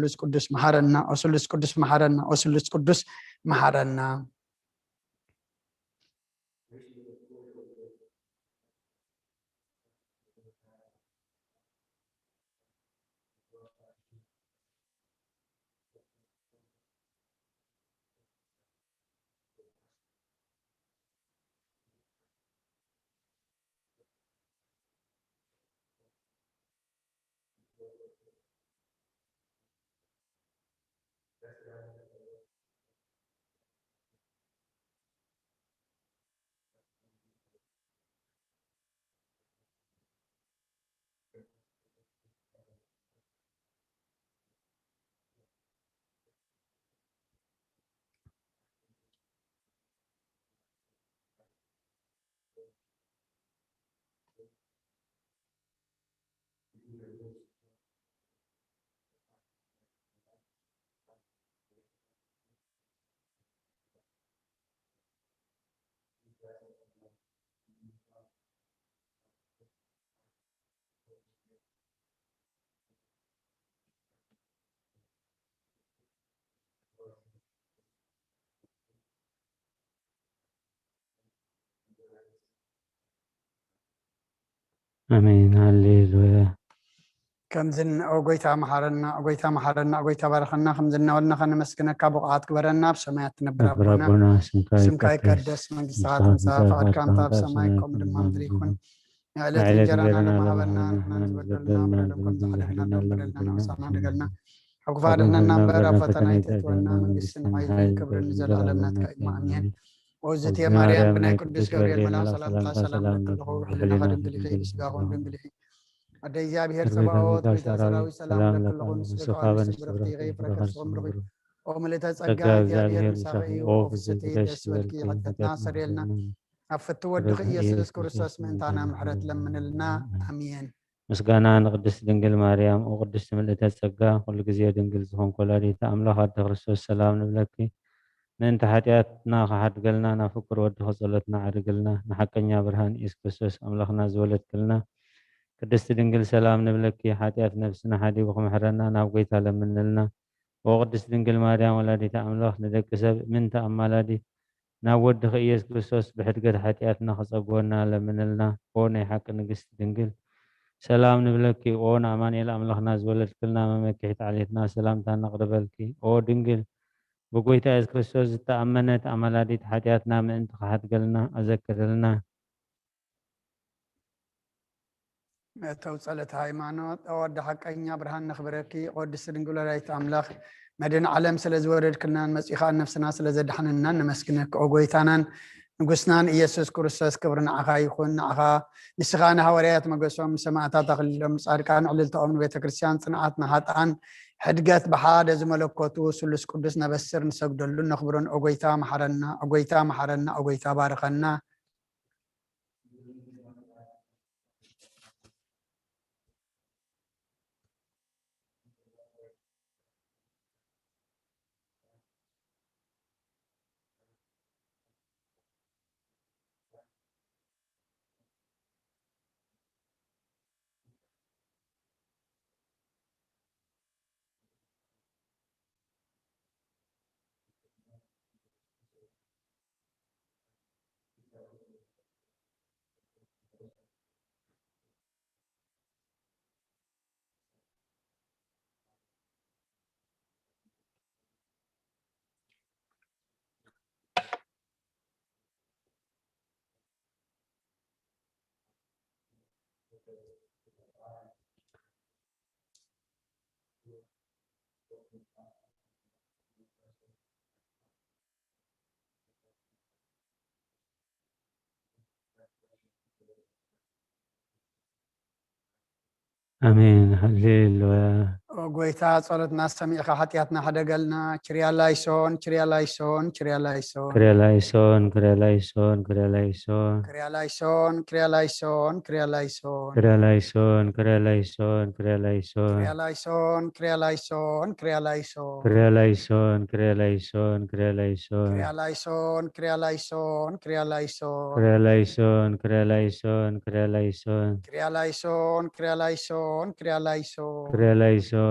ስሉስ ቅዱስ መሓረና፣ ኦ ስሉስ ቅዱስ መሓረና፣ ኦ ስሉስ ቅዱስ መሓረና። ኣሜን። ሃሌሉያ። ከምዚ ን-፣ ኦ ጎይታ መሓረና፣ ኦ ጎይታ መሓረና፣ ኦ ጎይታ ባርኸና። ከምዚ እናበልና ከነመስግነካ ብቑዓት ግበረና። ኣብ ሰማያት ትነብር ነብር ኣቦና፣ ኣቦና፣ ስምካ ስምካ ይቀደስ፣ ይቀደስ፣ መንግስትኻ መንግስትኻ ትምጻእ፣ ትምጻእ፣ ፍቓድካ ፍቓድካ እንተ ኣብ ከም ሰማይ ሰማይ ከምኡ ድማ ከምኡ ምድሪ ይኹን። ይኹን። ንዕለት ንዕለት እንጀራና እንጀራና ለባህና ለባህና ንሕና ንሕና ንበደልና ንበደልና በደልና ከም ንበደልና ዝሓደግና በደልና ንበደልና ንበደልና ንበደልና ንበደልና። ካብ ክፉእ ኣድሕነና እምበር፣ ኣብ ፈተና ኣይተእትወና፣ መንግስትን ሓይልን ክብርን ንዘለኣለም ናትካ እዩ። ኣሜን። ኦዝቲ ማርያም ብናይ ቅዱስ ገብርኤል መልኣኽ ሰላምታ ሰላም ለኪ ኣለኹ፣ ብሕልናኻ ድንግል ኢኺ፣ ብስጋኹን ድንግል ኢኺ። ኣደ እግዚኣብሔር ጸባኦት፣ ቤተ ሰራዊት ሰላም ለኪ ኣለኹ፣ ንስጋኺ ንስብርኽቲ ኢኺ፣ ፍረ ከርስኺ ብሩኽ እዩ። ኦ ምልእተ ጸጋ፣ ጸጋ እግዚኣብሔር ምሳኺ እዩ። ኦ ፍስሕቲ ደስ ይበልኪ፣ ሓጢኣትና ኣስተሰርየልና። ኣብ ፍትው ወድኺ ኢየሱስ ክርስቶስ ምእንታና ምሕረት ለምንልና። ኣሜን። ምስጋና ንቅድስት ድንግል ማርያም። ኦ ቅድስት ምልእተ ጸጋ፣ ኩሉ ግዜ ድንግል ዝኾንክ ወላዲተ ኣምላኽ ኣደ ክርስቶስ ሰላም ንብለኪ። ምእንቲ ሓጢኣትና ክሓድገልና ናብ ፍቁር ወድኺ ጸሎትና ዓድግልና። ንሓቀኛ ብርሃን ኢየሱስ ክርስቶስ ኣምላኽና ዝወለድክልና ቅድስት ድንግል ሰላም ንብለኪ። ሓጢኣት ነፍስና ሓዲጉ ክምሕረና ናብ ጎይታ ለምንልና። ኦ ቅድስት ድንግል ማርያም ወላዲተ ኣምላኽ፣ ንደቂ ሰብ ምእንቲ ኣማላዲት ናብ ወድኺ ኢየሱስ ክርስቶስ ብሕድገት ሓጢኣትና ክጸግወና ለምንልና። ኦ ናይ ሓቂ ንግስቲ ድንግል ሰላም ንብለኪ። ኦ ንኣማኑኤል ኣምላኽና ዝወለድክልና መመኪሒት ዓሌትና ሰላምታ ነቕርበልኪ። ኦ ድንግል ብጎይታ ኢየሱስ ክርስቶስ ዝተኣመነት ኣማላዲት ሓጢኣትና ምእንቲ ክሓድገልና ኣዘክርልና። መእተዊ ጸሎተ ሃይማኖት። ኦ ኣደ ሓቀኛ ብርሃን ነኽብረኪ፣ ቅድስቲ ድንግል ወላዲት ኣምላኽ መድን ዓለም ስለ ዝወረድክልናን መጺኻ ነፍስና ስለ ዘድሓንናን ነመስግነኪ። ኦ ጎይታናን ንጉስናን ኢየሱስ ክርስቶስ ክብሪ ንዓኻ ይኹን። ንዓኻ ንስኻ ንሃዋርያት መገሶም፣ ንሰማዕታት ኣኽሊሎም፣ ንጻድቃን ዕልልታኦም፣ ንቤተ ክርስቲያን ጽንዓት፣ ንሃጥኣን ሕድገት ብሓደ ዝመለኮቱ ስሉስ ቅዱስ ነበስር ንሰግደሉን ነኽብሮን። ኦ ጎይታ መሓረና፣ ኦ ጎይታ መሓረና፣ ኦ ጎይታ ባርኸና። ኣሜን። ሃሌሉያ። ኦ ጎይታ፣ ጸሎትና ሰሚዕካ ሓጢኣትና ሕደገልና። ኪርያ ላይሶን፣ ኪርያ ላይሶን፣ ኪርያ ላይሶን። ኪርያ ላይሶን፣ ኪርያ ላይሶን፣ ኪርያ ላይሶን። ኪርያ ላይሶን፣ ኪርያ ላይሶን፣ ኪርያ ላይሶን። ኪርያ ላይሶን፣ ኪርያ ላይሶን፣ ኪርያ ላይሶን። ኪርያ ላይሶን፣ ኪርያ ላይሶን፣ ኪርያ ላይሶን። ኪርያ ላይሶን፣ ኪርያ ላይሶን፣ ኪርያ ላይሶን። ኪርያ ላይሶን፣ ኪርያ ላይሶን፣ ኪርያ ላይሶን። ኪርያ ላይሶን፣ ኪርያ ላይሶን፣ ኪርያ ላይሶን። ኪርያ ላይሶን፣ ኪርያ ላይሶን፣ ኪርያ ላይሶን። ኪርያ ላይሶን፣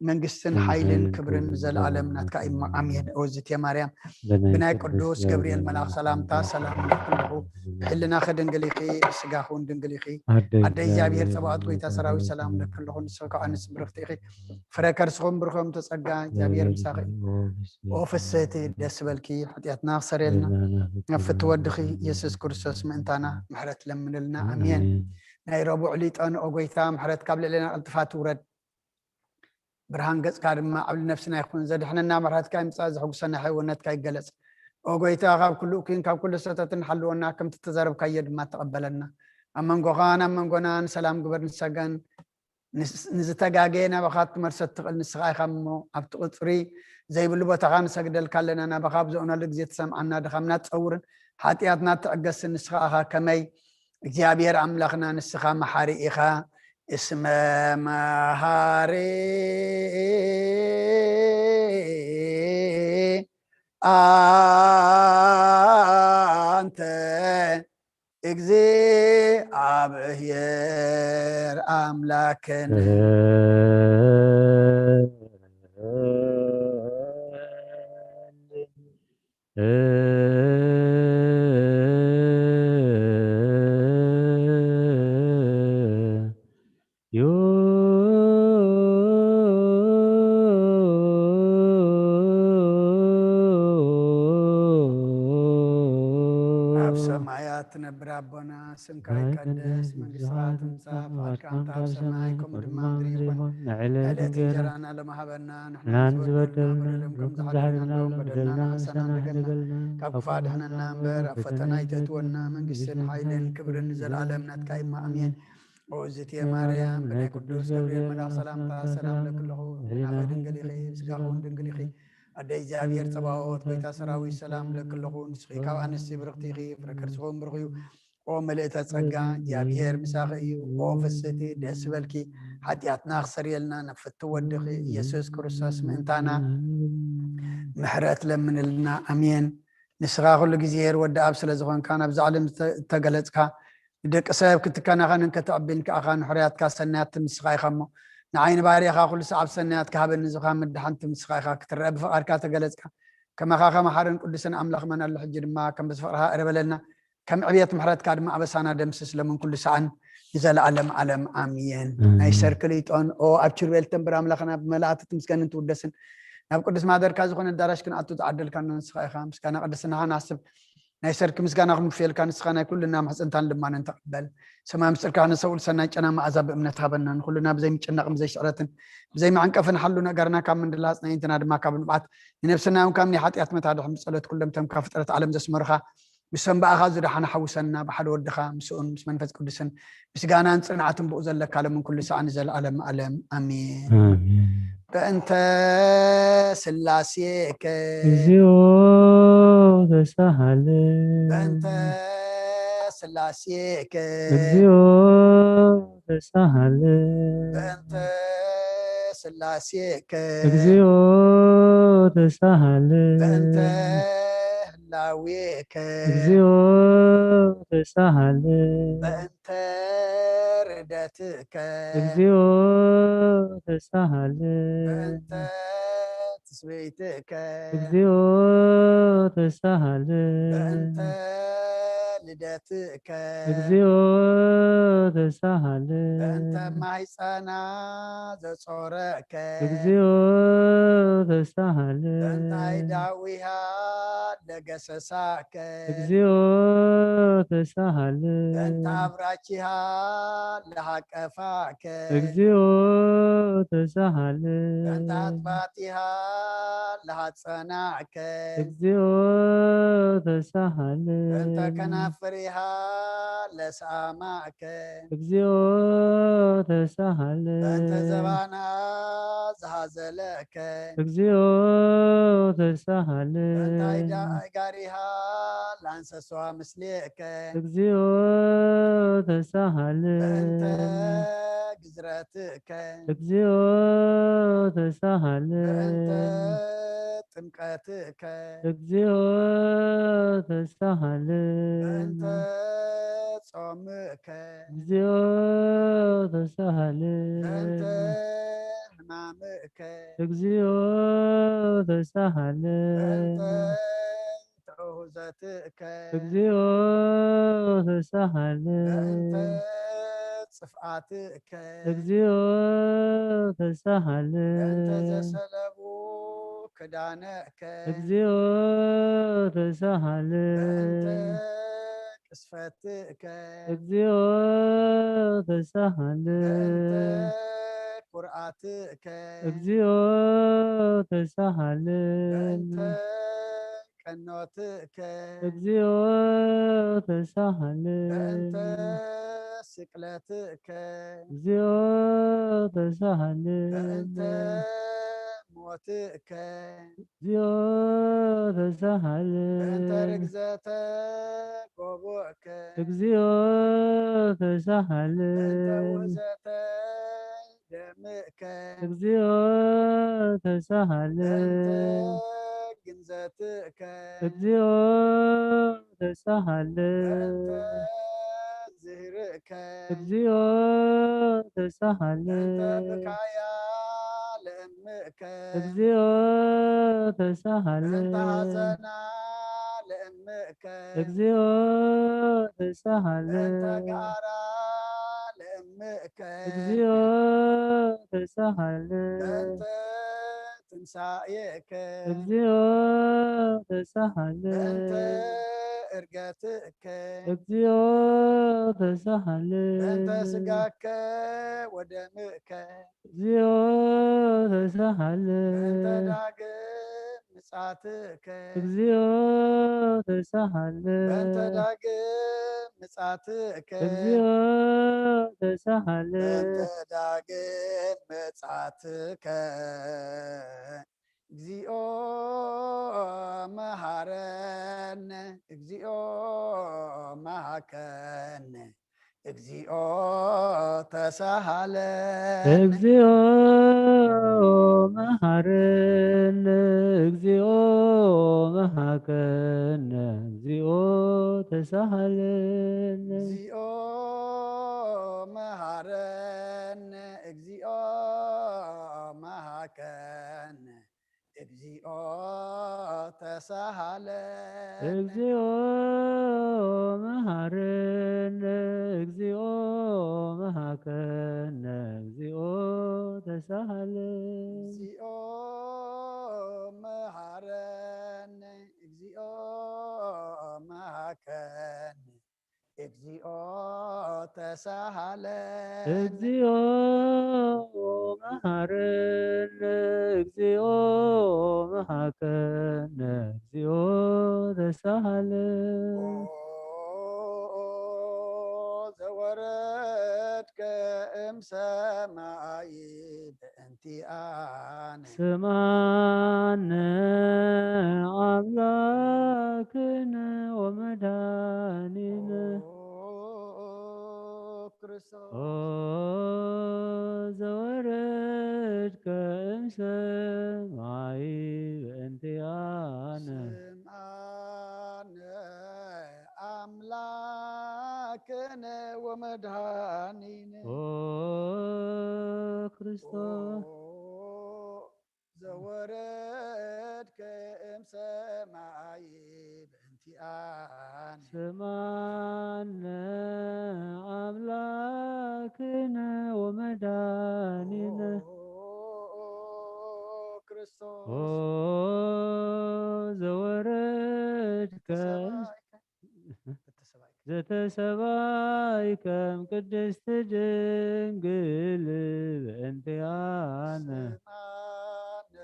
መንግስትን ሓይልን ክብርን ንዘለኣለም ናትካ እዩ። ኣሜን። እወዝት እየ ማርያም፣ ብናይ ቅዱስ ገብርኤል መልኣኽ ሰላምታ ሰላም ኣለኩ። ብሕልናኺ ድንግል ኢኺ፣ ብስጋኺ እውን ድንግል ኢኺ። ኣደ እግዚኣብሔር ጸባኦት ጎይታ ሰራዊት ሰላም ለኪ ኣለኹ። ንስኺ ከኣ ኣንስቲ ብርኽቲ ኢኺ፣ ፍረ ከርስኹም ብሩኽ ተጸጋ እግዚኣብሔር ምሳኺ እዩ። ኦ ፍስህቲ ደስ በልኪ፣ ሓጢኣትና ክሰርየልና ናብ ፍትወ ወድኺ ኢየሱስ ክርስቶስ ምእንታና ምሕረት ለምንልና። ኣሜን። ናይ ረቡዕ ሊጦን ኦ ጎይታ ምሕረት ካብ ልዕሌና ቅልጥፋ ትውረድ። ብርሃን ገጽካ ድማ ኣብ ነፍስና ይኹን። ዘድሕነና ምሕረትካ ይምጻእ፣ ዘሕጉሰና ሕውነትካ ይገለጽ። ኦ ጎይታ፣ ካብ ኩሉ እኩይን ካብ ኩሉ ሰተትን ሓልወና፣ ከምቲ እተዛረብካዮ ድማ ተቐበለና። ኣብ መንጎኻን ኣብ መንጎናን ሰላም ግበር። ንሰገን ንስ-፣ ንዝተጋገየ ናባኻ ክትመልሶ እትኽእል ንስኻ ኢኻ እሞ፣ ኣብቲ ቁጽሪ ዘይብሉ ቦታኻ ንሰግደልካ ኣለና። ናባኻ ኣብ ዘእነሉ ግዜ ትሰምዓና፣ ድኻምና ትጸውርን ሓጢኣትና ትዕገስን ንስኻ ኢኻ። ከመይ እግዚኣብሔር ኣምላኽና፣ ንስኻ መሓሪ ኢኻ። እስመ መሃሪ ኣንተ እግዚኣብሔር ኣምላክን። ኣብ ሰማያት ትነብር ኣቦና፣ ስምካ ይቀደስ፣ መንግስትኻ ትምጻእ፣ ፍቓድካ እንተ ኣብ ሰማይ ከምኡ ድማ ኣብ ምድሪ ይኹን። ንዕለት እንጀራና ሎሚ ሃበና፣ ንሕና ንዝበደልና ንበድለሎም ከም ዝሓለና ንበድለሎም፣ በደልና ንሕሰና ንገለልና፣ ካብ ክፉእ ኣድሕነና እምበር፣ ኣብ ፈተና ኣይተእትወና። መንግስትን ሓይልን ክብርን ንዘለኣለም ናትካ እዩ። ኣሜን። ኦ እግዝእትየ ማርያም፣ ብናይ ቅዱስ ገብርኤል መልኣኽ ሰላምታ ሰላም እብለኪ ኣለኹ። ብሕልናኺ ድንግል ኢኺ፣ ብስጋኺ እውን ድንግል ኢኺ። ኣደ እግዚኣብሔር ጸባኦት፣ ጎይታ ሰራዊት፣ ሰላም እብለኪ ኣለኹ። ንስኺ ካብ ኣንስቲ ብርኽቲ ኢኺ፣ ፍረ ከርስኺ እውን ብሩኽ እዩ። ኦ ምልእተ ጸጋ፣ እግዚኣብሔር ምሳኺ እዩ። ኦ ፍስህቲ፣ ደስ ይበልኪ፣ ሓጢኣትና ክሰርየልና ናብ ፍትው ወድኺ ኢየሱስ ክርስቶስ ምእንታና ምሕረት ለምንልና። ኣሜን። ንስኻ ኩሉ ግዜ ሄር ወዲ ኣብ ስለ ዝኾንካ፣ ናብዛ ዓለም ዝተ-፣ እተገለጽካ፣ ንደቂ ሰብ ክትከናኸንን ከተዕብን ከኣኻ ንሕሩያትካ ሰናያት ንስኻ ኢኻ እሞ፣ ንዓይ ንባርያኻ ኩሉ ሰዓብ ሰናያት ክሃበኒ ዝኻ ምድሓንቲ ንስኻ ኢኻ። ክትረአ ብፍቓድካ ተገለጽካ። ከማኻ ከመ ሓርን ቅዱስን ኣምላኽ መን ኣሎ? ሕጂ ድማ ከም ብዚ ፍቕርኻ እረ በለልና፣ ከም ዕብየት ምሕረትካ ድማ ኣበሳና ደምስስ። ለምን ኩሉ ሰኣን ንዘለኣለም ዓለም ኣሜን። ኣሜን። ናይ ሰርክ ሊጦን ኦ ኣብ ኪሩቤል ተንብር ኣምላኽና ብመላእክቲ ትምስገንን ትውደስን። ናብ ቅዱስ ማደርካ ዝኾነ ኣዳራሽ ክንኣቱ ዝዓደልካና ንስኻ ኢኻ። ምስጋና ቅድስናኻ ንሓስብ፣ ናይ ሰርክ ምስጋና ክንውፍየልካ ንስኻ ናይ ኩልና ምሕጽንታን ልማንን ተቐበል። ሰማይ ምስጢርካ ክነሰውል ሰናይ ጨና መኣዛ ብእምነት ሃበና። ንኹልና ብዘይ ምጭናቕን ብዘይ ስዕረትን ብዘይ መዕንቀፍን ሓሉ ነገርና ካብ ምንድላጽ ናይ እንትና ድማ ካብ ንብዓት ንነብስና እውን ካብ ናይ ሓጢኣት መታድሕን ብጸሎት ኩሎም ተምካ ፍጥረት ዓለም ዘስመሩኻ ምስቶም ብኣኻ ዝደሓኑ ሓውሰና ብሓደ ወድኻ ምስኡን ምስ መንፈስ ቅዱስን ምስጋናን ጽንዓትን ብኡ ዘለካ ለምን ኩሉ ሰዓን ዘለዓለም ዓለም ኣሜን። ኣሜን። በእንተ ስላሴከ እግዚኦ ተሳሃለ። በእንተ ስላሴከ እግዚኦ ተሳሃለ። በእንተ ስላሴከ እግዚኦ ተሳሃለ። በእንተ ህላዌከ እግዚኦ ተሳሃለ። በእንተ ርደትከ እግዚኦ ተሳሃለ። በእንተ ትስብእትከ እግዚኦ ተሳሃለ። በእንተ ልደትከ እግዚኦ ተሳሃለ። በእንተ ማህፀና ዘጾረከ እግዚኦ ተሳሃለ። በእንተ ኣይዳዊሃ ለገሰሳከ እግዚኦ ተሳሃለ። በእንተ ኣብራኪሃ ለሃቀፋከ እግዚኦ ተሳሃለ። በእንተ ኣጥባቲሃ ለሃጸናዕከ እግዚኦ ተሳሃለ። በእንተ ከናፍሪሃ ለሳማዕከ እግዚኦ ተሳሃለ። በእንተ ዘባና ዝሃዘለከ እግዚኦ ተሳሃለ። በእንተ ኣይዳ-፣ ኣይጋሪሃ ላንሰስዋ ምስሌከ እግዚኦ ተሳሃለ። በእንተ ግዝረትከ እግዚኦ ተሳሃለ። በእንተ ጥምቀትከ እግዚኦ ተሳሃለ። በእንተ ጾምከ እግዚኦ ተሳሃለ። በእንተ ሕማ- እግዚኦ ተሳሃለ። በእንተ ትዑሁዘትከ። እግዚኦ ተሳሃለ። በእንተ ጽፍኣትከ። እግዚኦ ተሳሃለ። በእንተ ዘሰለቡ ክዳነከ። እግዚኦ ተሳሃለ። በእንተ ቅስፈትከ። እግዚኦ ተሳሃለ። በእንተ ኩርዓትከ። እግዚኦ ተሳሃለ። በእንተ ቀኖትከ። እግዚኦ ተሳሃለ። በእንተ ስቅለትከ። እግዚኦ ተሳሃለ። በእንተ ሞትከ። እግዚኦ ተሳሃለ። በእንተ ርግዘተ ጎቦእከ። እግዚኦ ተሳሃለ። በእንተ ውእዘተ ደምእከ። እግዚኦ ተሳሃለ። በእንተ ግንዘትከ። እግዚኦ ተሳሃለ። በእንተ ዝህርእከ። እግዚኦ ተሳሃለ። በእንተ ብካያ ለእምእከ። እግዚኦ ተሳሃለ። በእንተ ሐዘና ለእምእከ። እግዚኦ ተሳሃለ። በእንተ ጋራ ለእምእከ። እግዚኦ ተሳሃለ። በእንተ ትንሳኤከ። እግዚኦ ተሳሃለ። በእንተ እርገትከ። እግዚኦ ተሳሃለ። በእንተ ስጋከ ወደምእከ። እግዚኦ ተሳሃለ። በእንተ ዳግም ምጻትከ። እግዚኦ ተሳሃለ። በእንተ ዳግም ምጻትከ። እግዚኦ ተሳሃለ። በእንተ ዳግም ምጻትከ። እግዚኦ መሃረነ፣ እግዚኦ መሃከነ፣ እግዚኦ ተሳሃለነ። እግዚኦ መሃረነ፣ እግዚኦ መሃከነ፣ እግዚኦ ተሳሃለነ። እግዚኦ መሃረነ፣ እግዚኦ መሃከነ፣ እግዚኦ ተሳሃለነ። እግዚኦ መሃረነ፣ እግዚኦ መሃከነ፣ እግዚኦ ተሳሃለነ። እግዚኦ መሃረነ፣ እግዚኦ መሃከነ፣ እግዚኦ ተሳሃለነ። እግዚኦ መሃረነ፣ እግዚኦ መሃከነ፣ እግዚኦ ተሳሃለነ። ኦ ዘወረድከ እምሰማይ በእንቲኣነ። ስማነ ኣምላክነ ወመድኃኒነ። ኦ ክርስቶስ። ኦ ዘወረድከ እምሰማይ በእንቲኣነ። ስምዓነ ኣምላክነ ወመድኃኒነ። ኦ ክርስቶስ። ኦ ዘወረድከ እምሰማይ በእንቲኣነ። ስምዓነ ኣምላክነ ወመድኃኒነ። ኦ ክርስቶስ። ኦ ዘወረድከ ዘተሰባይከ። ዘተሰባይከ እም ቅድስት ድንግል በእንቲኣነ። ስምዓነ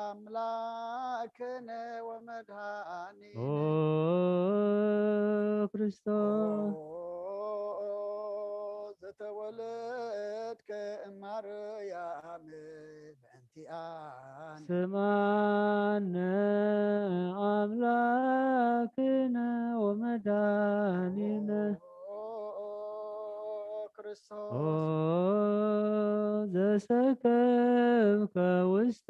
ኣምላክነ ወመድኃኒነ። ኦ ክርስቶስ። ኦ ዘተወለድከ እም ማርያም በእንቲኣነ። ስምዓነ ኣምላክነ ወመድኃኒነ። ኦ ክርስቶስ። ኦ ዘሰከብከ ውስተ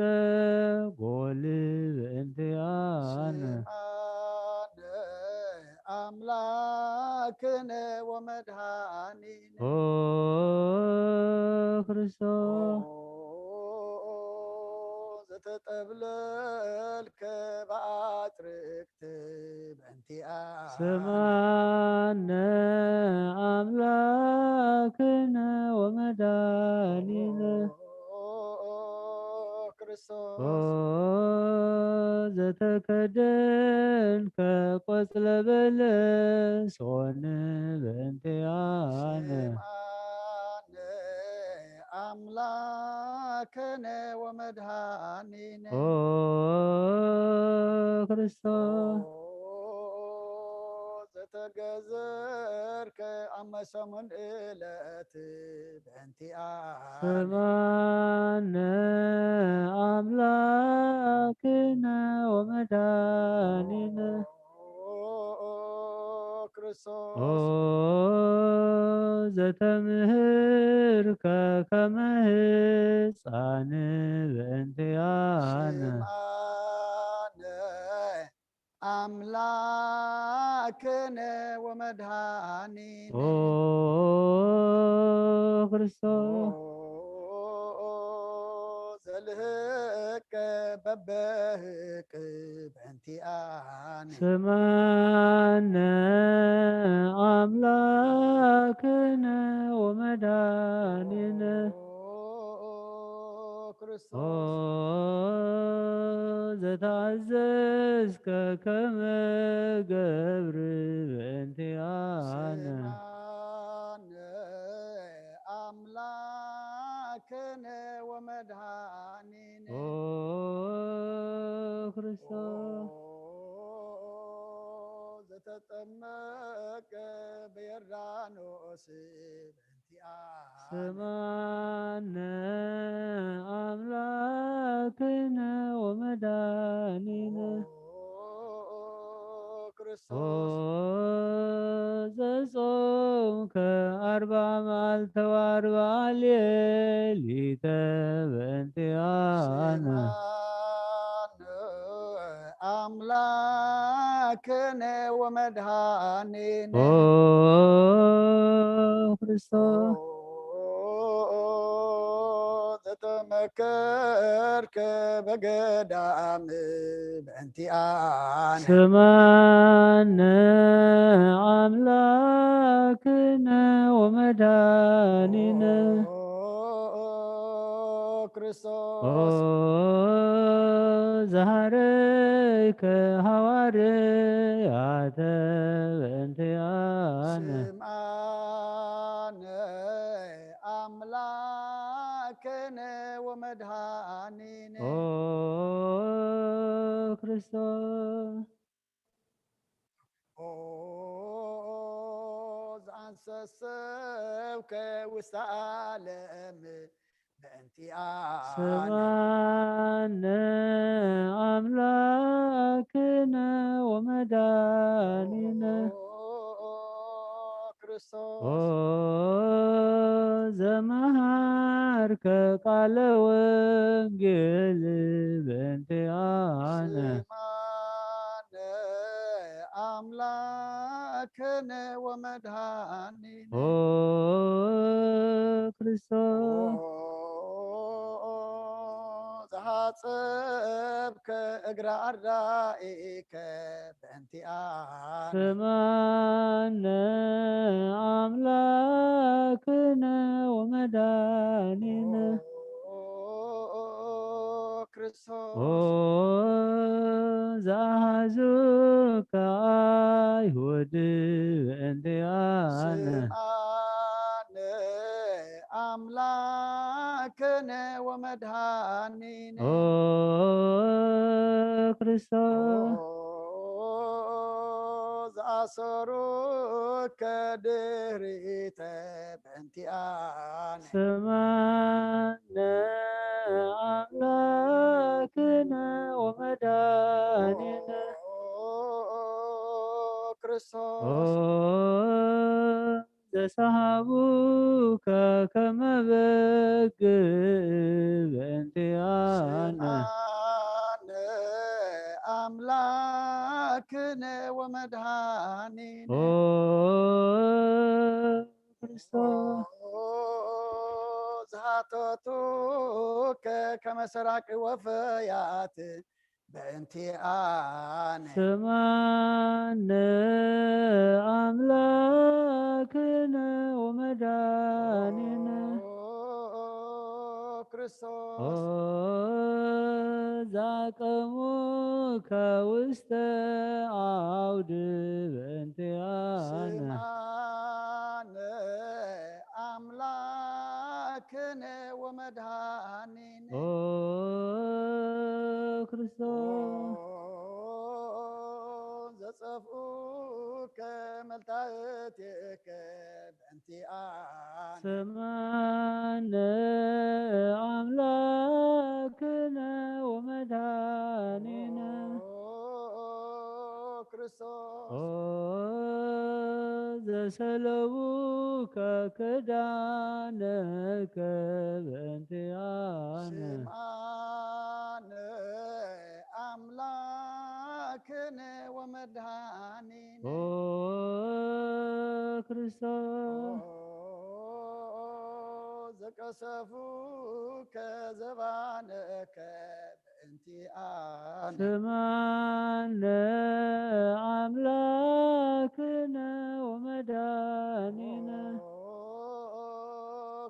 ጎል በእንቲኣነ። ስምዓነ ኣምላክነ ወመድኃኒነ። ኦ ክርስቶስ። ኦ እብለልከ ብኣጽርቅቲ በእንቲኣ ስማነ ኣምላክነ ወመድኃኒነ። ኦ ክርስቶስ ኦ ዘተከደንከ ቆጽለ በለስ ሆን በእንቲኣነ። ስምዓነ ኣምላክነ ወመድኃኒነ። ኦ ክርስቶስ ኦ ዘተገዘርከ ኣብ መሰሙን እለት በእንቲኣነ። ስምዓነ ኣምላክነ ወመድኃኒነ። ኦ ክርስቶስ ኦ ዘተምህርከ ከመ ህፃን በእንቲኣነ። ስምዓነ ኣምላክነ ወመድኃኒነ። ኦ ክርስቶስ ኦ ዘልህቀ በበህቅ በእንቲኣነ። ስምዓነ ኣምላክነ ወመድኃኒነ። ኦ ኦ ክርስቶስ ዘተኣዘዝከ ከመ ገብር በእንቲኣነ። ስምዓነ ኣምላክነ ወመድኃኒነ። ኦ ክርስቶስ ኦ ዘተጠመቀ በዮርዳኖስ በእንቲኣነ። ስምዓነ ኣምላክነ ወመድኃኒነ። ኦ ኦ ክርስቶስ ዘጾምከ ኣርብዓ መዓልተ ወኣርብዓ ሌሊተ በእንቲኣነ። ስምዓነ ኣምላክነ ወመድኃኒነ። ኦ ክርስቶስ ኦ ዘተመከርከ በገዳም በእንቲኣነ። ስምዓነ ኣምላክነ ወመድኃኒነ። ኦ ኦ ክርስቶስ ኦ ዘሃረይከ ሃዋርያተ በእንቲኣነ። ስምዓነ ኣምላክነ ወመድኃኒነ። ኦ ክርስቶስ ኦ ዘአንሰሰብከ ውስተ ዓለም በእንቲኣነ። ስምዓነ ኣምላክነ ወመድኃኒነ። ኦ ክርስቶስ ኦ ዘመሃርከ ቃለ ወንጌል በእንቲኣነ። ስምዓነ ኣምላክነ ወመድኃኒነ። ኦ ክርስቶስ ኦ ዘሓጸብከ እግረ ኣርዳኢከ በእንቲኣነ። ስምዓነ ኣምላክነ ወመድኃኒነ። ኦ ክርስቶስ ኦ ዘኣሃዙከ ኣይሁድ በእንቲኣነ። ስምዓነ ኣምላክነ ወመድኃኒነ። ኦ ክርስቶስ ኦ ዘኣሰሩከ ድሪተ በእንቲኣነ። ስምዓነ ኣምላክነ ወመድኃኒነ። ኦ ክርስቶስ ኦ ዘሰሃቡከ ከመ በግ በእንቲኣነ። ስምዓነ ኣምላክነ ወመድኃኒነ። ኦ ክርስቶስ ኦ ቶቱ ከመ ሰራቂ ወፈያት በእንቲኣነ ስማነ ኣምላክነ ወመድኃኒነ ክርስቶስ ኦ ዛቀሙከ ውስተ አውድ በእንቲኣነ ስማነ ኣምላክነ ወመድኃኒነ ኦ ክርስቶስ ዘጸፍኡከ መልታእቴከ በእንቲኣነ ስማነ ኣምላክነ ወመድኃኒነ ክርስቶስ ኦ ዘሰለቡከ ክዳነከ በእንቲኣነ ስምዓነ ኣምላክነ ወመድኃኒነ ኦ ክርስቶስ ዘቀሰፉከ ዘባነከ በእንቲኣነ ስምዓነ ኣምላክነ ወመድኃኒነ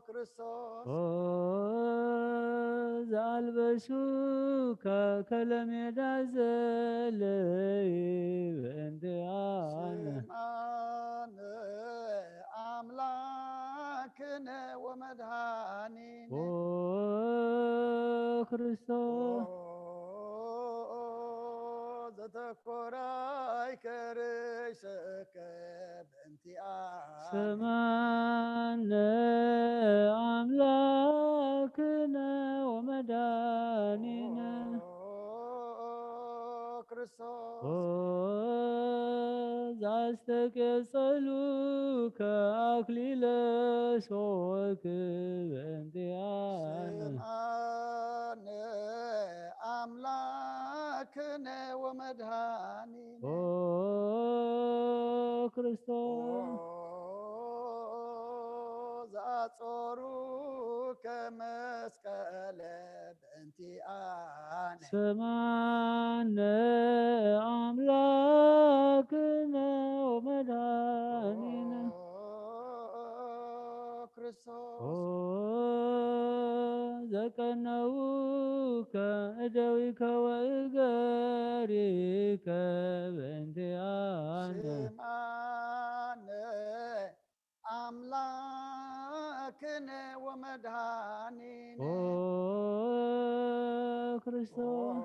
ክርስቶስ ኦ ዘአልበሱከ ከለሜዳ ዘለይ በእንቲኣነ ስምዓነ ኣምላክነ ወመድኃኒነ ኦ ክርስቶስ ዘተኮራይ ከርሸከ በእንቲኣነ ስምዓነ ኣምላክነ ወመድኃኒነ ክርስቶስ ኦ ዘአስተቄጸሉከ አክሊለ ሶክ በእንቲኣነ ስምዓነ ኣምላክነ ወመድኃኒነ ኦ ክርስቶስ ዘአጾሩከ መስቀለ በእንቲኣነ ስምዓነ ኣምላክነ ወመድኃኒነ ክርስቶስ ኦ ዘቀነውከ እደዊከ ወእገሪከ በእንቲኣነ ስምዓነ ኣምላክነ ወመድኃኒነ ኦ ክርስቶስ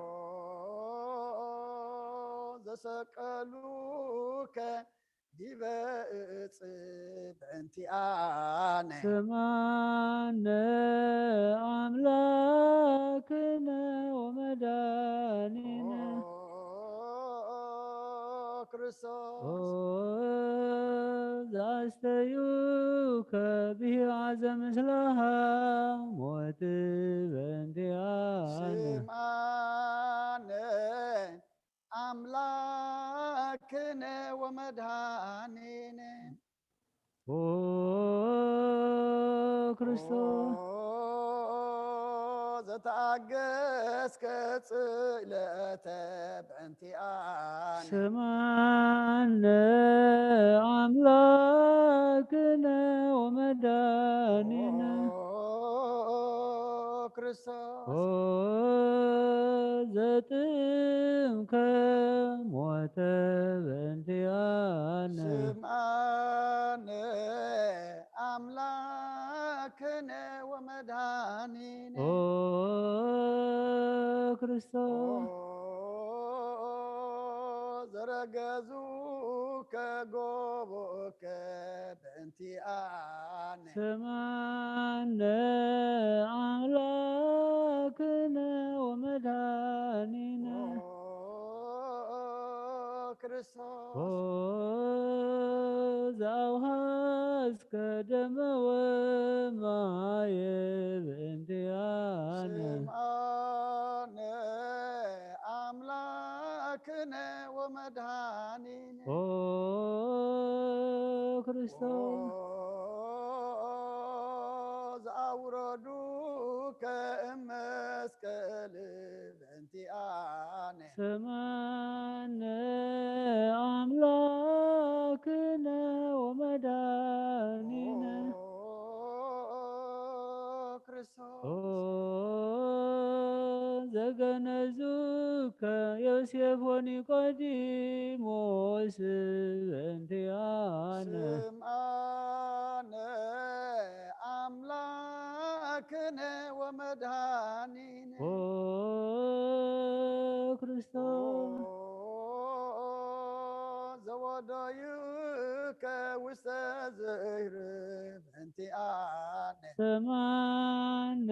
ዘሰቀሉከ ዲበ እጽ በእንቲኣነ ስምዓነ ኣምላክነ ወመድኃኒነ ክርስቶስ ኦ ዘአስተዩከ ብሂዋ ዘምስለ ሞት በእንቲኣነ ስምዓነ ኣምላክነ ወመድኃኒነ ኦ ክርስቶስ ዘተኣገስከ ጽለተ በእንቲኣነ ስምዓነ ኣምላክነ ወመድኃኒነ ክርስቶስ ኦ ዘጥምከ ሞተ በእንቲኣነ ስምዓነ ኣምላክነ ወመድኃኒነ ኦ ክርስቶስ ዘረገዙከ ጎቦከ በእንቲኣነ ስምዓነ ኣምላክነ ወመድኃኒነ ክርስቶስ ኦ ዘአውሃዝከ ደመ ወማየ በእንቲኣነ ስምዓነ ኣምላክነ ወመድኃኒነ ኦ ክርስቶስ ከእመስቀል በእንቲኣነ። ስምዓነ ኣምላክነ ወመድኃኒነ። ኦ ክርስቶስ። ኦ ዘገነዙከ ዮሴፍ ወኒቆዲሞስ በእንቲኣነ። ስምዓነ ኣምላክነ ወመድኃኒነ። ኦ ክርስቶስ። ኦ ዘወደዩከ ውስተ ዝእርብ እንቲኣነ። ስምዓነ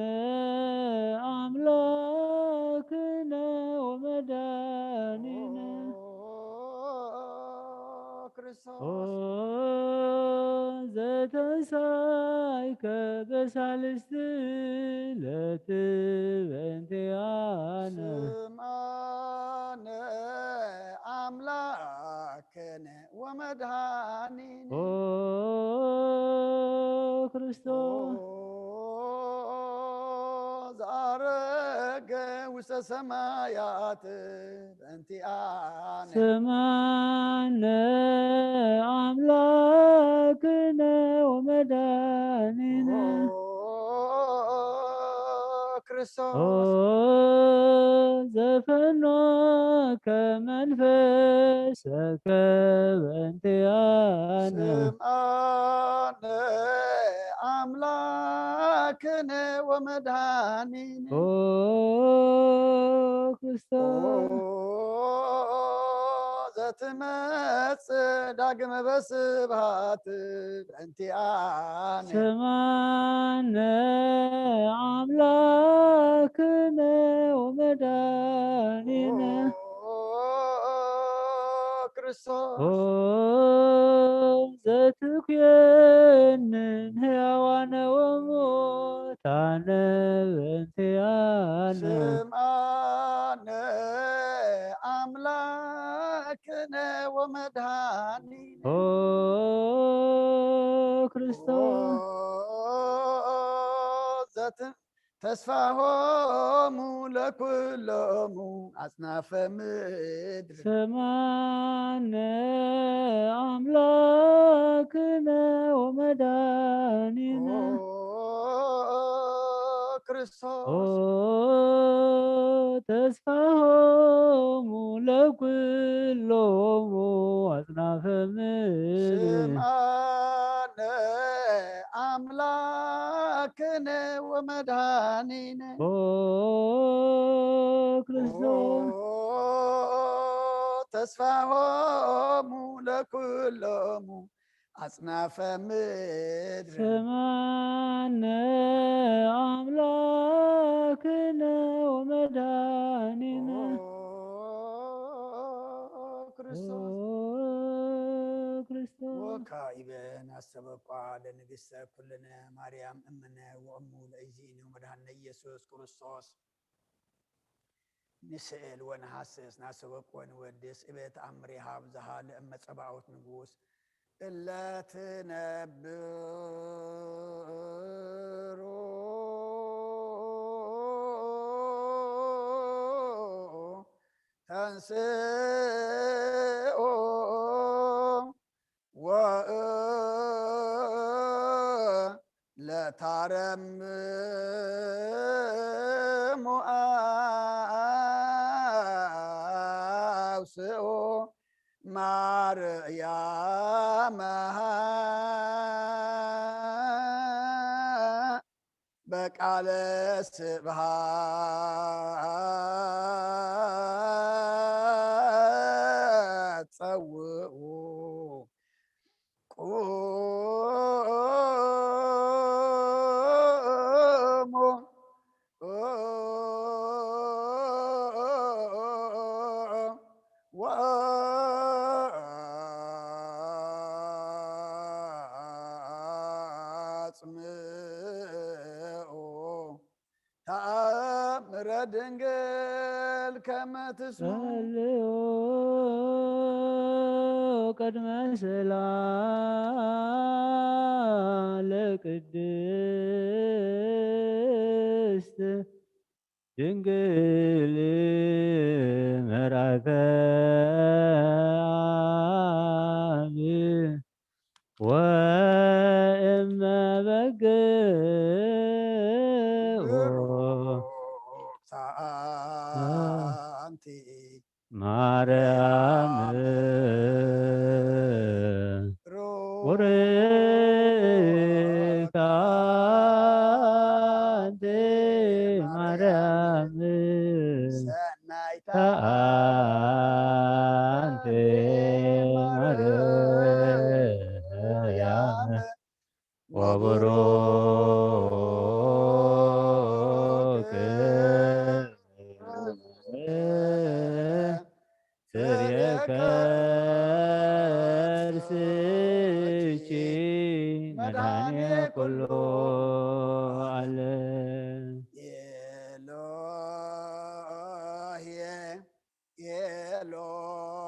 ኣምላክነ ወመድኃኒነ። ኦ ክርስቶስ። ኦ ዘተንሳይከ በሳልስቲ ዕለት በእንቲኣነ። ስምዓነ ኣምላክነ ወመድኃኒነ። ኦ ክርስቶስ። ኦ ዘዐረገ ውስተ ሰማያት በእንቲኣነ። ስምዓነ ኣምላክነ ወመድኃኒነ። ኦ ክርስቶስ። ኦ ዘፈኖከ መንፈሰከ በእንቲኣነ። ስምዓነ ኣምላክነ ወመድኃኒነ። ኦ ክርስቶስ። ኦ ዘትመጽእ ዳግመ በስብሃት በእንቲኣነ። ስምዓነ ኣምላክነ ወመድኃኒነ። ኦ ክርስቶስ። ኦ ዘትኩየንን ሕያዋነ ወሙታነ በእንቲኣነ። ስምዓነ ኣምላክነ ወመድኃኒነ። ኦ ክርስቶስ። ኦ ዘት-፣ ተስፋሆሙ ለኩሎሙ ኣጽናፈ ምድር። ስምዓነ ኣምላክነ ወመድኃኒነ። ኦ ክርስቶስ። ኦ ተስፋሆሙ ለኩሎሙ ኣጽናፈ ምድር። ስምዓነ ኣምላክነ ወመድኃኒነ። ኦ ክርስቶስ። ኦ ተስፋሆሙ ለኩሎሙ ኣጽናፈ ምድር። ስምዓነ ኣምላክነ ወመድኃኒነ። ኦ ክርስቶስ። ኦ ክርስቶስ። ወካዕበ ናስተበቋ ለንግሥተ ኩልነ ማርያም እምነ ወእሙ ለእግዚእነ ወመድኃኒነ ኢየሱስ ክርስቶስ። ንስእል ወንሃስስ ናሰበቅ ወንወድስ እበ ተኣምሪሃ ብዝሃ ለእመ ጸባኦት ንጉስ እለ ትነብሩ ተንስኡ ወእለ ታረምሙ ኣውስኡ ማርያመሃ በቃለ ስብሐት ጸውዑ ቁሙ ወአጽምዑ ተአምረ ድንግል ከመ ትስምዑ። ጸልዩ ቅድመ ስእላ ለቅድስት ቅድስት ድንግል መርዓተ አብ ወእመ በግዕ ብሩክታ አንቲ ማርያም ሩክ ቡርክት አንቲ ማርያም ሰናይታ አንቲ ማርያም ወቡሩክ ፍሬ ከርስኪ መድኃኔ ኩሉ ዓለም። ኤሎሄ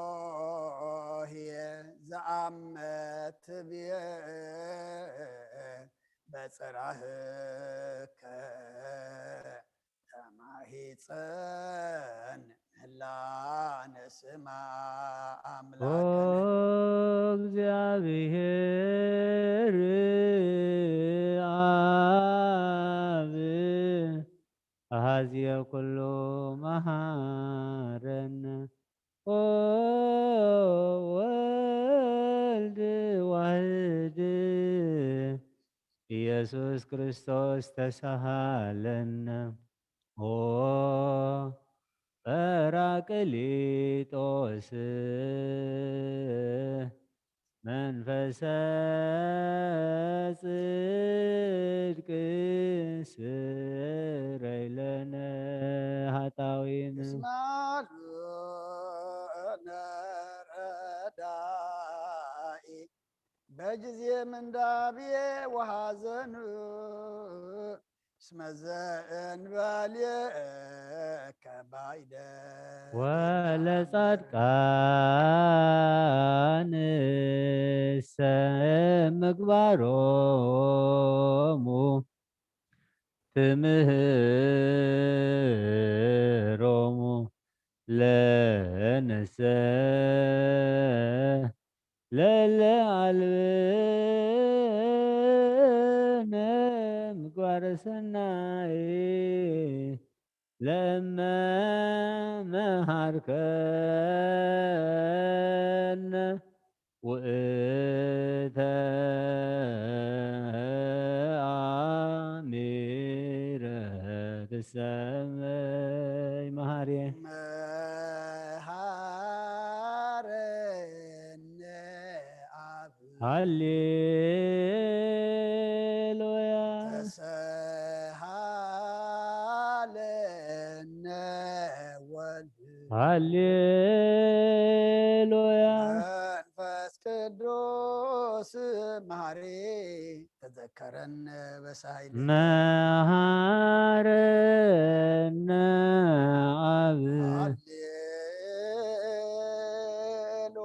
ኤሎሄ ዘአመ ትቤ በጽራህከ ተማሂፀን ላነ ስማ ኦ አምላክነ እግዚአብሔር አብ አሐዜ ኩሉ መሐረነ። ኦ ወልድ ዋህድ ኢየሱስ ክርስቶስ ተሳሃለነ። ኦ ጰራቅሊጦስ መንፈሰ ጽድቅ ስረይ ለነ ኃጣውኢነ። እስማሉነ ረዳኢ በጊዜ ምንዳቤ ወሐዘኑ እስመ ዘእንበሌከ ባይደ ወለጻድቃንሰ ምግባሮሙ ትምህሮሙ ለነሰ ለለ አልብነ ምግባረ ሰናይ ለእመ መሃርከነ ውእተ አሚረ ትሰመይ መሃርየ መሃረነ አብ ሃሌሉያ ተሰሃለነ ወልድ ሃሌሉያ መንፈስ ቅዱስ መሃሪ ተዘከረነ በሳይል መሃረነ አብ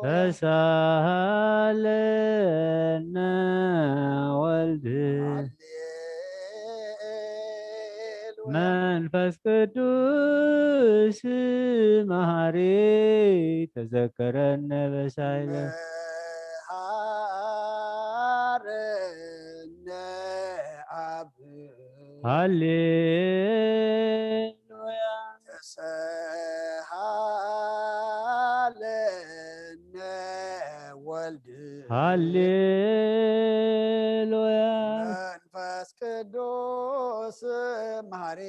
ሃሌሉያ ተሳሃለነ ወልድ ሃሌሉያ መንፈስ ቅዱስ መሃሪ ተዘከረነ በሳይለ መሃረነ አብ ሃሌሉያ ተሰሃለነ ወልድ ሃሌሉያ መንፈስ ቅዱስ መሃሪ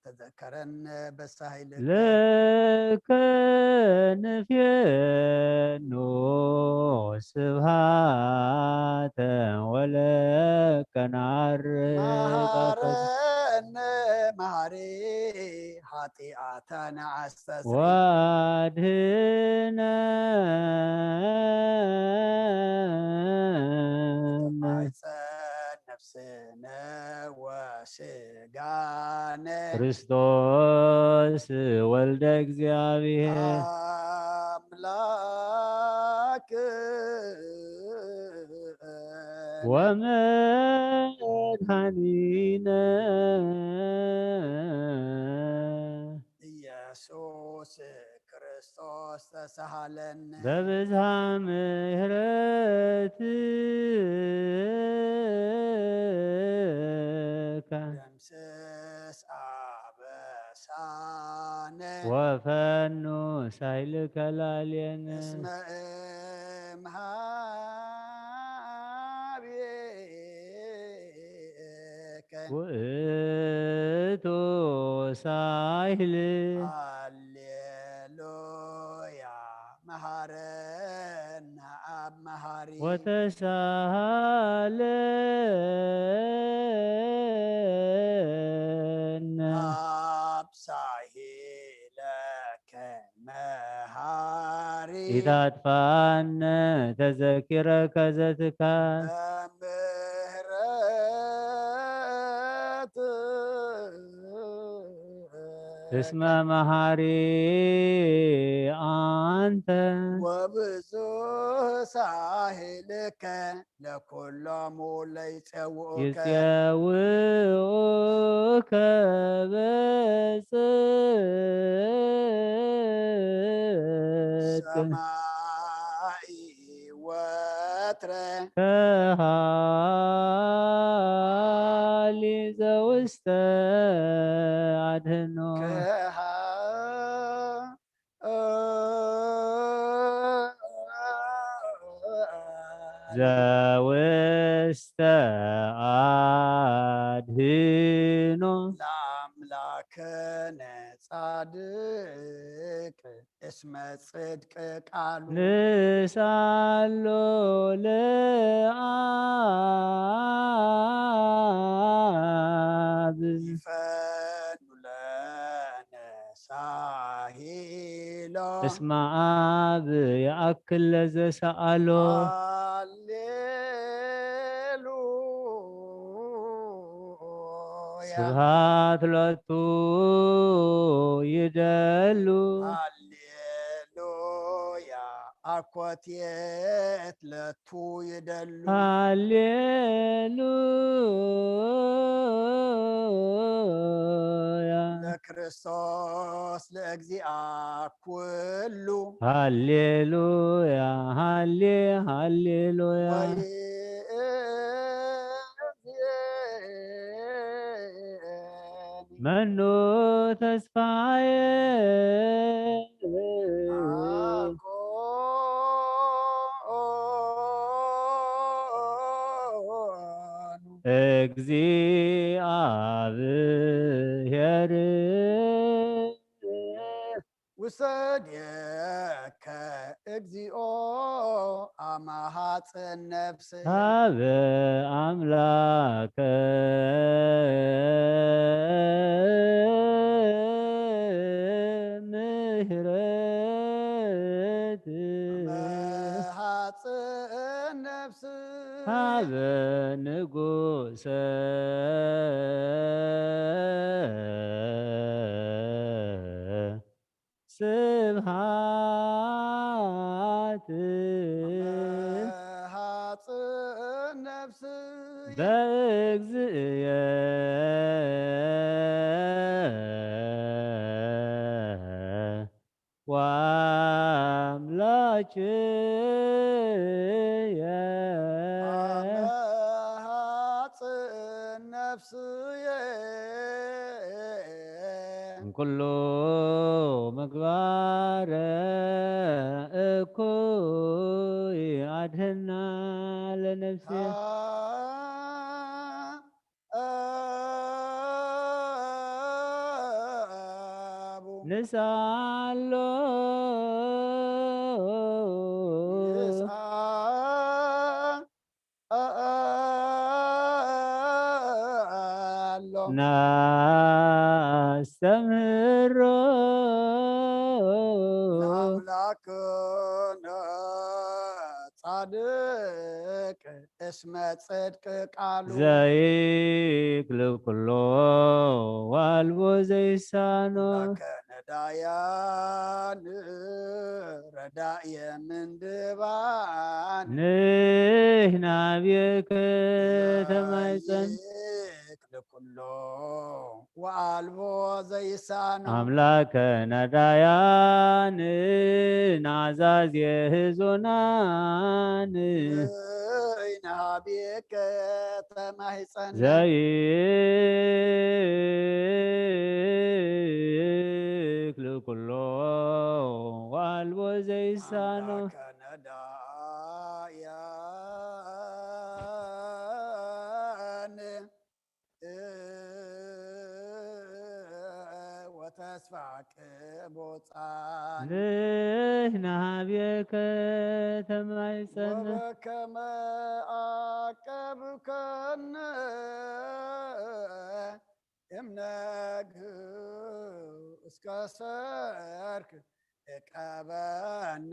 ተዘከረነ በሳይል ለከ ንፌኑ ስብሃተ ወለከ ነዓርግ መሃረነ መሃሪ ኃጢአተነ አስተስሪ ዋድህነ ማይፀን ነፍስነ ወስጋነ ክርስቶስ ወልደ እግዚአብሔር አምላክ ወመ መድኃኒነ ኢየሱስ ክርስቶስ ተሳሃለነ። በብዝሃ ምሕረትካ ደምስስ አበሳነ ወፈኑ ሳይልከ ላዕሌነ እስመ እምሃቤከ ውእቱ ሳይል ሃሌሉያ መሃረነ አብ መሃሪ ወተሳሃለነ አብ ሳሂለከ መሃሪ ኢታጥፋነ ተዘኪረከ ዘትካል በምህረት እስመ መሃሪ አንተ ወብዙ ሳሂልከ ለኩሎሙ ለይጸውኡከ ይጸውኡከ በጽድቅ ሰማይ ወትረ ከሃሊ ዘውስተ አድህኖ ከሃ ዘውስተ አድህኖ ለአምላክነ ጻድቅ እስመ ጽድቅ ቃሉ ንሳሎ ለአብ ይፈኑ ለነ ሳሂሎ እስመ አብ ይአክል ለዘሰአሎ ሃሌሉያ ስብሐት ሎቱ ይደሉ ሃሌሉያ አኮቴት ለቱ ይደሉ ሃሌሉያ ለክርስቶስ ለእግዚአ ኩሉ ሃሌሉያ ሃሌ ሃሌሉያ ወይእዜኒ መኑ ተስፋዬ አኮኑ እግዚአብሔር ውሰድየከ እግዚኦ አማሃፀን ነፍስ ሀበ አምላከ ምህረት መሃፅን ነፍስ ሀበ ንጉሰ ስብሐት መሃፅን ነፍስ በእግዚእየ ወአምላክየ መሃፅን ነፍስየ እምኩሉ ምግባረ እኩይ አድህና ለነፍስየ አቡ ንስአሎ ንስአሎ ናስተምህሮ ለአምላክነ ጻድቅ እስመ ጽድቅ ቃሉ ዘይክል ኩሎ ዋልቦ ዘይሳኖ ለከ ነዳያን ረዳየ ምንድባን ንሕና ቤከ ተማይጸን ኣልቦ ዘይሳኖ ኣምላከ ነዳያን ናዛዝ የህዙናን ናብየከ ተማሂፀን ዘይክል ኩሎ ዋልቦ ዘይሳኖ ከነዳያን ወተስፋ ቅቡፃን ንሕና ሃብየከ ተማይፀን ወበከመ ኣቀብከነ እምነግ እስከ ሰርክ እቀበነ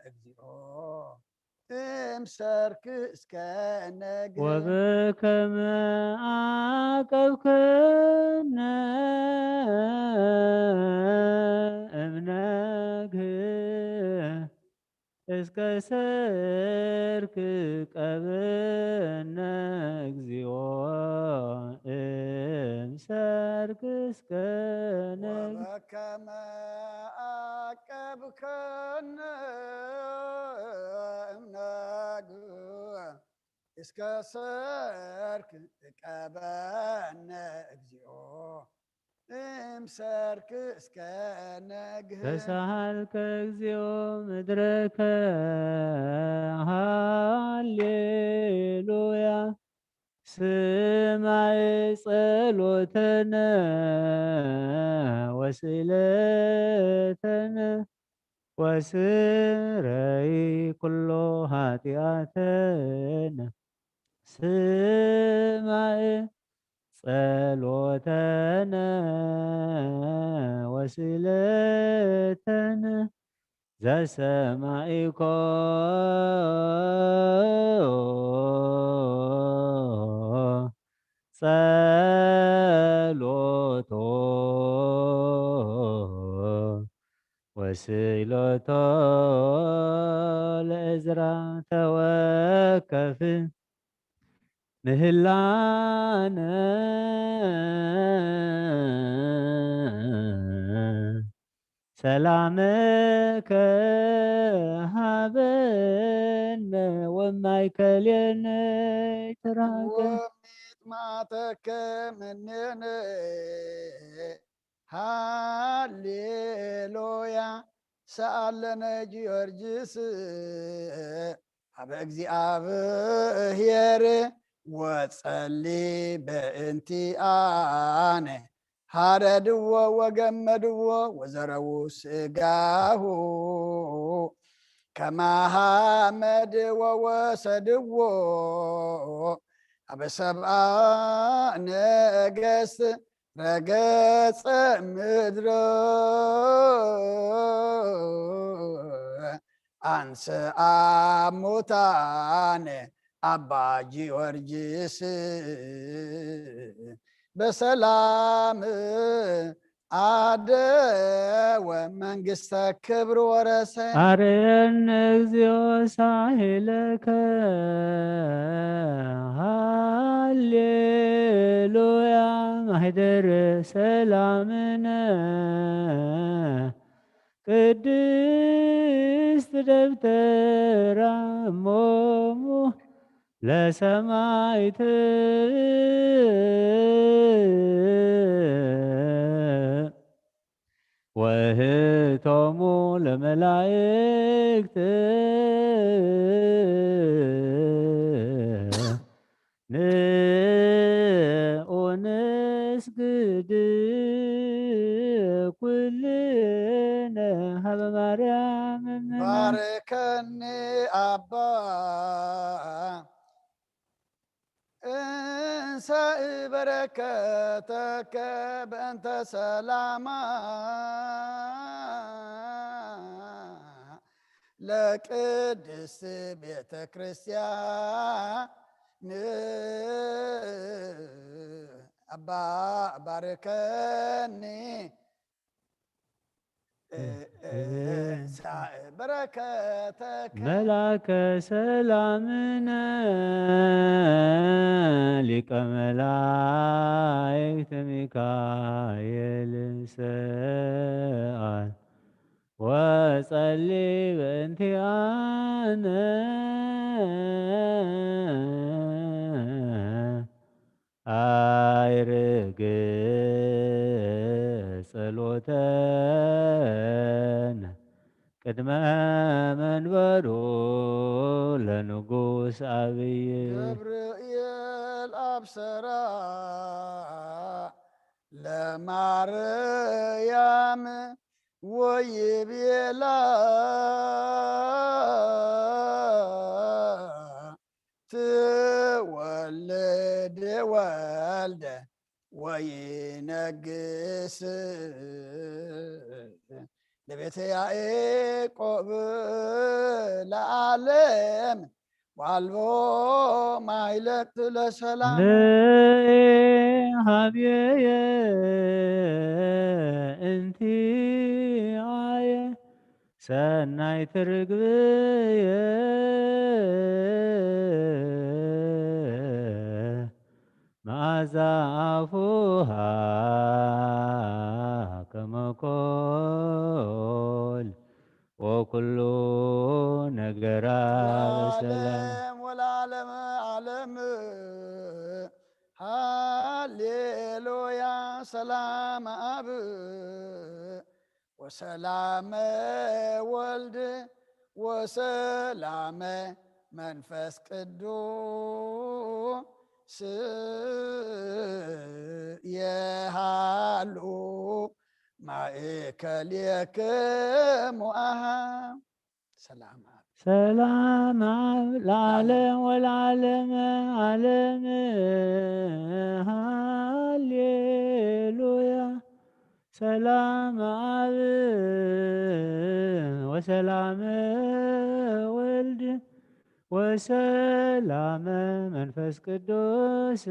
እግዚኦ እምሰርክ እስከ ነግ ወበከመ ኣቀብከነ እምነግ እስከ ሰርክ ቀበነ እግዚኦ እምሰርክ እስከ ነግ ወበከመ ኣቀብከነ እምነግ እስከ ሰርክ እቀበነ እግዚኦ እምሰርክ እስከ ነግህ ተሳሃልከ እግዚኦ ምድረከ ሃሌሉያ ስማይ ጸሎተነ ወስእለተነ ወስረይ ኩሎ ሃጢኣተነ ስማይ ጸሎተነ ወስእለተነ ዘሰማኢኮ ጸሎቶ ወስእሎቶ ለእዝራ ተወከፍ ምህላነ ሰላምከ ሃበነ ወማይከልየነ ይትራገ ወሚጥማተከ ምንነ ሃሌሉያ ሰኣለነ ጊዮርጊስ ኣብ እግዚኣብሔር ወጸሊ በእንቲኣነ ሃረድዎ ወገመድዎ ወዘረዉ ስጋሁ ከማሃመድ ወወሰድዎ ኣብ ሰብኣ ነገስት ረገጸ ምድሮ ኣንሰኣ ሙታነ ኣባ ጊዮርጊስ በሰላም ኣደወ መንግስተ ክብር ወረሰ። ኣርየን እግዚኦ ሳይለከ ሃሌሉያ ማህደር ሰላምነ ቅድስት ደብተራ እሞሙ ለሰማይት ወህቶሙ ለመላእክት ንኡንስግድ ኩልነ ሀበ ማርያም እምነ ባርከኒ ኣባ እንሰ በረከተከ በእንተ ሰላማ ለቅድስት ቤተ ክርስቲያን ኣባ ባርከኒ እንሳእ በረከተከ። መልአከ ሰላምነ ሊቀ መላእክት ሚካኤል ሰኣል ወጸሊ በእንቲኣነ። ኣይርግ ጸሎተን ቅድመ መንበሩ ለንጉስ ኣብይ። ገብርኤል ኣብሰራ ለማርያም ወይቤላ ትወልድ ወልደ ወይነግስ ለቤተ ያዕቆብ ለዓለም ዋልቦ ማይለቅት ለሰላም። ንኤ ሃብየየ እንቲአየ ሰናይ ትርግብየ መዓዛ ኣፉሃ ከመኮል ወኩሉ ነገራ በሰላም። ለዓለም ወለዓለመ ዓለም ሃሌሉያ። ሰላም ኣብ ወሰላመ ወልድ ወሰላመ መንፈስ ቅዱስ የሃሉ ማእከሌክሙ አሃ። ሰላም ኣብ ሰላም ኣብ ለዓለም ወለዓለመ ዓለም። ሃሌሉያ። ሰላም ኣብ ወሰላመ ወልድ ወሰላመ መንፈስ ቅዱስ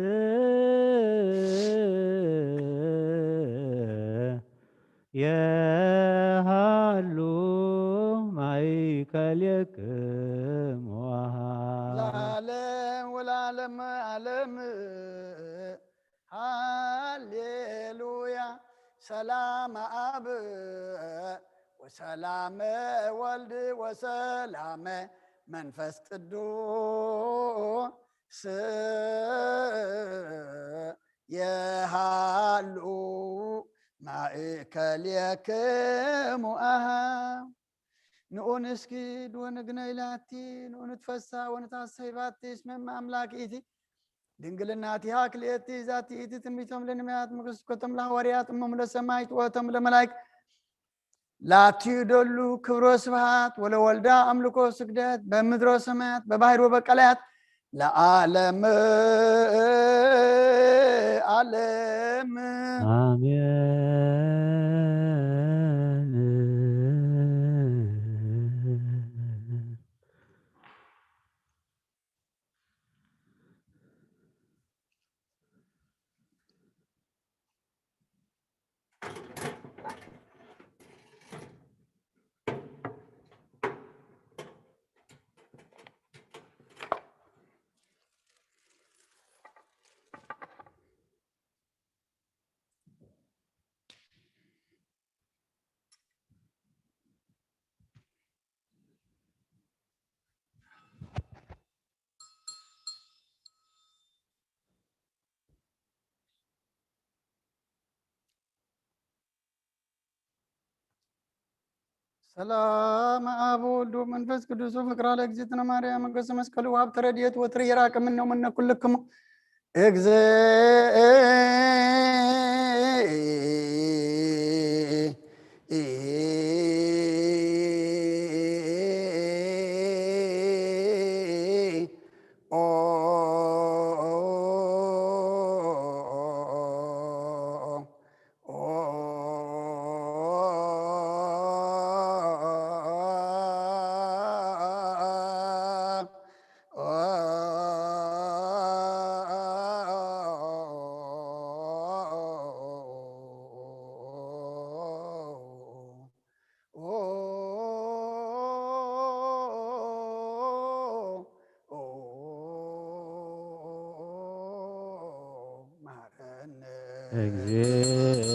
የሃሉ ማእከሌክሙ አሃ። ለዓለም ወለዓለመ ዓለም ሃሌሉያ። ሰላም ኣብ ወሰላመ ወልድ ወሰላመ መንፈስ ቅዱስ የሃሉ ማእከሌክሙ አሃ። ንኡ ንስኪድ ወንግነ ኢላቲ፣ ንኡ ንትፈሳ ወንታሰይ ባቲ፣ እስመ እመ አምላክ ኢቲ፣ ድንግልናቲሃ ክልኤቲ፣ ዛቲ ኢቲ ትንቢቶም ለነቢያት፣ መክስኮቶም ለሐዋርያት፣ እሞም ለሰማይት፣ ወእቶም ለመላይክ፣ ላቲ ደሉ ክብሮ ስብሃት፣ ወለወልዳ አምልኮ ስግደት፣ በምድሮ ሰማያት፣ በባህር ወበቀላያት፣ ለዓለመ ዓለም። አሜን። ሰላም አብ ወወልድ ወመንፈስ ቅዱስ ፍቅራ ለእግዝእትነ ማርያም ሞገሰ መስቀሉ ወሀብተ ረድኤት ወትሪ ይራቅ ምነ ወምነ ኩልክሙ። እግዝእ እግዚእ።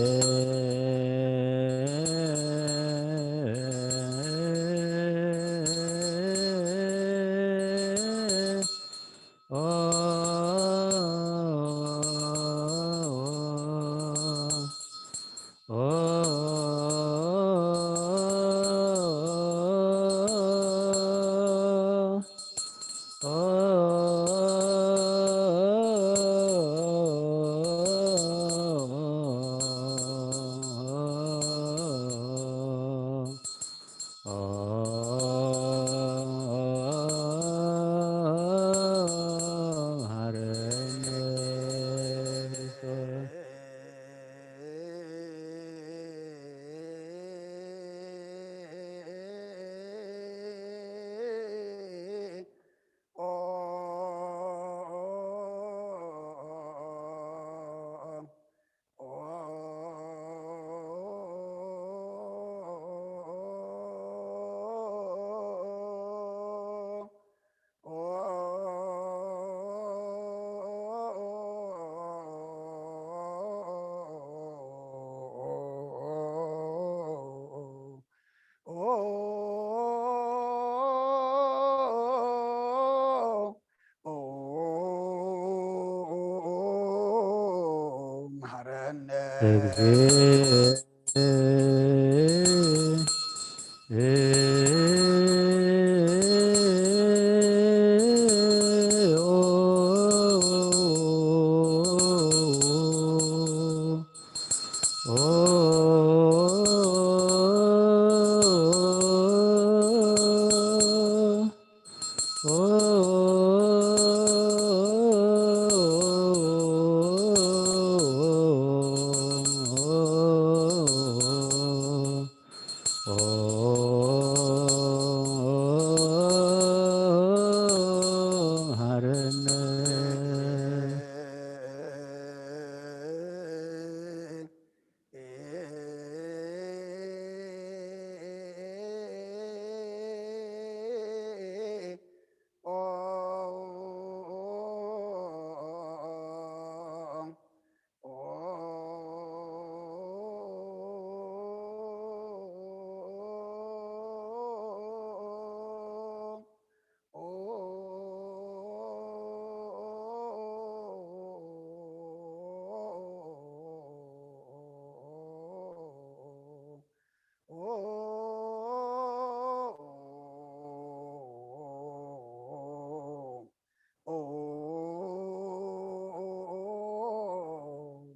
መሐረነ።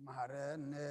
መሐረነ።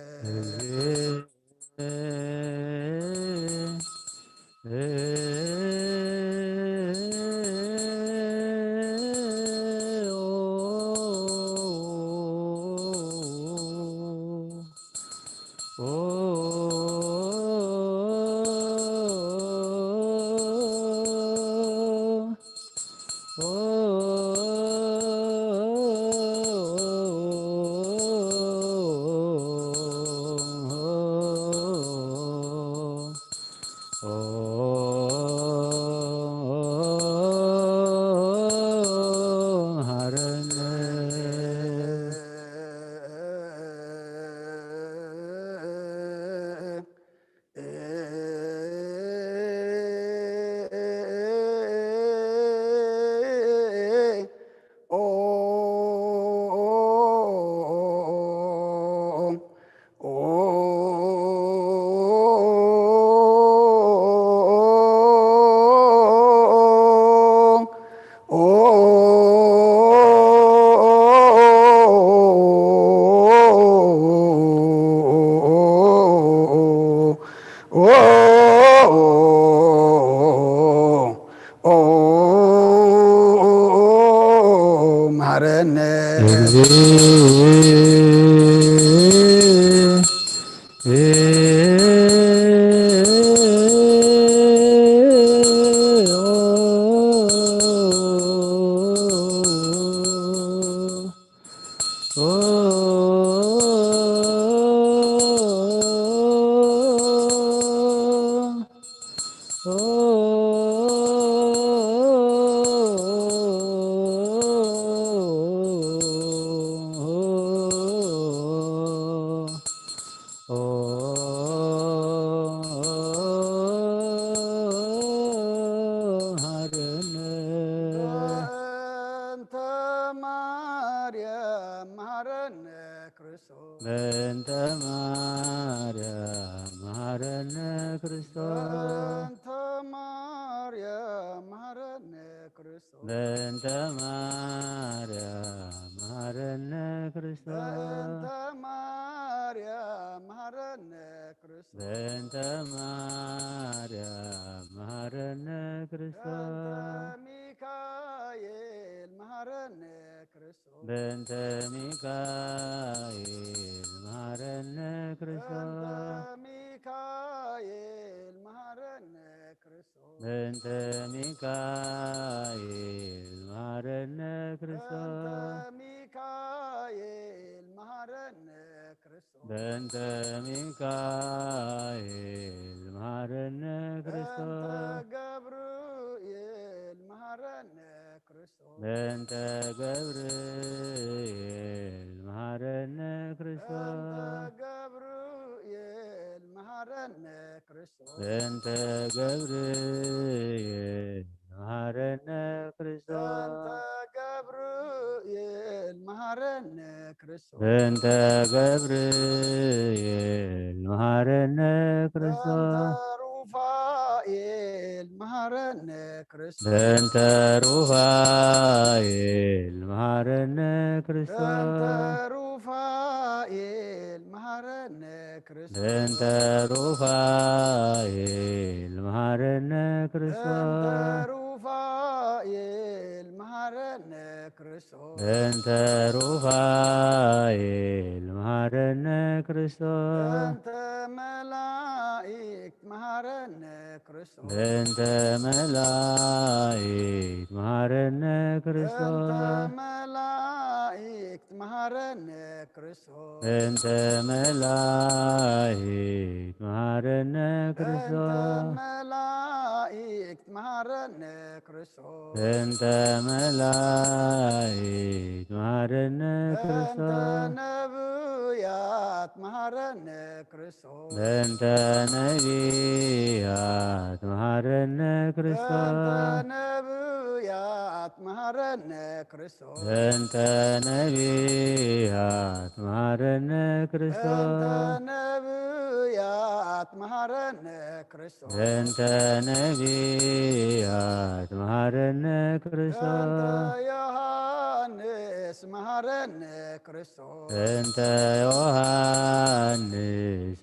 መሐረነ። በእንተ ማርያም መሐረነ ክርስቶስ። በእንተ ማርያም መሐረነ ክርስቶስ። በእንተ ማርያም መሐረነ ክርስቶስ። በእንተ ማርያም መሐረነ ክርስቶስ። በእንተ ማርያም መሐረነ ክርስቶስ። በእንተ ሚካኤል መሐረነ ክርስቶስ። በእንተ ሚካኤል መሐረነ ክርስቶስ። በእንተ ሚካኤል መሐረነ ክርስቶስ። በእንተ ሚካኤል መሐረነ ክርስቶስ። በእንተ ሚካኤል መሐረነ ክርስቶስ። በእንተ ሚካኤል መሐረነ ክርስቶስ። በእንተ ገብርኤል መሐረነ ክርስቶስ። በእንተ ገብርኤል መሐረነ ክርስቶስ። በእንተ ገብርኤል መሐረነ ክርስቶስ። በእንተ ገብርኤል መሐረነ ክርስቶስ። በእንተ ገብርኤል መሐረነ ክርስቶስ። በእንተ ገብርኤል መሐረነ ክርስቶስ። በእንተ ሩፋኤል መሐረነ ክርስቶስ። በእንተ ሩፋኤል መሐረነ ክርስቶስ። በእንተ ሩፋኤል መሐረነ ክርስቶስ። በእንተ ሩፋኤል መሐረነ ክርስቶስ። በእንተ ሩፋኤል መሐረነ ክርስቶስ። በእንተ ሩፋኤል መሐረነ ክርስቶስ። በእንተ መላእክት መሐረነ ክርስቶስ። በእንተ መላእክት መሐረነ ክርስቶስ። በእንተ መላእክት መሐረነ ክርስቶስ። በእንተ መላእክት መሐረነ በእንተ ክርስቶስ። መላእክት መሐረነ ክርስቶስ። በእንተ መላእክት መሐረነ በእንተ ክርስቶስ። ነብያት መሐረነ ክርስቶስ። በእንተ ነቢያት መሐረነ በእንተ ክርስቶስ። ነብያት መሐረነ ክርስቶስ። በእንተ ነቢያት መሐረነ በእንተ ክርስቶስ። ነብያት መሐረነ ክርስቶስ። በእንተ ነቢያት መሐረነ በእንተ ክርስቶስ። ዮሐንስ መሐረነ ክርስቶስ። በእንተ ዮሐንስ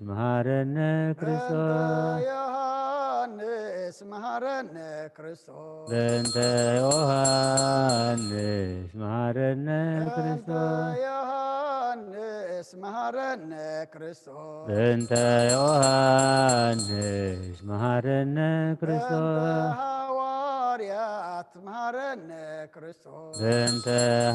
መሐረነ በእንተ ክርስቶስ። ዮሐንስ መሐረነ ክርስቶስ። በእንተ ዮሐንስ መሐረነ በእንተ ክርስቶስ። ዮሐንስ መሐረነ ክርስቶስ። በእንተ ዮሐንስ መሐረነ በእንተ ክርስቶስ። ሐዋርያት መሐረነ ክርስቶስ። በእንተ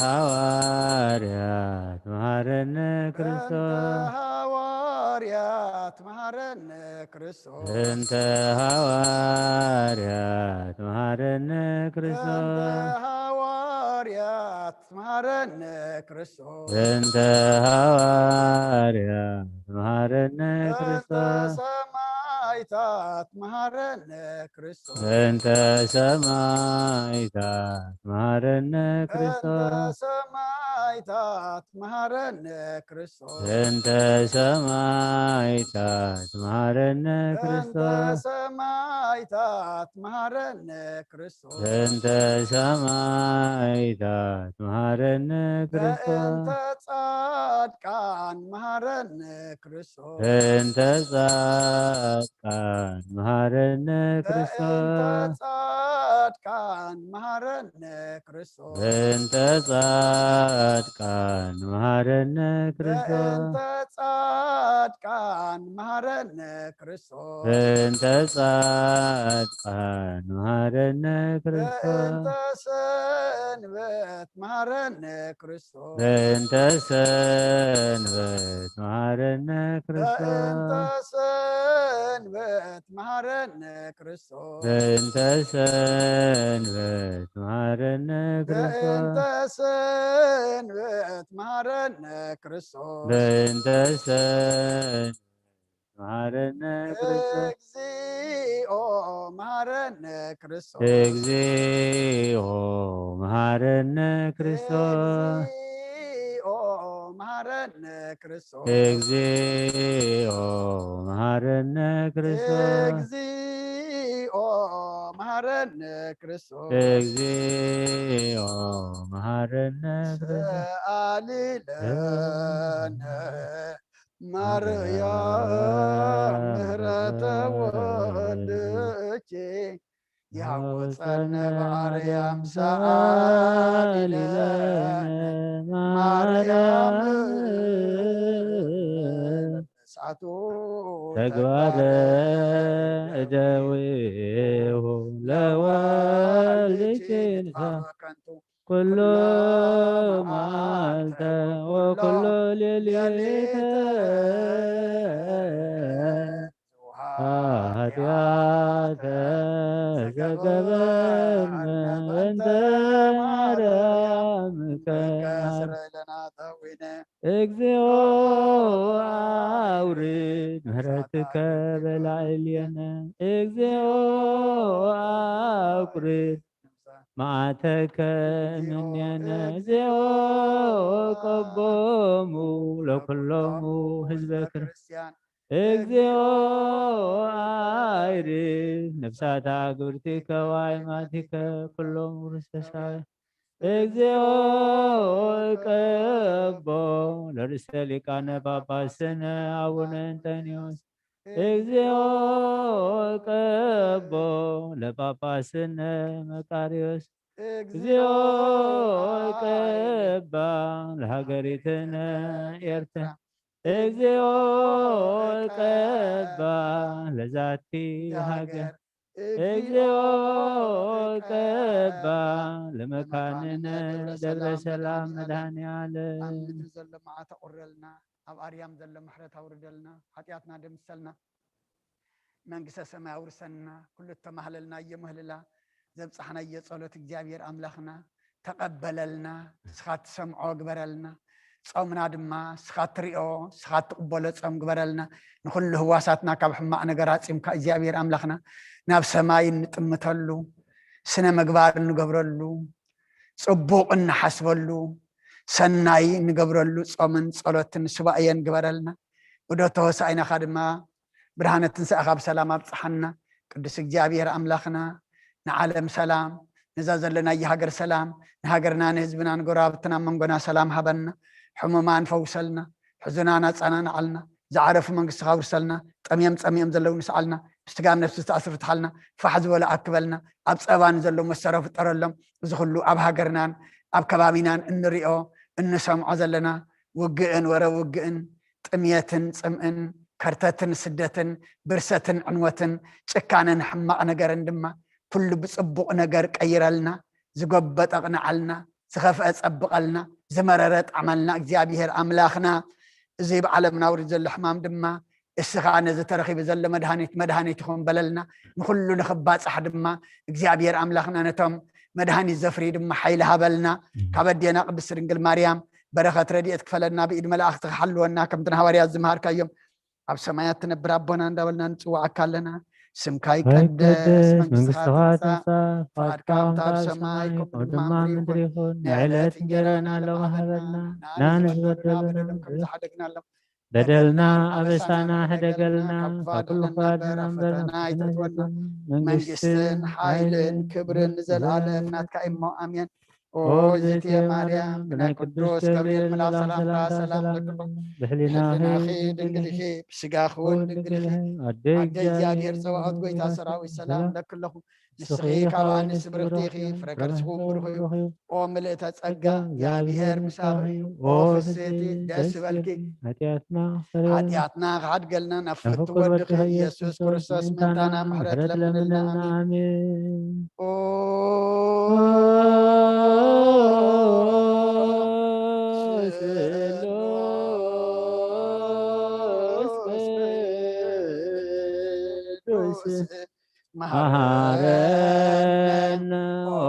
ሐዋርያት መሐረነ በእንተ ክርስቶስ። ሐዋርያት መሐረነ ክርስቶስ። በእንተ ሐዋርያት መሐረነ በእንተ ክርስቶስ። ሐዋርያት መሐረነ ክርስቶስ። በእንተ ሐዋርያት መሐረነ በእንተ ክርስቶስ። ሰማዕታት መሐረነ ክርስቶስ። በእንተ ሰማዕታት መሐረነ በእንተ ክርስቶስ። ሰማዕታት መሐረነ ክርስቶስ። በእንተ ሰማዕታት መሐረነ በእንተ ክርስቶስ። ሰማዕታት መሐረነ ክርስቶስ። በእንተ ሰማዕታት መሐረነ ክርስቶስ። በእንተ ጻድቃን መሐረነ ክርስቶስ። በእንተ ጻድቃን መሐረነ በእንተ ክርስቶስ። ጻድቃን መሐረነ ክርስቶስ። በእንተ ጻድቃን መሐረነ ክርስቶስ። በእንተ ጻድቃን መሐረነ ክርስቶስ። በእንተ ጻድቃን መሐረነ ክርስቶስ። በእንተ ሰንበት መሐረነ ክርስቶስ። በእንተ ሰንበት መሐረነ በእንተ ክርስቶስ። ሰንበት መሐረነ ክርስቶስ። በእንተ ሰንበት መሐረነ ክርስቶስ። በእንተ ሰንበት መሐረነ ክርስቶስ። በእንተ ሰንበት መሐረነ ክርስቶስ። እግዚኦ መሐረነ ክርስቶስ። እግዚኦ መሐረነ ክርስቶስ። እግዚኦ መሃረነ ክርስቶስ። እግዚኦ መሃረነ ክርስቶስ። እግዚኦ መሃረነ ክርስቶስ። እግዚኦ መሃረነ ክርስቶስ። ሰኣሊ ለነ ማርያም ምህረተ ወልድኪ ያወፀነ ማርያም ሰኣሊ ለነ ማርያም። ሰዓቱ ተግባረ እደዊሁ ለወልድኪ ንሳ ከንቱ ኩሉ መዓልተ ወኩሉ ሌሊተ ኃጢአተ ዘገበርነ በእንተ ማርያም ከስረ ለና ተዊነ። እግዚኦ አውርድ ምህረትከ በላዕሌነ። እግዚኦ አውርድ መዓተከ እምኔነ። እግዚኦ ቀቦሙ ለኩሎሙ ህዝበ ክርስቲያን። እግዚኦ አይርፍ ነፍሳታ ግብርቲከ ዋይማቲከ ኩሎም ውርስተ ሳዊ። እግዚኦ ቀቦ ለርእሰ ሊቃነ ጳጳስነ አቡነ እንጠንዮስ። እግዚኦ ቀቦ ለጳጳስነ መቃርዮስ። እግዚኦ ቀባ ለሃገሪትነ ኤርትራ። እግዚኦ ቀባ ለዛቲ ሃገር። እግዚኦ ቀባ ለመካንነ ደብረ ሰላም መድኃኔ ዓለም። ኣብ ምድሪ ዘሎ መዓት ኣቑረልና፣ ኣብ ኣርያም ዘሎ ምሕረት ኣውርደልና፣ ሓጢኣትና ደምሰልና። መንግስተ ሰማይ ኣውርሰና። ኩሉ እተማህለልና እየምህልላ ዘብጻሕናዮ ጸሎት እግዚኣብሔር ኣምላኽና ተቐበለልና። ንስኻ ትሰምዖ ግበረልና። ጾምና ድማ ንስኻ ትሪኦ፣ ንስኻ ትቕበሎ ጾም ግበረልና። ንኹሉ ህዋሳትና ካብ ሕማቕ ነገር ኣጺምካ እግዚኣብሔር ኣምላኽና ናብ ሰማይ እንጥምተሉ፣ ስነ ምግባር እንገብረሉ፣ ጽቡቕ እንሓስበሉ፣ ሰናይ እንገብረሉ ጾምን ጸሎትን ሱባኤን ግበረልና። ዑደተ ሆሳዕናኻ ድማ ብርሃነ ትንሳኤኻ ብሰላም ኣብጽሓና። ቅዱስ እግዚኣብሔር ኣምላኽና ንዓለም ሰላም፣ ነዛ ዘለናያ ሃገር ሰላም፣ ንሃገርና ንህዝብና ንጎረባብትና መንጎና ሰላም ሃበና። ሕሙማን ፈውሰልና፣ ሕዙናን ኣጸናንዓልና፣ ዝዓረፉ መንግስትኻ ኣውርሰልና፣ ጠምዮም ጸሚኦም ዘለዉ ንስዓልና፣ ብስጋም ነፍሲ ዝተኣስሩ ፍትሓልና፣ ፋሕ ዝበሉ ኣክበልና፣ ኣብ ጸባ ንዘለዉ መሰሮ ፍጠረሎም። እዚ ኩሉ ኣብ ሃገርናን ኣብ ከባቢናን እንሪኦ እንሰምዖ ዘለና ውግእን ወረ ውግእን፣ ጥምየትን ጽምእን፣ ከርተትን ስደትን፣ ብርሰትን ዕንወትን፣ ጭካነን ሕማቕ ነገርን ድማ ኩሉ ብጽቡቕ ነገር ቀይረልና፣ ዝጎበጠ ኣቕንዓልና፣ ዝኸፍአ ጸብቐልና፣ ዝመረረ ጣዕመልና እግዚኣብሔር ኣምላኽና። እዚ ብዓለምና ውሪድ ዘሎ ሕማም ድማ እስኻ ነዚ ተረኺቡ ዘሎ መድሃኒት መድሃኒት ይኹን በለልና። ንኹሉ ንኽባጻሕ ድማ እግዚኣብሔር ኣምላኽና ነቶም መድሃኒት ዘፍርዩ ድማ ሓይሊ ሃበልና። ካብ ኣዴና ቅድስት ድንግል ማርያም በረኸት ረድኤት ክፈለና፣ ብኢድ መላእኽቲ ክሓልወና፣ ከምቲ ንሃዋርያት ዝመሃርካዮም ኣብ ሰማያት ትነብር ኣቦና እንዳበልና ንጽዋዓካ ኣለና። ስምካ ይቀደስ፣ መንግስትኻ ትምጻእ፣ ፍቓድካ ከምታ ኣብ ሰማይ ከምኡ ድማ ኣብ ምድሪ ይኹን። ናይ ዕለት እንጀራና ሎሚ ሃበና፣ ንኣና ንበደልና በደሎም ከም ዝሓደግናሎም በደልና ኣበሳና ሕደገልና፣ ካብ ኩሉ ክፉእ ኣድሕነና እምበር፣ ፈተና ኣይተእትወና። መንግስትን ሓይልን ክብርን ንዘለኣለም ናትካ እሞ፣ ኣሜን። ኦ እግዝእትየ ማርያም፣ ብናይ ቅዱስ ገብርኤል መልኣኽ ሰላምታ ሰላም እብለኪ ኣለኹ። ብሕሊናኺ ድንግል ኢኺ፣ ብስጋኺ እውን ድንግል ኢኺ። ኣደ እግዚኣብሔር ጸባኦት፣ ጎይታ ሰራዊት፣ ሰላም እብለኪ ኣለኹ። ንስኺ ካብ ኣንስቲ ብርኽቲ ኢኺ፣ ፍረ ከርስኺ እውን ብሩኽ እዩ። ኦ ምልእተ ጸጋ፣ እግዚኣብሔር ምሳኺ እዩ። ኦ ፍስሕቲ፣ ደስ ይበልኪ። ሓጢኣትና ክሓድገልና ናብ ፍርቱ ወድኺ ኢየሱስ ክርስቶስ ምእንታና ምሕረት ለምንልና። ኣሜን። ኦ ስሉስ ቅዱስ መሃረነ። ኦ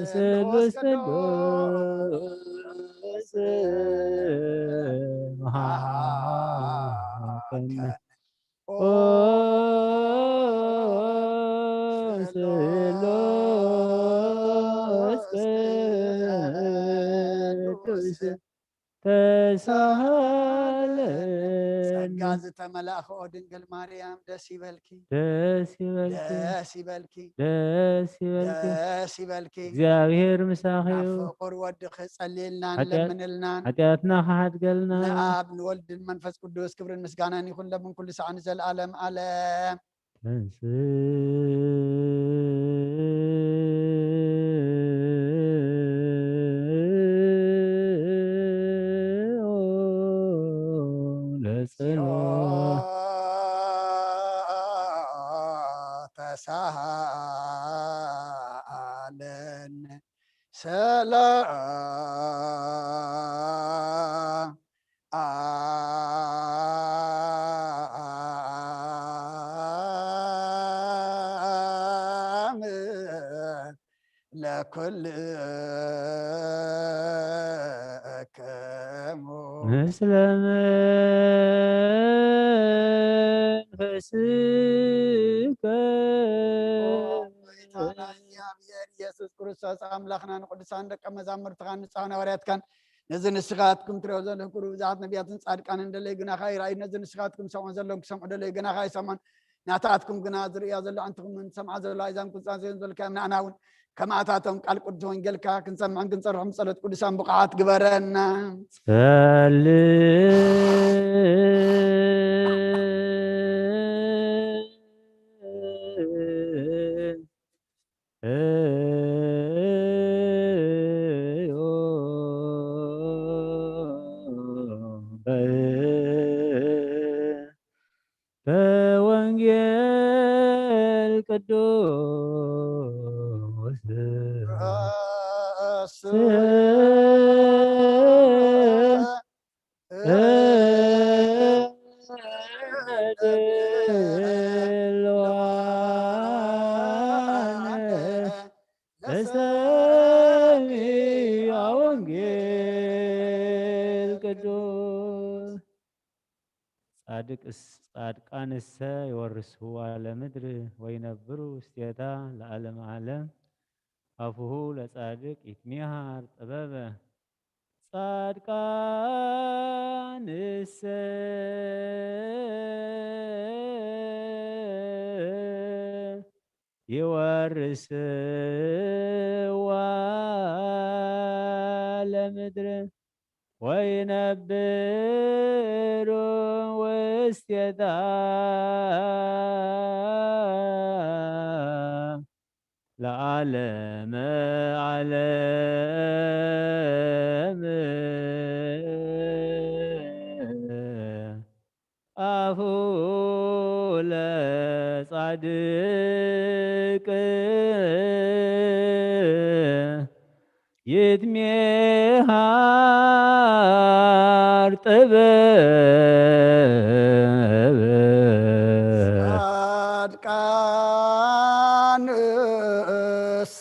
ስሉስ ቅዱስ መሃረነ። ኦ ስሉስ ቅዱስ ተሳሃለኒ። ጸጋ ዝተመላእኽኦ ድንግል ማርያም ደስ ይበልኪ፣ ደስ ይበልኪ፣ ደስ ይበልኪ፣ ደስ ይበልኪ። ደስ ይበልኪ። እግዚኣብሔር ምሳኺ እዩ። ናብ ፍቁር ወድኺ ጸልየልናን ሓጢኣት- ለምንልናን። ሓጢኣትና ክሓድገልና። ንኣብ ንወልድን መንፈስ ቅዱስ ክብርን ምስጋናን ይኹን ለምን ኩሉ ሰዓን ንዘለዓለም ዓለም። ተንሥኦ ለጸሎት። ተሳሃለነ ሰላም ለኩልክሙ። ምስለ መንፈስከ። ጎይታና እግዚኣብሔር ኢየሱስ ክርስቶስ ኣምላኽና ንቅዱሳን ደቀ መዛሙርትኻን ንጹሓን ሃዋርያትካን ነዚ ንስኻትኩም ትሪኦ ዘለኹም ክብሪ ብዙሓት ነቢያትን ጻድቃንን ደለዩ ግናኻ ይረኣዩ፣ ነዚ ንስኻትኩም ሰምዖ ዘለኹም ክሰምዑ ደለዩ ግናኻ ይሰምዑን፣ ናታትኩም ግና ዝርእያ ዘሎ ኣዕንትኹምን ዝሰምዓ ዘሎ ኣእዛንኩም ዝጻሰዮን ዘለካ እምናእና እውን ከማእታቶም ቃል ቅዱስ ወንጌልካ ክንሰምዕን ክንጸርሖም ጸሎት ቅዱሳን ብቑዓት ግበረና። ጸልዮ በወንጌል ቅዱስ ለሰሚዐ ወንጌል ቅዱስ። ጻድቅስ ጻድቃንሰ ይወርስዋ ለምድር ወይነብሩ ውስቴታ ለዓለም ዓለም። አፉሁ ለጻድቅ ይትሚሃር ጥበበ። ጻድቃንሰ ይወርስዋ ለምድር ወይነብሩ ውስቴታ ለዓለመ ዓለም። አፉ ለጻድቅ ይትሜሃር ጥበብ። ጻድቃንሰ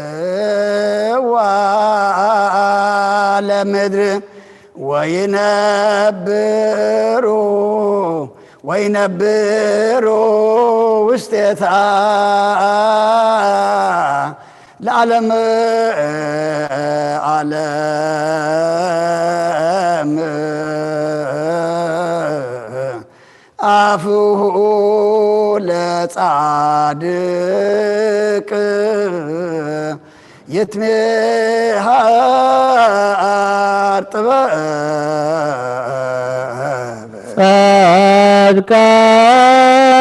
ይወርስዋ ለምድር ወይነብሩ ወይነብሩ ውስቴታ ለዓለም ዓለም። አፉሁ ለጻድቅ ይትሜሃር ጥበብ።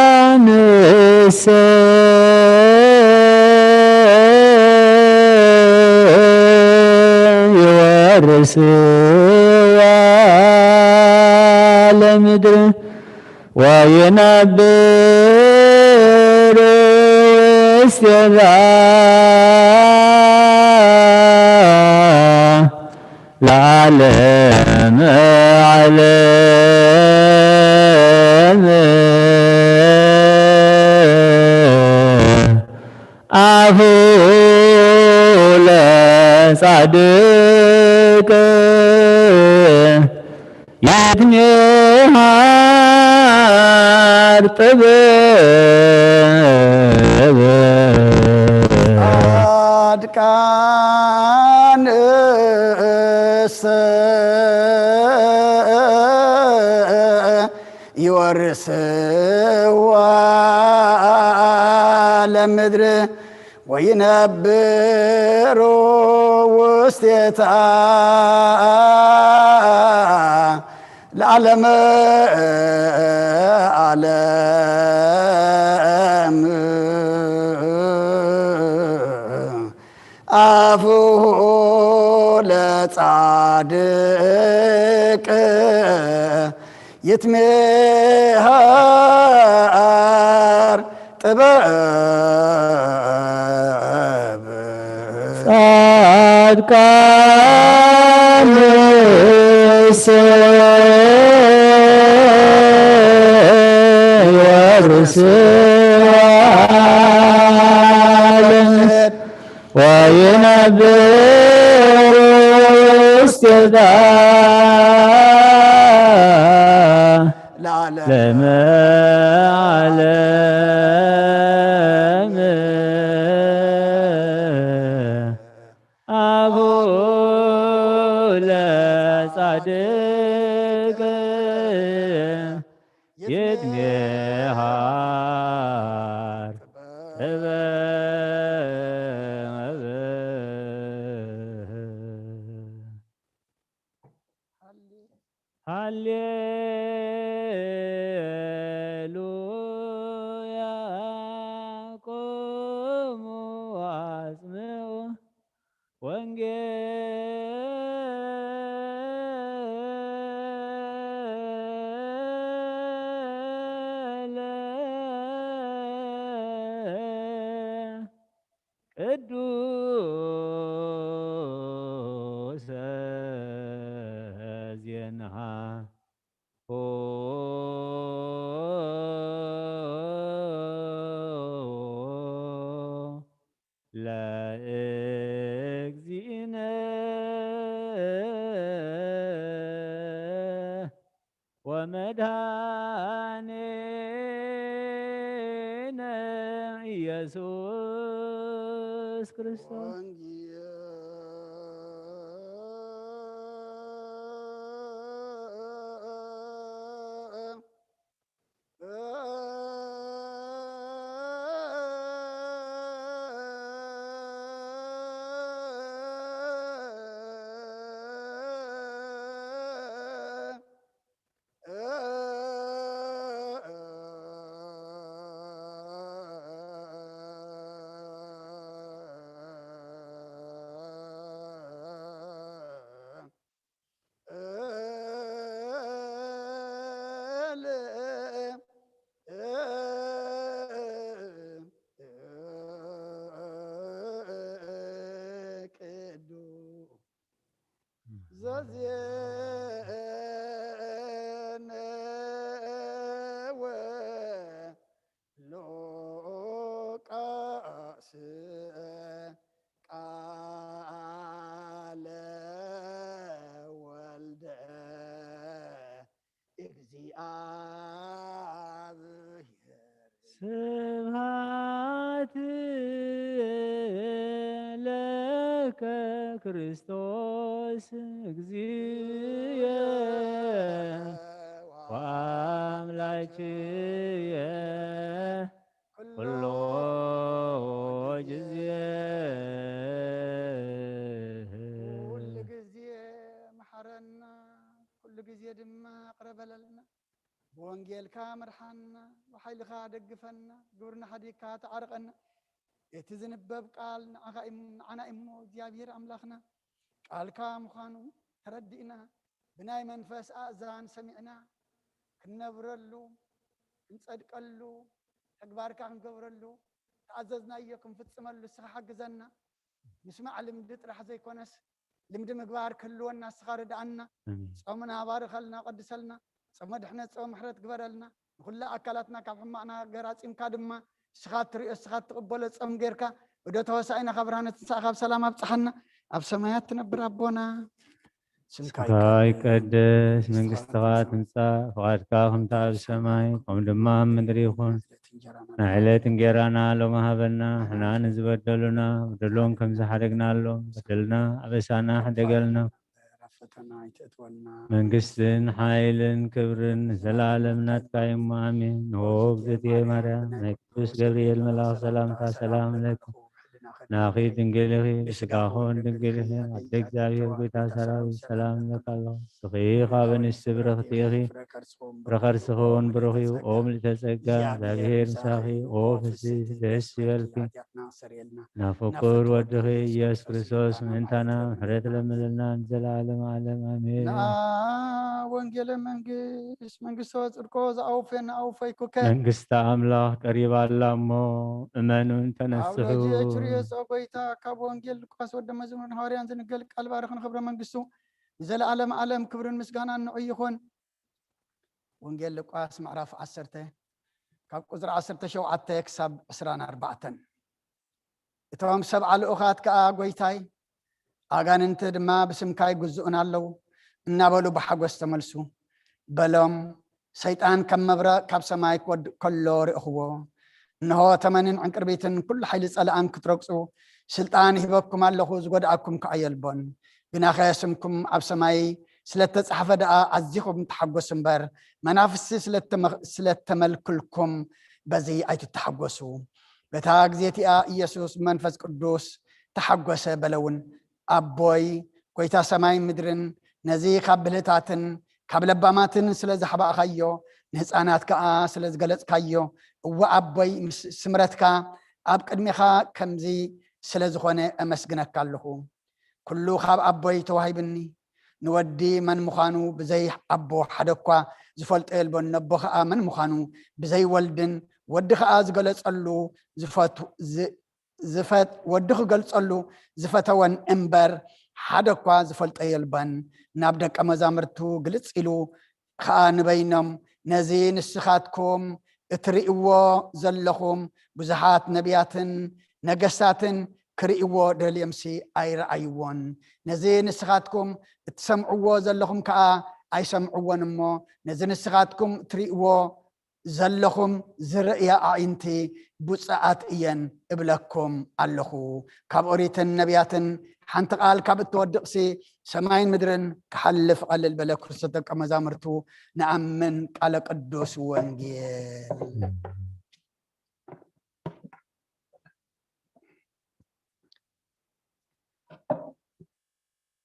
ጻድቃንሰ ይወርስዋ ለምድር ወይነብሩ ውስቴታ ለዓለመ ዓለም። አፉ ለጻድቅ ይትሜሃር ጥበብ። ምድሪ ወይነብሩ ውስቴታ ለዓለመ ዓለም። ኣፉሁ ለጻድቅ ይትሜሃር ጥበብ። ጻድቃንሰ የውርስዋ ዓለም ወይነብሩ ውስቴታ ለዓለመ ዓለም። አቡ ለጻድቅ ይትሜሃር ጥበብ። ሃሌሉያ። ቁሙ አጽምዑ ወንጌለ ቅዱሰ ዜናሁ ለእግዚእነ ወመድኃኒነ ኢየሱስ ክርስቶስ። ቅዱስ ዘዜነወ ሉቃስ ቃለ ወልደ እግዚአብሔር። ስብሐት ለከ ክርስቶስ እግዚእ ወአምላክየ ኩሎ ጊዜ። ኩሉ ግዜ መሓረና፣ ኩሉ ግዜ ድማ ይቕረ በለልና። ብወንጌልካ ምርሓና፣ ብሓይልኻ ደግፈና፣ ግብርና ሓዲግካ ተዓርቐና። እቲ ዝንበብ ቃል ንዓኻ እም-፣ ንዓና እሞ እግዚኣብሔር ኣምላኽና ቃልካ ምዃኑ ተረዲእና፣ ብናይ መንፈስ ኣእዛን ሰሚዕና፣ ክንነብረሉ፣ ክንጸድቀሉ፣ ተግባርካ ክንገብረሉ፣ ተኣዘዝናዮ ክንፍጽመሉ ንስኻ ሓግዘና። ምስማዕ ልምዲ ጥራሕ ዘይኮነስ፣ ልምዲ ምግባር ክህልወና ንስኻ ርድኣና። ኣሜን። ጾምና ባርኸልና፣ ቀድሰልና። ጾመ ድሕነት፣ ጾመ ምሕረት ግበረልና። ንኹላ ኣካላትና ካብ ሕማቕ ነገር ኣጺምካ ድማ ንስኻ እትርእዮ፣ ንስኻ እትቕበሎ ጾም ጌርካ፣ እዶ ተወሳኢና ካብ ብርሃነ ትንሳኤ ካብ ሰላም ኣብጽሓና። ኣብ ሰማያት ትነብር ኣቦና፣ ስምካ ስምካ ይቀደስ፣ መንግስትኻ ትምጻእ፣ ፍቓድካ ከምቲ ኣብ ሰማይ፣ ከምኡ ድማ ኣብ ምድሪ ይኹን። ናይ ዕለት እንጌራና ሎሚ ሃበና፣ ንሕና ንዝበደሉና፣ በደሎም ከም ዝሓደግናሎም፣ በደልና ኣበሳና ሕደገልና። ፈተና ኣይተእትወና። መንግስትን ሓይልን ክብርን ንዘለኣለም ናትካ እዩ እሞ፣ ኣሜን። ንእግዝእትየ ማርያም፣ ናይ ቅዱስ ገብርኤል መልኣኽ ሰላምታ ሰላም እለኪ። ናኺ ድንግል ኢኺ፣ ብስጋኹን ድንግል ኢኺ። ኣደ እግዚኣብሔር ጎይታ ሰራዊት ሰላም እለካ ኣለኹ። ንስኺ ካብ ኣንስቲ ብርኽቲ ኢኺ፣ ፍረ ከርስኺ እውን ብሩኽ እዩ። ኦ ምልዕተ ጸጋ፣ እግዚኣብሔር ምሳኺ። ኦ ፍስሕቲ ደስ ይበልኪ። ናብ ፍቁር ወድኺ ኢየሱስ ክርስቶስ ምእንታና ምሕረት ለምንልና ንዘለዓለም ዓለም ኣሜን። ንኣ ወንጌለ መንግስት መንግስቶ ጽድቆ ዝኣውፈ ንኣውፈይኩከ። መንግስቲ ኣምላኽ ቀሪባ ኣላ እሞ እመኑን ተነስሑ። ኣውሎጂ ችሪዮ ጸጎይታ ካብ ወንጌል ሉቃስ ወደ መዝሙርን ሃዋርያን ዝንገል ቃል ባርኽን ክብረ መንግስቱ ንዘለዓለም ዓለም ክብርን ምስጋናን ንዑ ይኹን። ወንጌል ሉቃስ ምዕራፍ ዓሰርተ ካብ ቁጽሪ ዓሰርተ ሸውዓተ ክሳብ ዕስራን ኣርባዕተን። እቶም ሰብዓ ልኡኻት ከኣ፣ "ጐይታይ፣ ኣጋንንቲ ድማ ብስምካ ይግዝኡና ኣለዉ" እናበሉ ብሓጎስ ተመልሱ። በሎም፣ "ሰይጣን ከም መብረቕ ካብ ሰማይ ክወድቕ ከሎ ርኢኽዎ። እንሆ፣ ተመንን ዕንቅርቢትን ኩሉ ሓይሊ ጸላእን ክትረግጹ ስልጣን ሂበኩም ኣለኹ፣ ዝጎድኣኩም ከኣ የልቦን። ግናኸ ስምኩም ኣብ ሰማይ ስለ እተጻሕፈ ደኣ ኣዚኹም ተሓጎሱ እምበር፣ መናፍስቲ ስለ እተመ-፣ ስለ እተመልክልኩም በዚ ኣይትተሓጎሱ።" በታ ግዜ እቲኣ ኢየሱስ ብመንፈስ ቅዱስ ተሓጎሰ፣ በለ እውን፣ "ኣቦይ፣ ጐይታ ሰማይን ምድርን፣ ነዚ ካብ ብልህታትን ካብ ለባማትን ስለ ዘሕባእኻዮ፣ ንህፃናት ከኣ ስለ ዝገለጽካዮ፣ እወ ኣቦይ፣ ምስ ስምረትካ ኣብ ቅድሜኻ ከምዚ ስለ ዝኾነ እመስግነካ ኣለኹ። ኩሉ ካብ ኣቦይ ተዋሂብኒ። ንወዲ መን ምዃኑ ብዘይ ኣቦ ሓደ እኳ ዝፈልጦ የልቦን፣ ነቦ ኸኣ መን ምዃኑ ብዘይ ወልድን ወዲ ኸኣ ዝገለጸሉ ዝፈቱ-፣ ዝ-፣ ዝፈት-፣ ወዲ ክገልጸሉ ዝፈተወን እምበር፣ ሓደ እኳ ዝፈልጦ የልበን። ናብ ደቀ መዛሙርቱ ግልጽ ኢሉ ኸኣ ንበይኖም፣ ነዚ ንስኻትኩም እትርእይዎ ዘለኹም ብዙሓት ነቢያትን ነገስታትን ክርእይዎ ደልዮምሲ ኣይረኣይዎን። ነዚ ንስኻትኩም እትሰምዕዎ ዘለኹም ከኣ ኣይሰምዕዎን እሞ፣ ነዚ ንስኻትኩም እትርእይዎ ዘለኹም ዝርእያ ኣዒንቲ ብፁዓት እየን እብለኩም ኣለኹ። ካብ ኦሪትን ነቢያትን ሓንቲ ቃል ካብ እትወድቕሲ፣ ሰማይን ምድርን ክሓልፍ ቀልል በለ። ክርስቶስ ደቀ መዛሙርቱ ንኣምን ቃለ ቅዱስ ወንጌል።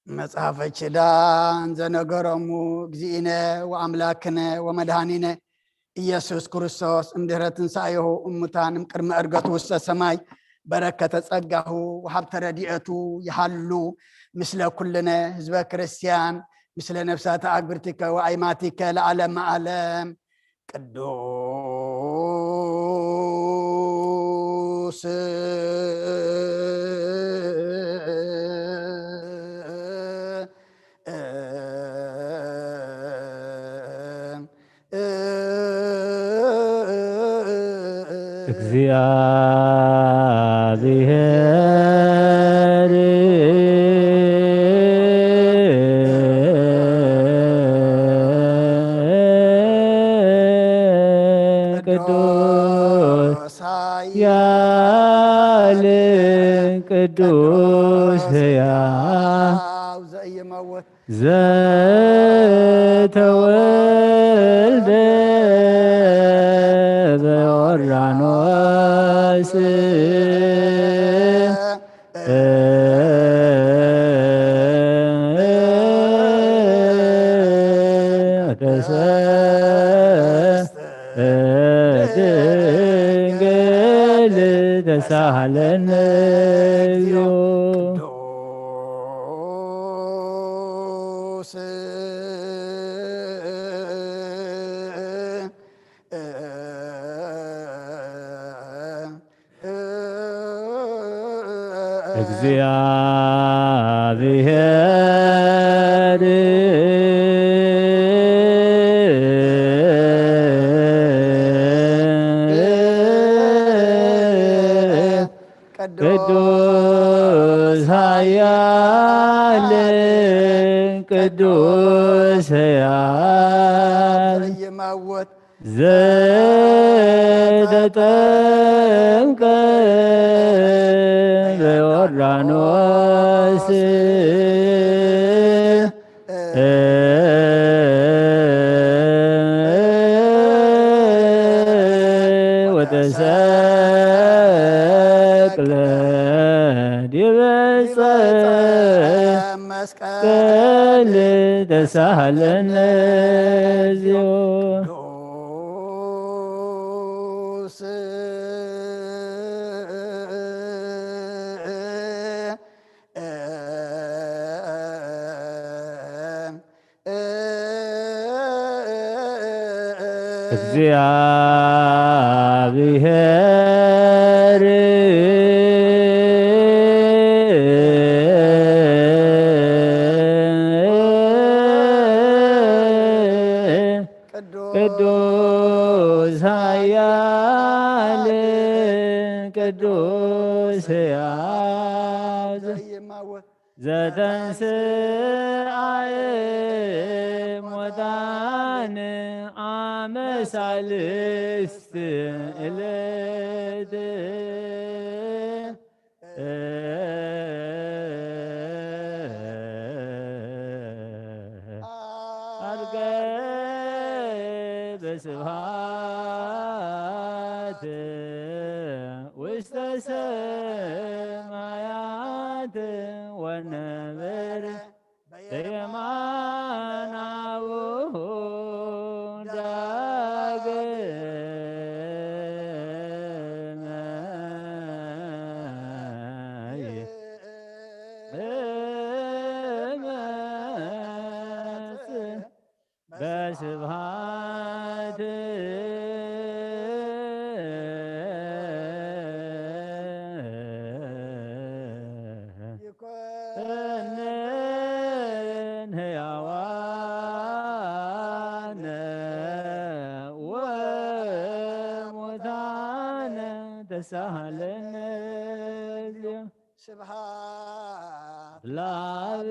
መጽሐፈ ኪዳን ዘነገሮሙ እግዚእነ ወአምላክነ ወመድኃኒነ ኢየሱስ ክርስቶስ እምድህረ ትንሣኤሁ እሙታን እምቅድመ ዕርገቱ ውስተ ሰማይ በረከተ ጸጋሁ ወሀብተ ረድኤቱ ይሃሉ ምስለ ኩልነ ህዝበ ክርስቲያን ምስለ ነፍሳተ አግብርቲከ ወአይማቲከ ለዓለመ ዓለም። ቅዱስ እግዚአብሔር ቅዱስ ኃያል ቅዱስ ሕያው ዘኢይመውት ዘተወልደ በዮርዳኖስ ተሰ ድንግል ተሳሃለነ እግዚኦ። ቅዱስ እግዚአብሔር ቅዱስ ኃያል ቅዱስ ሕያው ይመውት ዘተጠምቀ በዮርዳኖስ ተክለ ዲበ ዕፀ መስቀል ተሳሃለነ እግዚኦ። ቅዱስ እግዚአብሔር ቅዱስ ኃያል ቅዱስ ሕያው ዘተንስአ እሙታን አመ ሣልስት ዕለት አርገ በስብሐት ውስተ ሰማያት ወነበረ በየማነ አቡሁ ዳግመ ይመጽእ በስብሐት ይኮንን ሕያዋነ ወሙታነ ተሳሃለነ እግዚኦ። ስብሐት ለአብ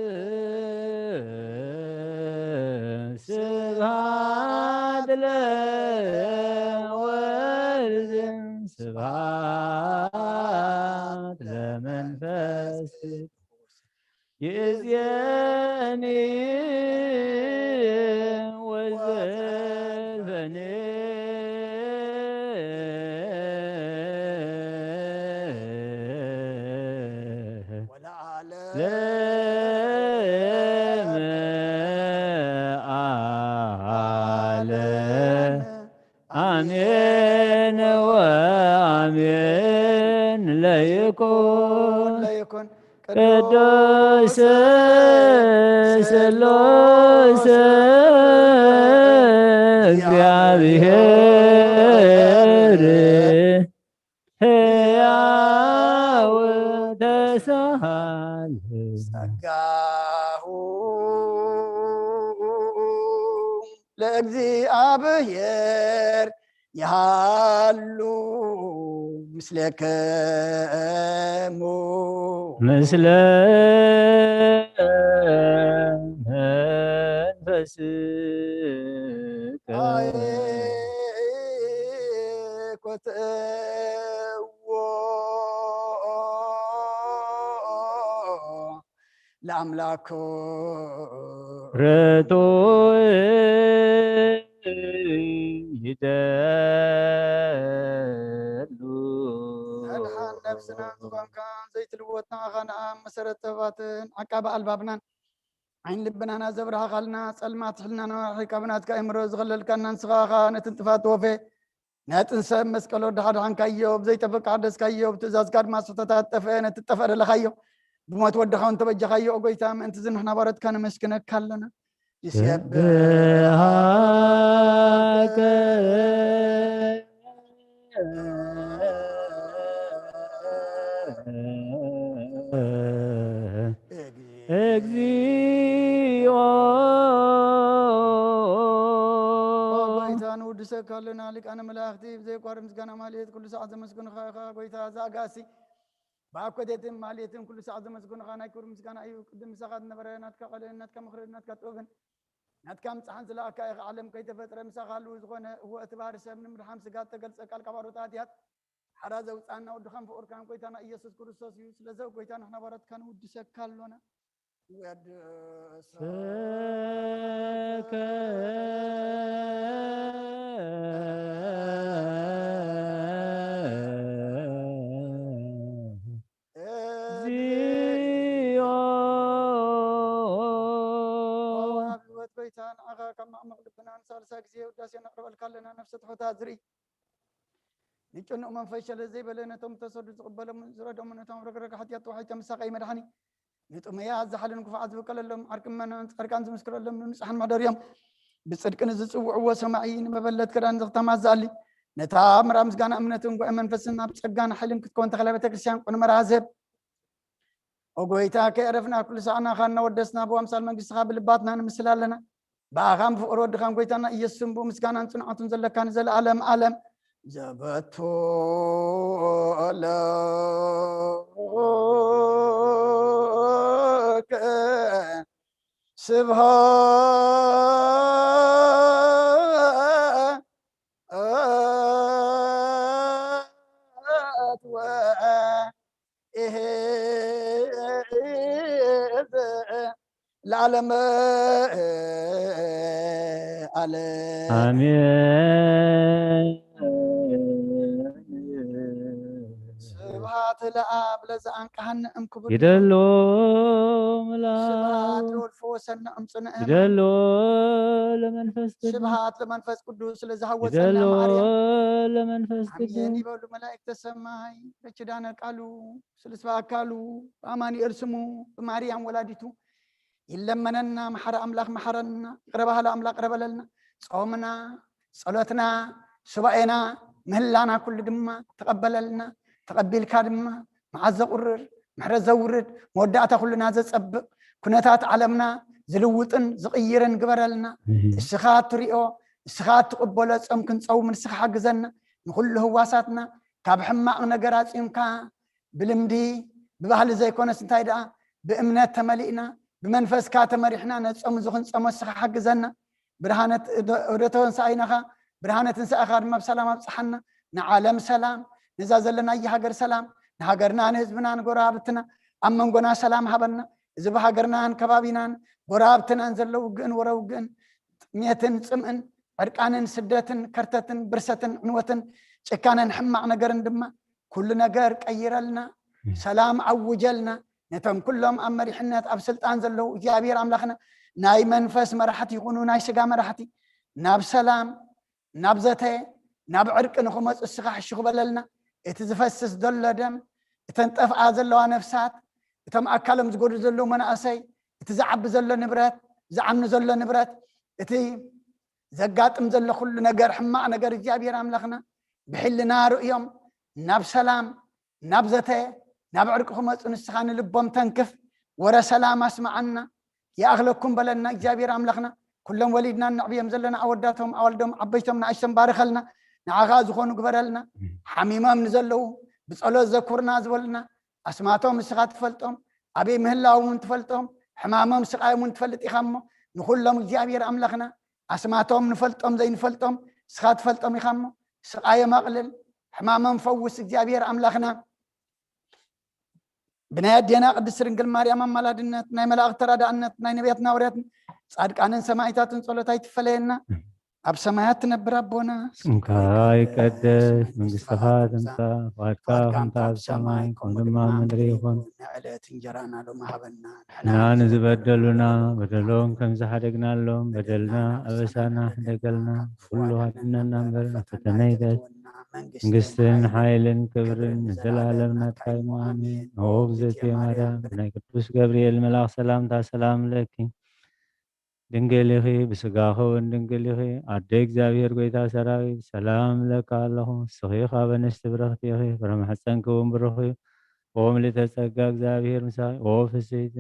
ስብሐት ለወልድ ስብሐት ለመንፈስ ይእዜኒ ወዘልፈኒ ወለዓለመ ዓለም። አሜን ወአሜን። ለይኩን ለይኩን ቅዱስ ስሉስ እግዚአብሔር ሕያው ተሳሃል ጸጋሁ ለእግዚአብሔር ይሃሉ ምስሌክሙ ምስለ መንፈስከ። ኮትዎ ለአምላኩ ርቱዕ ይደሉ። መድሓን ነፍስና ዝኾንካ ዘይትልወጥ ንዓኻ ንኣብ መሰረት ተባትን ዓቃቢ ኣልባብናን ዓይን ልብናና ዘብርሃኻልና ጸልማት ሕልናና ካብ ናትካ እምሮ ዝኸለልካና ንስኻ ኢኻ ነቲ ጥፋት ወፌ ነጥን ሰብ መስቀል ወዳሓድሓንካዮ ብዘይጠፍእ ካሕደስካዮ ብትእዛዝካ ድማ ስሕተታት ጠፍአ ነቲ ጠፍአ ደለኻዮ ብሞት ወድኻ እውን ተበጃኻዮ ኦ ጎይታ ምእንቲ ዝንሕና ባሮትካ ነመስግነካ ኣለና። ይሴብሐከ እግዚኦ። ኦ ጎይታ ንውድሰካ ኣለና ሊቃነ መላእኽቲ ብዘይቋርጥ ምስጋና ማልት ኩሉ ሰዓት ዘመስግንኻ ኢኻ ጎይታ እዛ ኣጋሲ ብኣኮቴትን ማልትን ኩሉ ሰዓት ዘመስግንኻ ናይ ክብሪ ምስጋና እዩ ቅድም ምሳኻ ዝነበረ ናትካ ቃልን ናትካ ምኽርን ናትካ ጥበብን ናትካ ምጽሓን ዝለኣካ ኢኻ ዓለም ከይተፈጥረ ምሳኻ ኣለዉ ዝኾነ እወ እቲ ባህሪ ሰብ ንምድሓን ስጋ እተገልጸ ቃል ካብ ኣሮት ኣትያት ሓራ ዘውጻና ወድኻን ፍቑርካን ጎይታና ኢየሱስ ክርስቶስ እዩ። ስለዚ ኣብ ጎይታ ንሕና ባሮትካ ንውድሰካ ኣሎና። ወድሰከ ሳልሳ ግዜ ውዳሴ ነቕርበልካ ኣለና። ነፍሰ ትሑታት ዝርኢ፣ ንጭኑቕ መንፈስ ሸለል ዘይበለ፣ ነቶም ተሰዱ ዝቕበሎም ዝረዶም፣ ነቶም ረግረግ ሓጢኣት ተዋሒጦም ዝሳቐዩ መድሓኒ፣ ንጥሙያት ዝሓልን ክፉዓት ዝበቀለሎም፣ ዓርቂ ምእመናን ጻድቃን ዝምስክረሎም፣ ንንጹሓን መሕደሪኦም፣ ብጽድቂ ንዝጽውዕዎ ሰማዒ፣ ንመበለት ክዳን ዘኽተማት ዝኣሊ፣ ነታ ምራ ምስጋና እምነትን ጉዕ መንፈስን ኣብ ጸጋን ሓይልን ክትከውን ተኽለ ቤተ ክርስቲያን ቁንመራ ዝህብ። ኦ ጎይታ፣ ከየዕረፍና ኩሉ ሳዕ ናኻ እናወደስና፣ ብኣምሳል መንግስትኻ ብልባትና ንምስል ኣለና። ብኣኻን ብፍቕሪ ወድኻን ጎይታና ኢየሱስን፣ ብኡ ምስጋናን ጽንዓቱን ዘለካ ንዘለኣለም ኣለም ዘበቱ ለከ ስብሐት ወ ለዓለመ ዓለም። ኣሜን። ስብሐት ለኣብ ለዘአንቀሐነ እምክቡር ይደሎ ስብሐት ለወልድ ፈወሰነ እምጽንዕነ። ይደሎ ለመንፈስ ቅዱስ። ስብሐት ለመንፈስ ቅዱስ ለዝሃወሰነ ይደሎ ማርያም። ለመንፈስ ቅዱስ። ኣሜን ይበሉ መላእክተ ሰማይ። በኪዳነ ቃሉ ስልስባ ኣካሉ ብኣማኑኤል ስሙ ብማርያም ወላዲቱ ይለመነና። መሓሪ ኣምላኽ መሓረና፣ ይቕረ በሃሊ ኣምላኽ ይቕረ በለልና። ጾምና፣ ጸሎትና፣ ሱባኤና፣ ምህላና ኩሉ ድማ ተቐበለልና። ተቐቢልካ ድማ መዓዝ ዘቑርር፣ ምሕረት ዘውርድ፣ መወዳእታ ኩልና ዘጸብቕ፣ ኩነታት ዓለምና ዝልውጥን ዝቕይርን ግበረልና። ኣሜን። እስኻ እትሪኦ፣ እስኻ እትቕበሎ ጾም ክንጸውም ንስኻ ሓግዘና። ንኹሉ ህዋሳትና ካብ ሕማቕ ነገር ኣጽዩምካ ብልምዲ ብባህሊ ዘይኮነስ እንታይ ደኣ ብእምነት ተመሊእና ብመንፈስካ ተመሪሕና ነጾም እዚ ክንጸሞ እስኻ ሓግዘና። ብርሃነት እደ ተንሳኢናኻ ብርሃነ ትንሳኤኻ ድማ ብሰላም ኣብጽሓና። ንዓለም ሰላም፣ ነዛ ዘለናያ ሃገር ሰላም፣ ንሃገርና ንህዝብና ንጎረባብትና ኣብ መንጎና ሰላም ሃበና። እዚ ብሃገርናን ከባቢናን ጎረባብትናን ዘሎ ውግእን ወረ ውግእን ጥሜትን ጽምእን ዕርቃንን ስደትን ከርተትን ብርሰትን ዕንወትን ጭካነን ሕማቕ ነገርን ድማ ኩሉ ነገር ቀይረልና፣ ሰላም ኣውጀልና። ነቶም ኩሎም ኣብ መሪሕነት ኣብ ስልጣን ዘለዉ እግዚኣብሔር ኣምላኽና ናይ መንፈስ መራሕቲ ይኹኑ ናይ ስጋ መራሕቲ ናብ ሰላም፣ ናብ ዘተ፣ ናብ ዕርቂ ንኽመፁ እስኻ ሕሹኽ በለልና። እቲ ዝፈስስ ዘሎ ደም፣ እተን ጠፍኣ ዘለዋ ነፍሳት፣ እቶም ኣካሎም ዝጎዱ ዘለዉ መናእሰይ፣ እቲ ዝዓቢ ዘሎ ንብረት፣ ዝዓኑ ዘሎ ንብረት፣ እቲ ዘጋጥም ዘሎ ኩሉ ነገር ሕማቕ ነገር እግዚኣብሔር ኣምላኽና ብሕልና ርእዮም ናብ ሰላም ናብ ዘተ ናብ ዕርቂ ክመፁ ንስኻ ንልቦም ተንክፍ። ወረ ሰላም ኣስማዓና። ይኣኽለኩም በለና እግዚኣብሔር ኣምላኽና። ኩሎም ወሊድና እነዕብዮም ዘለና ኣወዳቶም ኣዋልዶም ዓበይቶም ንኣሽቶም ባርኸልና። ንዓኻ ዝኾኑ ግበረልና። ሓሚሞም ንዘለዉ ብጸሎት ዘኩርና ዝበሉና ኣስማቶም ንስኻ ትፈልጦም፣ ኣበይ ምህላዎም እውን ትፈልጦም፣ ሕማሞም ስቓዮም እውን ትፈልጥ ኢኻ እሞ ንኹሎም እግዚኣብሔር ኣምላኽና ኣስማቶም ንፈልጦም ዘይንፈልጦም ንስኻ ትፈልጦም ኢኻ እሞ ስቓዮም ኣቕልል፣ ሕማሞም ፈውስ እግዚኣብሔር ኣምላኽና። ብናይ ኣዴና ቅድስት ድንግል ማርያም ኣማላድነት ናይ መላእኽቲ ተራዳእነት ናይ ነቢያትና ሃዋርያትን ጻድቃንን ሰማዕታትን ጸሎት ኣይትፈለየና። ኣብ ሰማያት ትነብር ኣቦና ስምካ ይቀደስ፣ መንግስትኻ ትምጻእ፣ ፍቓድካ ከም ትሓብ ሰማይ ከምኡ ድማ ምድሪ ይኹን። ንዕለት እንጀራና ሎሚ ሃበና። ንሕና ንዝበደሉና በደሎም ከም ዝሓደግናሎም በደልና ኣበሳና ሕደገልና። ኩሉ ሃድነና እምበር ናብ ፈተነ ኣይተእትወና። መንግስትን ሓይልን ክብርን ንዘለኣለም ናትካ እዩ። ኣሜን። ኦ እግዝእትየ ማርያም፣ ብናይ ቅዱስ ገብርኤል መልኣኽ ሰላምታ ሰላም ለኪ። ድንግል ኢኺ፣ ብስጋኺ እውን ድንግል ኢኺ። ኣደ እግዚኣብሔር ጐይታ ሰራዊት፣ ሰላም እብለኪ ኣለኹ። ንስኺ ካብ ኣንስቲ ብርኽቲ ኢኺ፣ ፍረ ማሕፀንኪ እውን ብሩኽ እዩ። ኦ ምልዕተ ጸጋ፣ እግዚኣብሔር ምሳኺ። ኦ ፍስሕቲ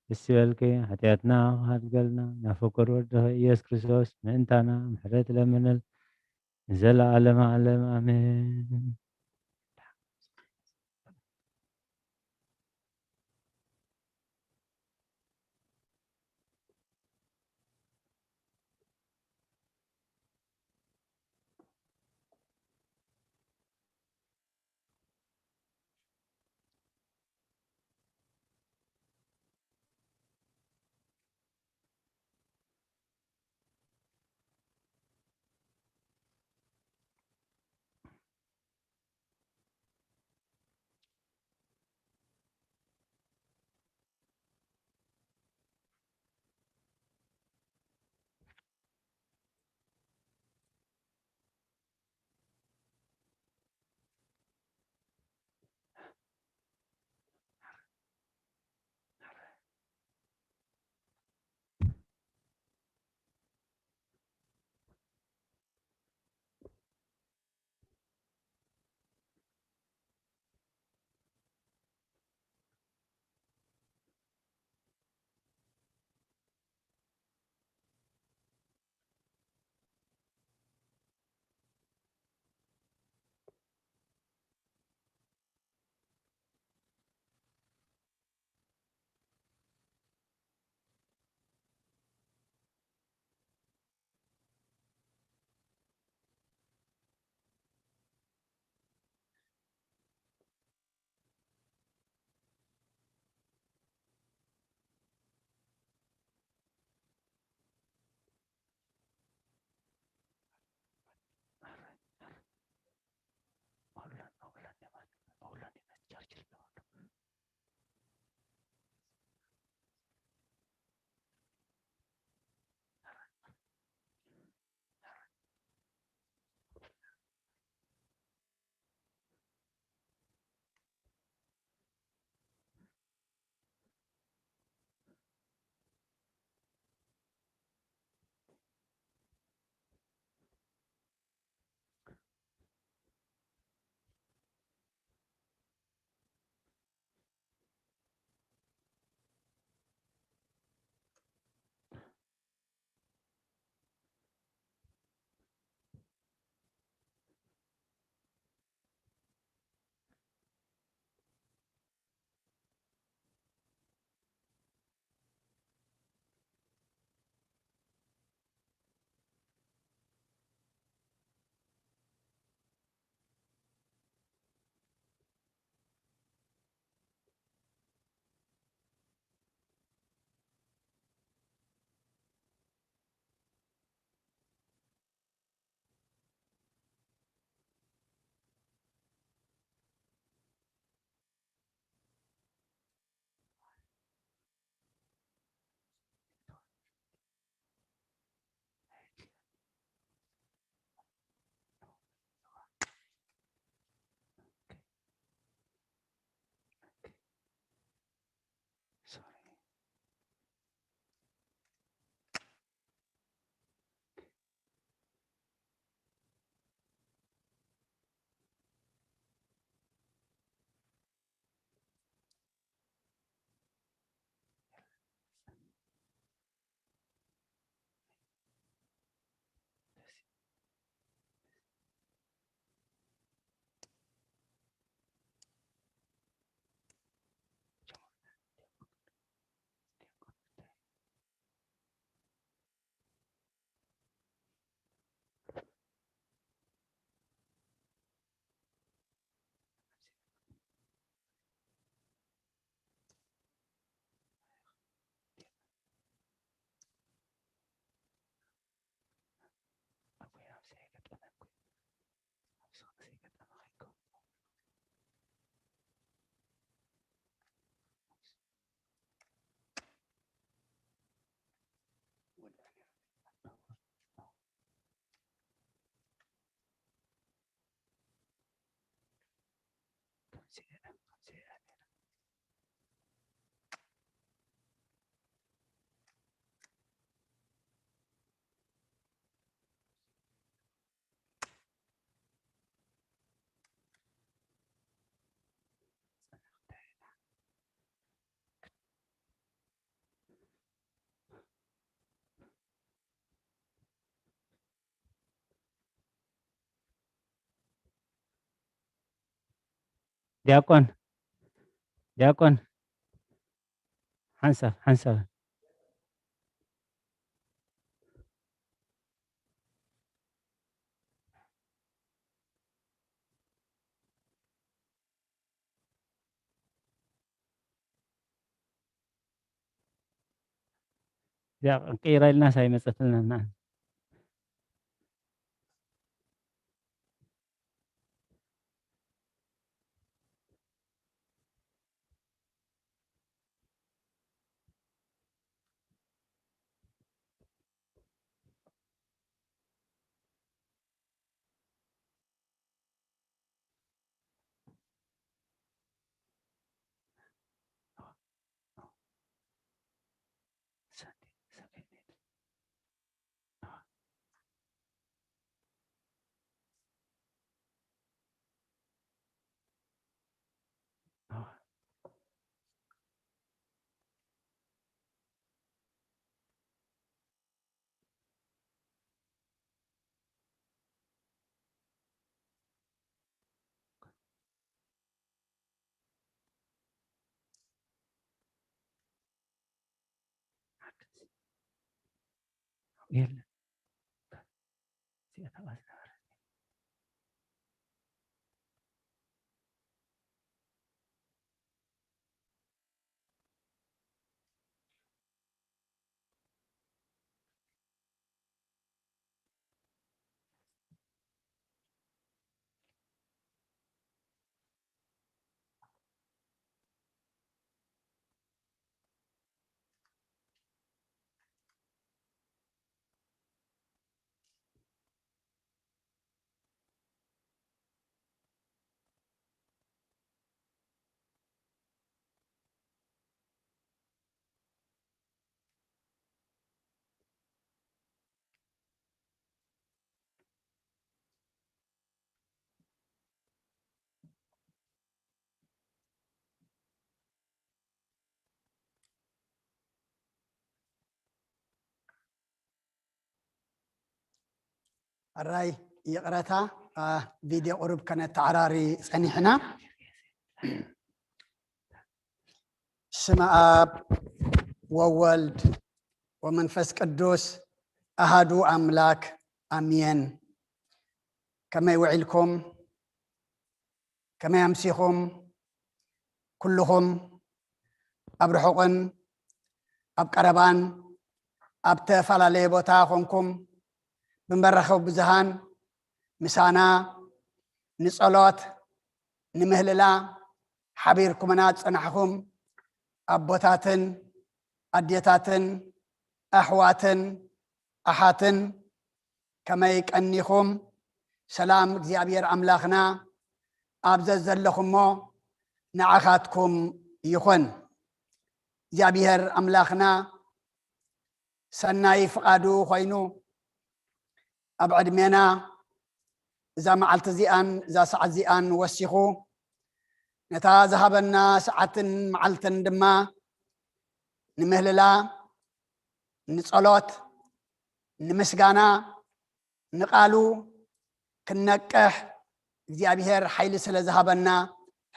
ደስ ይበልኪ፣ ሓጢኣትና ክሓድገልና፣ ናብ ፍቁር ወድኺ ኢየሱስ ክርስቶስ ምእንታና ምሕረት ለምንል። ንዘለዓለመ ዓለም ኣሜን። ዲያቆን፣ ዲያቆን፣ ሓንሳብ፣ ሓንሳብ። ዲያቆን፣ ቅይራ ኢልናስ ኣይመጸትልናን። የለን። ኣራይ ይቕረታ፣ ቪድዮ ቁሩብ ከነተዓራሪ ጸኒሕና። ስመ ኣብ ወወልድ ወመንፈስ ቅዱስ ኣሃዱ ኣምላክ ኣሜን። ከመይ ውዒልኩም? ከመይ ኣምሲኹም? ኩልኹም ኣብ ርሑቕን ኣብ ቀረባን ኣብ ተፈላለየ ቦታ ኾንኩም ብመራኸቢ ብዙሃን ምሳና ንጸሎት ንምህልላ ሓቢርኩምና ዝጸናሕኹም ኣቦታትን ኣዴታትን ኣሕዋትን ኣሓትን ከመይ ቀኒኹም? ሰላም እግዚኣብሔር ኣምላኽና ኣብ ዘዘለኹሞ ንዓኻትኩም ይኹን። እግዚኣብሔር ኣምላኽና ሰናይ ፍቓዱ ኮይኑ ኣብ ዕድሜና እዛ መዓልቲ እዚኣን እዛ ሰዓት እዚኣን ወሲኹ ነታ ዝሃበና ሰዓትን መዓልትን ድማ ንምህልላ፣ ንጸሎት፣ ንምስጋና፣ ንቓሉ ክንነቅሕ እግዚኣብሔር ሓይሊ ስለ ዝሃበና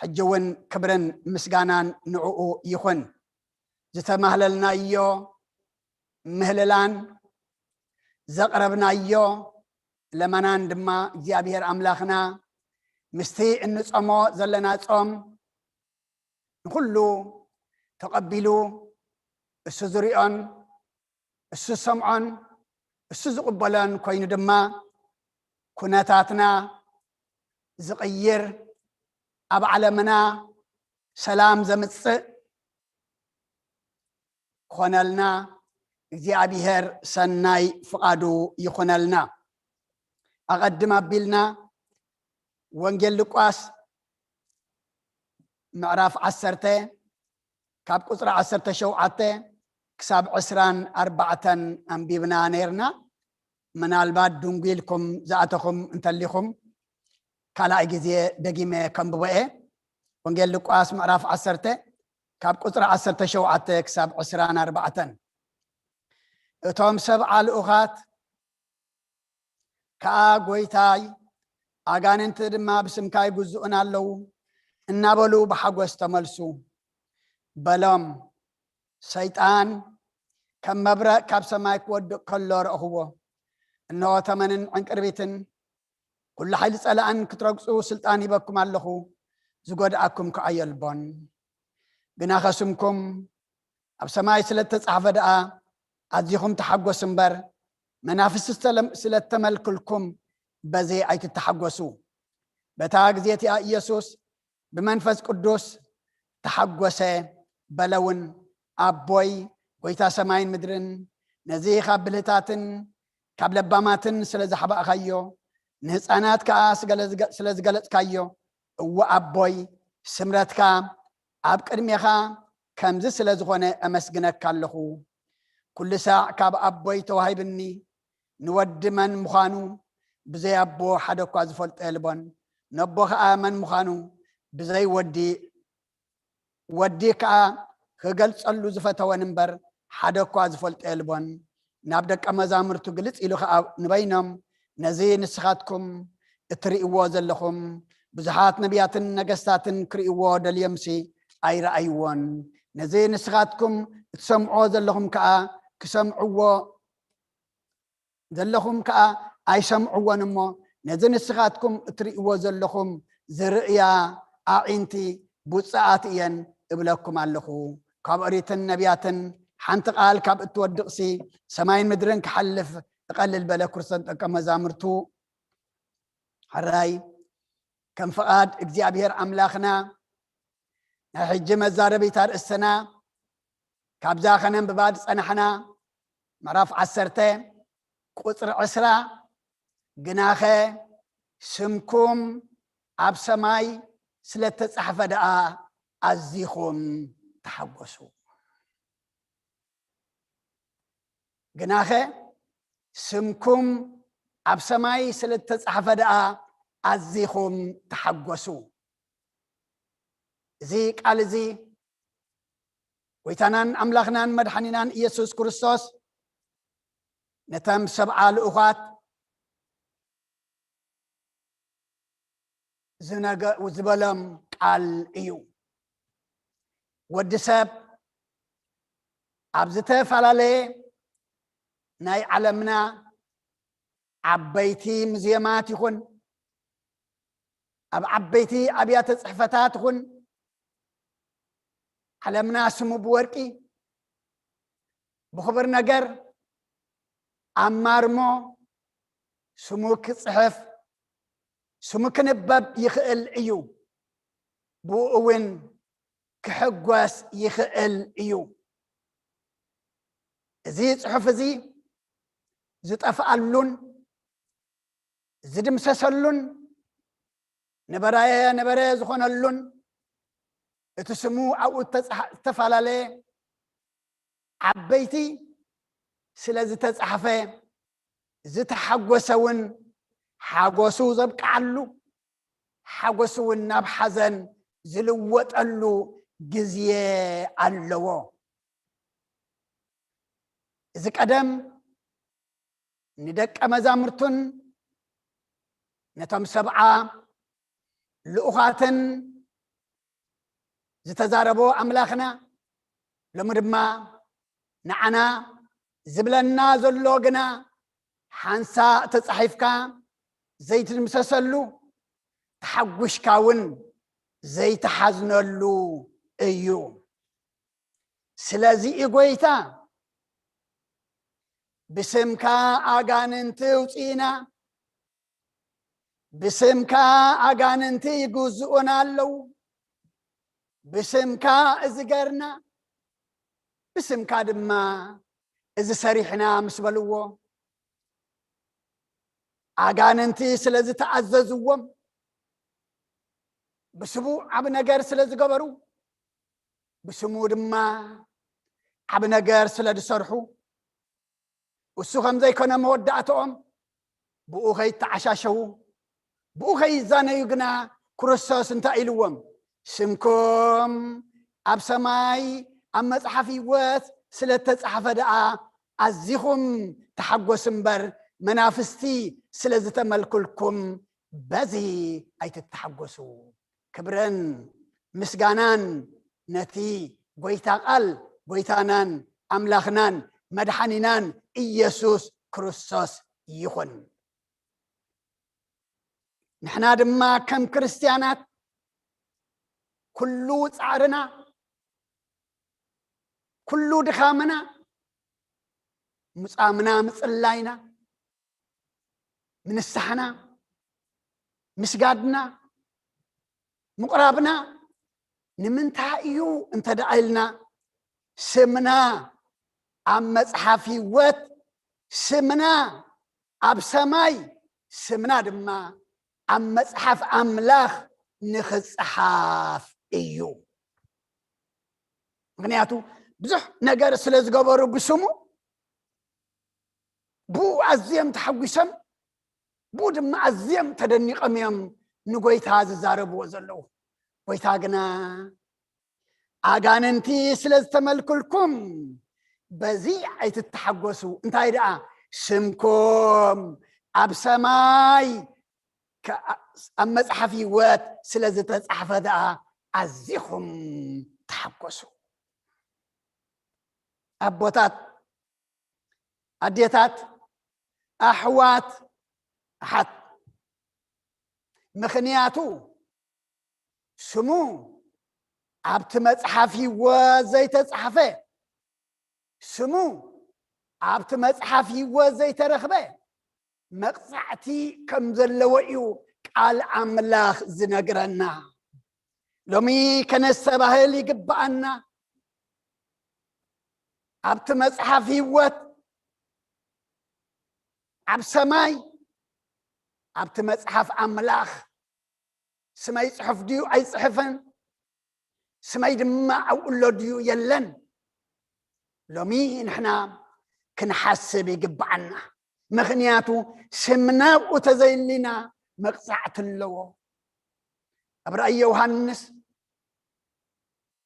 ሕጂ እውን ክብርን ምስጋናን ንዕኡ ይኹን። ዝተማህለልናዮ ምህልላን ዘቕረብናዮ ለመናን ድማ እግዚኣብሔር ኣምላኽና ምስቲ እንጾሞ ዘለና ጾም ንኹሉ ተቐቢሉ እሱ ዝሪኦን እሱ ዝሰምዖን እሱ ዝቕበሎን ኮይኑ ድማ ኩነታትና ዝቕይር ኣብ ዓለምና ሰላም ዘምጽእ ክኾነልና እግዚኣብሔር ሰናይ ፍቓዱ ይኹነልና። ኣቐድም ኣቢልና ወንጌል ሉቃስ ምዕራፍ ዓሰርተ ካብ ቁፅሪ ዓሰርተ ሸውዓተ ክሳብ ዕስራን ኣርባዕተን ኣንቢብና ነይርና። ምናልባት ድንጉ ኢልኩም ዝኣተኹም እንተሊኹም ካልኣይ ግዜ ደጊመ ከንብቦ እየ። ወንጌል ሉቃስ ምዕራፍ ዓሰርተ ካብ ቁፅሪ ዓሰርተ ሸውዓተ ክሳብ ዕስራን ኣርባዕተን። እቶም ሰብዓ ልኡኻት ከኣ፣ "ጎይታይ፣ ኣጋንንቲ ድማ ብስምካ ይግዝኡና ኣለዉ" እናበሉ ብሓጎስ ተመልሱ። በሎም፣ "ሰይጣን ከም መብረቕ ካብ ሰማይ ክወድቕ ከሎ ረእኽዎ። እንሆ፣ ተመንን ዕንቅርቢትን ኩሉ ሓይሊ ጸላእን ክትረግጹ ስልጣን ሂበኩም ኣለኹ፣ ዝጎድኣኩም ከኣ የልቦን። ግናኸ ስምኩም ኣብ ሰማይ ስለ እተጻሕፈ ደኣ ኣዚኹም ተሓጎሱ እምበር፣ መናፍስቲ ዝተለም-፣ ስለ እተመልክልኩም በዚ ኣይትተሓጎሱ።" በታ ግዜ እቲኣ ኢየሱስ ብመንፈስ ቅዱስ ተሓጎሰ፣ በለ እውን፣ "ኣቦይ፣ ጎይታ ሰማይን ምድርን፣ ነዚ ካብ ብልህታትን ካብ ለባማትን ስለ ዘሕባእካዮ፣ ንህፃናት ከኣ ስገለ-፣ ስለ ዝገለጽካዮ፣ እወ ኣቦይ፣ ስምረትካ ኣብ ቅድሜኻ ከምዚ ስለ ዝኾነ ኣመስግነካ ኣለኹ። ኩሉ ሳዕ ካብ ኣቦይ ተዋሂብኒ፣ ንወዲ መን ምዃኑ ብዘይ ኣቦ ሓደ እኳ ዝፈልጦ የልቦን፣ ነቦ ኸኣ መን ምዃኑ ብዘይ ወዲ፣ ወዲ ከኣ ክገልጸሉ ዝፈተወን እምበር ሓደ እኳ ዝፈልጦ የልቦን። ናብ ደቀ መዛሙርቱ ግልጽ ኢሉ ኸኣ ንበይኖም፣ ነዚ ንስኻትኩም እትርእይዎ ዘለኹም ብዙሓት ነቢያትን ነገስታትን ክርእይዎ ደልዮምሲ ኣይረኣይዎን። ነዚ ንስኻትኩም እትሰምዕዎ ዘለኹም ከኣ ክሰምዕዎ ዘለኹም ከኣ ኣይሰምዕዎን እሞ፣ ነዚ ንስኻትኩም እትርእይዎ ዘለኹም ዝርእያ ኣዒንቲ ብፁዓት እየን እብለኩም ኣለኹ። ካብ ኦሪትን ነቢያትን ሓንቲ ቃል ካብ እትወድቕሲ ሰማይን ምድርን ክሓልፍ እቐልል በለ። ክርስቶስ ደቀ መዛሙርቱ፣ ሕራይ ከም ፍቓድ እግዚኣብሔር ኣምላኽና ናይ ሕጂ መዛረቢት ኣርእስትና ካብዛ ከነንብባ ዝጸናሕና ምዕራፍ ዓሰርተ ቁጽሪ ዕስራ፣ "ግናኸ ስምኩም ኣብ ሰማይ ስለ እተጻሕፈ ደኣ ኣዚኹም ተሓጎሱ።" ግናኸ ስምኩም ኣብ ሰማይ ስለ እተጻሕፈ ደኣ ኣዚኹም ተሓጎሱ። እዚ ቃል እዚ ጎይታናን ኣምላኽናን መድሓኒናን ኢየሱስ ክርስቶስ ነቶም ሰብዓ ልኡኻት ዝነገ-፣ ዝበሎም ቃል እዩ። ወዲ ሰብ ኣብ ዝተፈላለየ ናይ ዓለምና ዓበይቲ ሙዝየማት ይኹን፣ ኣብ ዓበይቲ ኣብያተ ጽሕፈታት ይኹን፣ ዓለምና ስሙ ብወርቂ፣ ብኽቡር ነገር ኣብ ማርሞ ስሙ ክጽሕፍ፣ ስሙ ክንበብ ይኽእል እዩ። ብኡ እውን ክሕጎስ ይኽእል እዩ። እዚ ጽሑፍ እዚ ዝጠፍኣሉን ዝድምሰሰሉን ነበራየ ነበረ ዝኾነሉን እቲ ስሙ ኣብኡ እተጸሓ-፣ እተፈላለየ ዓበይቲ ስለ ዝተጻሕፈ ዝተሓጎሰ እውን ሓጎሱ ዘብቅዓሉ፣ ሓጎሱ እውን ናብ ሓዘን ዝልወጠሉ ግዜ ኣለዎ። እዚ ቀደም ንደቀ መዛሙርቱን ነቶም ሰብዓ ልኡኻትን ዝተዛረቦ ኣምላኽና፣ ሎሚ ድማ ንዓና ዝብለና ዘሎ ግና፣ ሓንሳእ ተጻሒፍካ ዘይትድምሰሰሉ፣ ተሓጒሽካ እውን ዘይትሓዝነሉ እዩ። ስለዚ እዩ ጎይታ፣ "ብስምካ ኣጋንንቲ ኣውጺእና፣ ብስምካ ኣጋንንቲ ይግዝኡና ኣለዉ፣ ብስምካ እዚ ገርና፣ ብስምካ ድማ እዚ ሰሪሕና" ምስ በልዎ፣ ኣጋንንቲ ስለ ዝተኣዘዝዎም፣ ብስሙ ዓቢ ነገር ስለ ዝገበሩ፣ ብስሙ ድማ ዓቢ ነገር ስለ ዝሰርሑ፣ እሱ ከም ዘይኮነ መወዳእትኦም፣ ብኡ ከይተዓሻሸዉ፣ ብኡ ከይዛነዩ ግና ክርስቶስ እንታይ ኢልዎም? ስምኩም ኣብ ሰማይ ኣብ መጽሓፍ ህይወት ስለ እተጻሕፈ ደኣ ኣዚኹም ተሓጎሱ እምበር፣ መናፍስቲ ስለ ዝተመልኩልኩም በዚ ኣይትተሓጎሱ። ክብርን ምስጋናን ነቲ ጎይታ ቃል ጎይታናን ኣምላኽናን መድሓኒናን ኢየሱስ ክርስቶስ ይኹን። ንሕና ድማ ከም ክርስትያናት ኩሉ ጻዕርና፣ ኩሉ ድኻምና፣ ምጻምና፣ ምጽላይና፣ ምንሳሕና፣ ምስጋድና፣ ምቕራብና ንምንታይ እዩ እንተ ደኣ ኢልና፣ ስምና ኣብ መጽሓፍ ህይወት፣ ስምና ኣብ ሰማይ፣ ስምና ድማ ኣብ መጽሓፍ ኣምላኽ ንኽጸሓፍ እዩ። ምኽንያቱ ብዙሕ ነገር ስለ ዝገበሩ ብስሙ፣ ብኡ ኣዝዮም ተሓጒሶም፣ ብኡ ድማ ኣዝዮም ተደኒቖም እዮም ንጎይታ ዝዛረብዎ ዘለዉ። ጎይታ ግና፣ ኣጋንንቲ ስለ ዝተመልኩልኩም በዚ ኣይትተሓጎሱ፣ እንታይ ደኣ ስምኩም ኣብ ሰማይ ከ-፣ ኣብ መጽሓፍ ህይወት ስለ ዝተጻሕፈ ደኣ ኣዚኹም ተሓጎሱ። ኣቦታት፣ ኣዴታት፣ ኣሕዋት፣ ኣሓት፣ ምኽንያቱ ስሙ ኣብቲ መጽሓፍ ህይወት ዘይተጻሕፈ፣ ስሙ ኣብቲ መጽሓፍ ህይወት ዘይተረኽበ መቕጻዕቲ ከም ዘለዎ እዩ ቃል ኣምላኽ ዝነግረና። ሎሚ ከነስተባህል ይግብኣና። ኣብቲ መጽሓፍ ህይወት ኣብ ሰማይ፣ ኣብቲ መጽሓፍ ኣምላኽ ስመይ ጽሑፍ ድዩ ኣይጽሕፍን? ስመይ ድማ ኣብኡ ኣሎ ድዩ የለን? ሎሚ ንሕና ክንሓስብ ይግብኣና። ምኽንያቱ ስምና ኣብኡ ተዘይሊና መቕጻዕቲ ኣለዎ። ኣብ ራእይ ዮሃንስ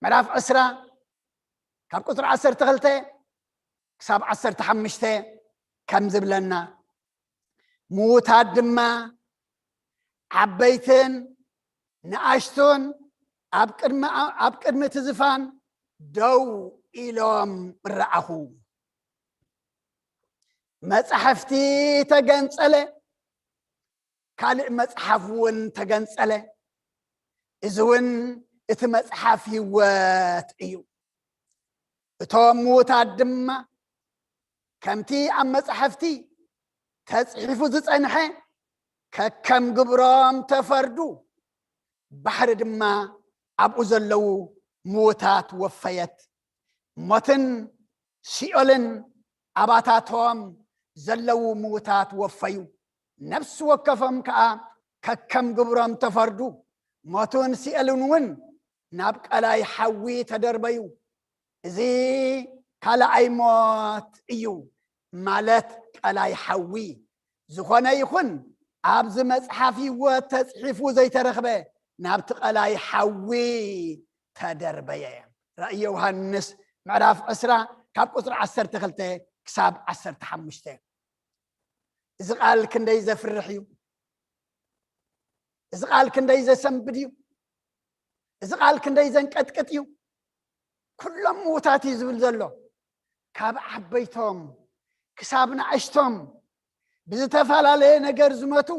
ምዕራፍ ዕስራ ካብ ቁጽሪ ዓሰርተ ክልተ ክሳብ ዓሰርተ ሓሙሽተ ከም ዝብለና፣ ምዉታት ድማ ዓበይትን ንኣሽቱን ኣብ ቅድሚ፣ ኣብ ቅድሚ እቲ ዝፋን ደው ኢሎም ረኣኹ። መጻሕፍቲ ተገንጸለ፣ ካልእ መጽሓፍ እውን ተገንጸለ። እዚ እውን እቲ መጽሓፍ ህይወት እዩ። እቶም ምዉታት ድማ ከምቲ ኣብ መጻሕፍቲ ተጽሒፉ ዝጸንሐ ከከም ግብሮም ተፈርዱ። ባሕሪ ድማ ኣብኡ ዘለዉ ምዉታት ወፈየት። ሞትን ሲኦልን ኣባታቶም ዘለዉ ምዉታት ወፈዩ። ነፍሲ ወከፎም ከኣ ከከም ግብሮም ተፈርዱ። ሞትን ሲኦልን እውን ናብ ቀላይ ሓዊ ተደርበዩ። እዚ ካልኣይ ሞት እዩ፣ ማለት ቀላይ ሓዊ። ዝኾነ ይኹን ኣብዚ መጽሓፍ ህይወት ተጽሒፉ ዘይተረኽበ ናብቲ ቀላይ ሓዊ ተደርበየ። ራእይ ዮሃንስ ምዕራፍ ዕስራ ካብ ቁጽሪ ዓሰርተ ክልተ ክሳብ ዓሰርተ ሓሙሽተ። እዚ ቃል ክንደይ ዘፍርሕ እዩ! እዚ ቃል ክንደይ ዘሰንብድ እዩ! እዚ ቃል ክንደይ ዘንቀጥቅጥ እዩ! ኩሎም ምዉታት እዩ ዝብል ዘሎ። ካብ ዓበይቶም ክሳብ ንኣሽቶም ብዝተፈላለየ ነገር ዝመቱ፣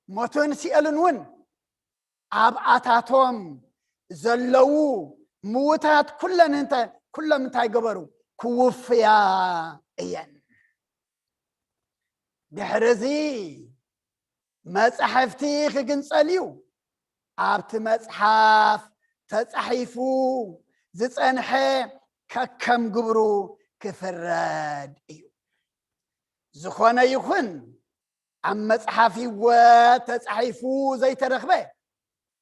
ሞትን ሲኦልን እውን ኣብኣታቶም ዘለዉ ምዉታት ኩለን እንተ-፣ ኩሎም እንታይ ገበሩ? ክውፍያ እየን። ድሕሪ እዚ መጻሕፍቲ ክግንጸል እዩ። ኣብቲ መጽሓፍ ተጻሒፉ ዝጸንሐ ከከም ግብሩ ክፍረድ እዩ። ዝኾነ ይኹን ኣብ መጽሓፍ ህይወት ተጻሒፉ ዘይተረኽበ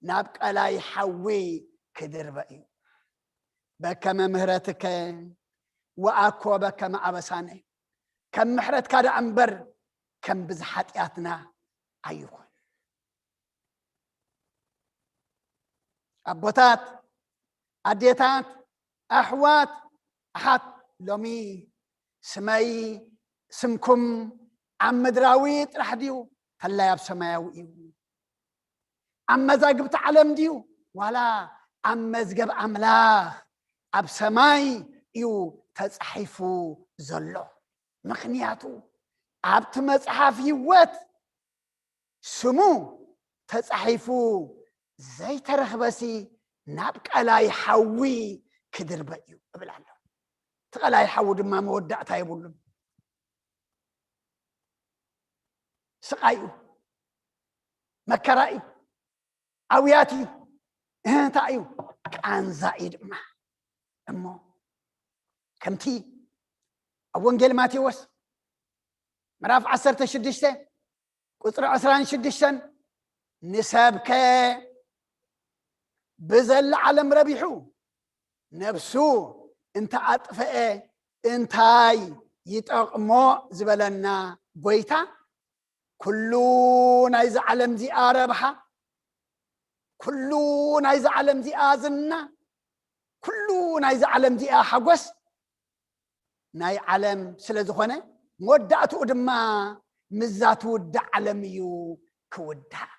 ናብ ቀላይ ሓዊ ክድርበ እዩ። በከመ ምህረትከ ወኣኮ በከመ ኣበሳነ፣ ከም ምሕረትካ ደኣ እምበር ከም ብዝሓጢኣትና ኣይኹን። ኣቦታት፣ ኣዴታት፣ ኣሕዋት፣ ኣሓት፣ ሎሚ ስመይ፣ ስምኩም ኣብ ምድራዊ ጥራሕ ድዩ? ተላይ ኣብ ሰማያዊ እዩ። ኣብ መዛግብቲ ዓለም ድዩ? ዋላ ኣብ መዝገብ ኣምላኽ ኣብ ሰማይ እዩ ተጻሒፉ ዘሎ። ምኽንያቱ ኣብቲ መጽሓፍ ህይወት ስሙ ተጻሒፉ ዘይተረኽበሲ ናብ ቀላይ ሓዊ ክድርበ እዩ እብል ኣሎ። እቲ ቀላይ ሓዊ ድማ መወዳእታ የብሉን። ስቓይ እዩ፣ መከራ እዩ፣ ኣውያት እዩ፣ እህንታ እዩ፣ ቃንዛ እዩ ድማ። እሞ ከምቲ ኣብ ወንጌል ማቴዎስ ምዕራፍ ዓሰርተ ሽዱሽተ ቁጽሪ ዕስራን ሽዱሽተን፣ ንሰብከ ብዘላ ዓለም ረቢሑ ነብሱ እንተ ኣጥፈአ እንታይ ይጠቕሞ ዝበለና ጎይታ፣ ኩሉ ናይዚ ዓለም እዚኣ ረብሓ፣ ኩሉ ናይዚ ዓለም እዚኣ ዝና፣ ኩሉ ናይዚ ዓለም እዚኣ ሓጎስ ናይ ዓለም ስለ ዝኾነ፣ መወዳእትኡ ድማ ምስዛ ትውዳእ ዓለም እዩ ክውዳእ።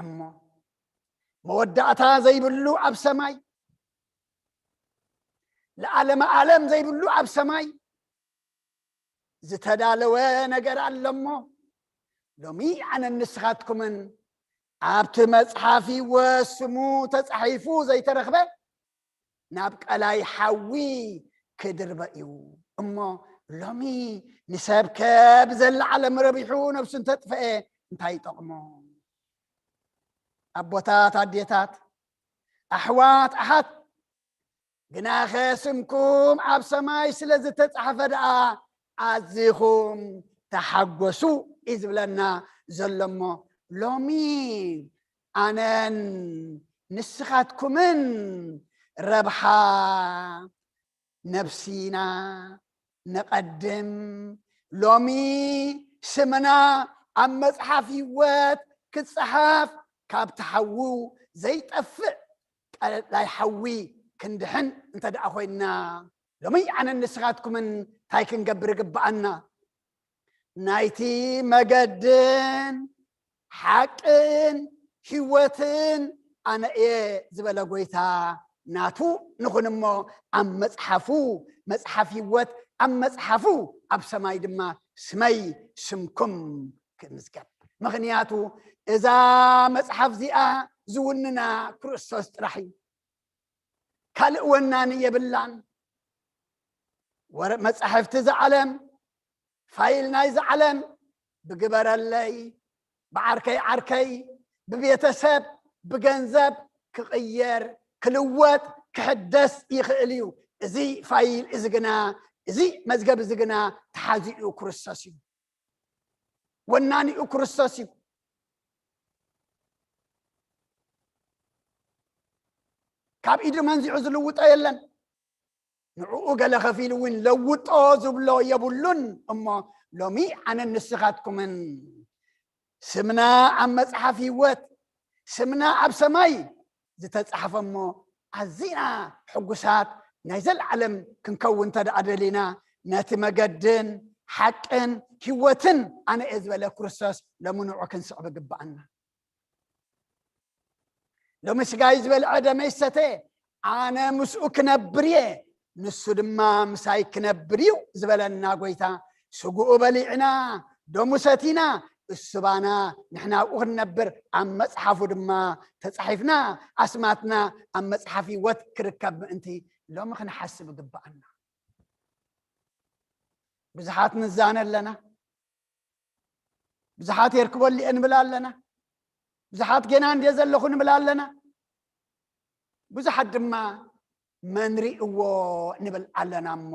እሞ መወዳእታ ዘይብሉ ኣብ ሰማይ፣ ለዓለመ ዓለም ዘይብሉ ኣብ ሰማይ ዝተዳለወ ነገር ኣሎ እሞ፣ ሎሚ ኣነን ንስኻትኩምን ኣብቲ መጽሓፍ ህይወት ስሙ ተጻሒፉ ዘይተረኽበ ናብ ቀላይ ሓዊ ክድርበ እዩ። እሞ ሎሚ ንሰብ ከ ብዘላ ዓለም ረቢሑ ነብሱ እንተጥፈኤ እንታይ ይጠቕሞ? ኣቦታት፣ ኣዴታት፣ ኣሕዋት፣ ኣሓት፣ ግናኸ ስምኩም ኣብ ሰማይ ስለ ዝተጻሕፈ ደኣ ኣዚኹም ተሓጎሱ እዩ ዝብለና ዘሎ። እሞ ሎሚ ኣነን ንስኻትኩምን ረብሓ ነብሲና ነቐድም። ሎሚ ስምና ኣብ መጽሓፍ ህይወት ክጸሓፍ፣ ካብቲ ሓዊ ዘይጠፍእ ቀላይ ሓዊ ክንድሕን እንተ ደኣ ኮይንና፣ ሎሚ ኣነን ንስኻትኩምን እንታይ ክንገብር ይግብኣና? ናይቲ መገድን ሓቅን ህይወትን ኣነ እየ ዝበለ ጎይታ ናቱ ንኹን እሞ፣ ኣብ መጽሓፉ፣ መጽሓፍ ህይወት ኣብ መጽሓፉ፣ ኣብ ሰማይ ድማ ስመይ፣ ስምኩም ክምዝገብ። ምኽንያቱ እዛ መጽሓፍ እዚኣ ዝውንና ክርስቶስ ጥራሕ እዩ። ካልእ ወናኒ የብላን። ወረ-፣ መጻሕፍቲ እዛ ዓለም፣ ፋይል ናይዛ ዓለም ብግበረለይ፣ ብዓርከይ ዓርከይ፣ ብቤተሰብ፣ ብገንዘብ ክቕየር፣ ክልወጥ፣ ክሕደስ ይኽእል እዩ። እዚ ፋይል እዚ ግና፣ እዚ መዝገብ እዚ ግና ተሓዚኡ ክርስቶስ እዩ። ወናኒኡ ክርስቶስ እዩ። ካብ ኢዱ መንዚዑ ዝልውጦ የለን። ንዕኡ ገለ ከፊሉ እውን ለውጦ ዝብሎ የብሉን። እሞ ሎሚ ኣነን ንስኻትኩምን ስምና ኣብ መጽሓፍ ህይወት፣ ስምና ኣብ ሰማይ ዝተጻሕፈ እሞ፣ ኣዚና ሕጉሳት ናይ ዘለዓለም ክንከውን እንተ ደኣ ደሊና፣ ነቲ መገድን ሓቅን ህይወትን ኣነ እየ ዝበለ ክርስቶስ ሎሚ ንዑ ክንስዕብ ይግብኣና። ሎሚ ስጋይ ዝበልዐ ደመይ ዝሰተ ኣነ ምስኡ ክነብር እየ፣ ንሱ ድማ ምሳይ ክነብር እዩ ዝበለና ጎይታ፣ ስግኡ በሊዕና ደሙ ሰቲና፣ እሱ ባና ንሕና ኣብኡ ክንነብር፣ ኣብ መጽሓፉ ድማ ተጻሒፍና፣ ኣስማትና ኣብ መጽሓፍ ህይወት ክርከብ ምእንቲ ሎሚ ክንሓስብ ይግብኣና። ብዙሓት ንዛነ ኣለና። ብዙሓት የርክበሉ እየ ንብል ኣለና። ብዙሓት ጌና እንድየ ዘለኹ ንብል ኣለና። ብዙሓት ድማ መን ርእዎ ንብል ኣለና እሞ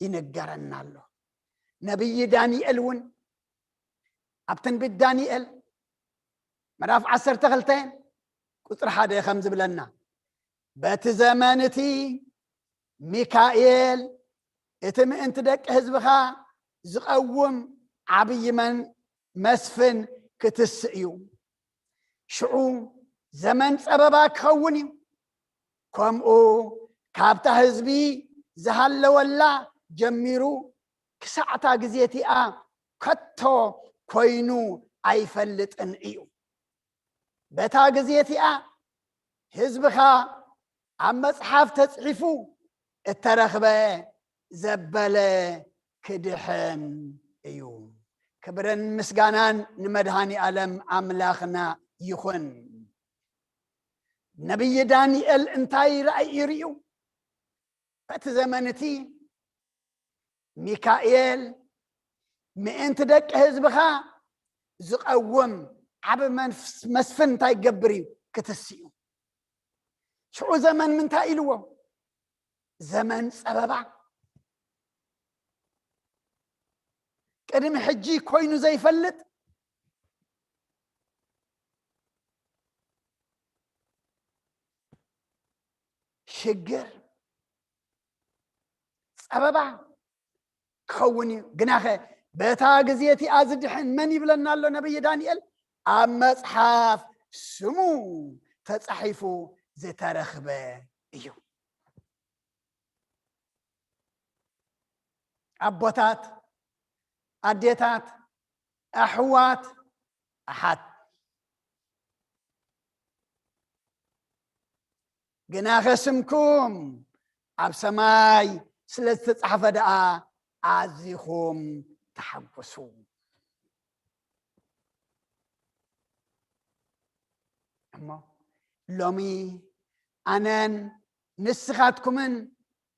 ይንገረና ኣሎ። ነቢይ ዳንኤል እውን ኣብ ትንቢት ዳንኤል ምዕራፍ ዓሰርተ ክልተ ቁፅሪ ሓደ ከም ዝብለና፣ በቲ ዘመን እቲ ሚካኤል እቲ ምእንቲ ደቂ ህዝብኻ ዝቐውም ዓብዪ መን-፣ መስፍን ክትስእ እዩ። ሽዑ ዘመን ጸበባ ክኸውን እዩ። ከምኡ ካብታ ህዝቢ ዝሃለወላ ጀሚሩ ክሳዕታ ግዜ እቲኣ ከቶ ኮይኑ ኣይፈልጥን እዩ። በታ ግዜ እቲኣ ህዝብኻ ኣብ መጽሓፍ ተጽሒፉ እተረኽበ ዘበለ ክድሕን እዩ። ክብርን ምስጋናን ንመድሃኒ ኣለም ኣምላኽና ይኹን። ነቢይ ዳንኤል እንታይ ራእይ ይርእዩ? በቲ ዘመን እቲ ሚካኤል ምእንቲ ደቂ ህዝብኻ ዝቐውም ዓቢ መንፍስ-፣ መስፍን እንታይ ይገብር እዩ? ክትስ እዩ። ሽዑ ዘመን ምንታይ ኢልዎ? ዘመን ጸበባ። ቅድሚ ሕጂ ኮይኑ ዘይፈልጥ ሽግር፣ ጸበባ ክኸውን እዩ። ግናኸ በታ ግዜ እቲኣ ዝድሕን መን ይብለና ኣሎ ነቢይ ዳንኤል? ኣብ መጽሓፍ ስሙ ተጻሒፉ ዝተረኽበ እዩ። ኣቦታት፣ ኣዴታት፣ ኣሕዋት፣ ኣሓት፣ ግናኸ ስምኩም ኣብ ሰማይ ስለ ዝተጻሕፈ ደኣ ኣዚኹም ተሓጎሱ። እሞ ሎሚ ኣነን ንስኻትኩምን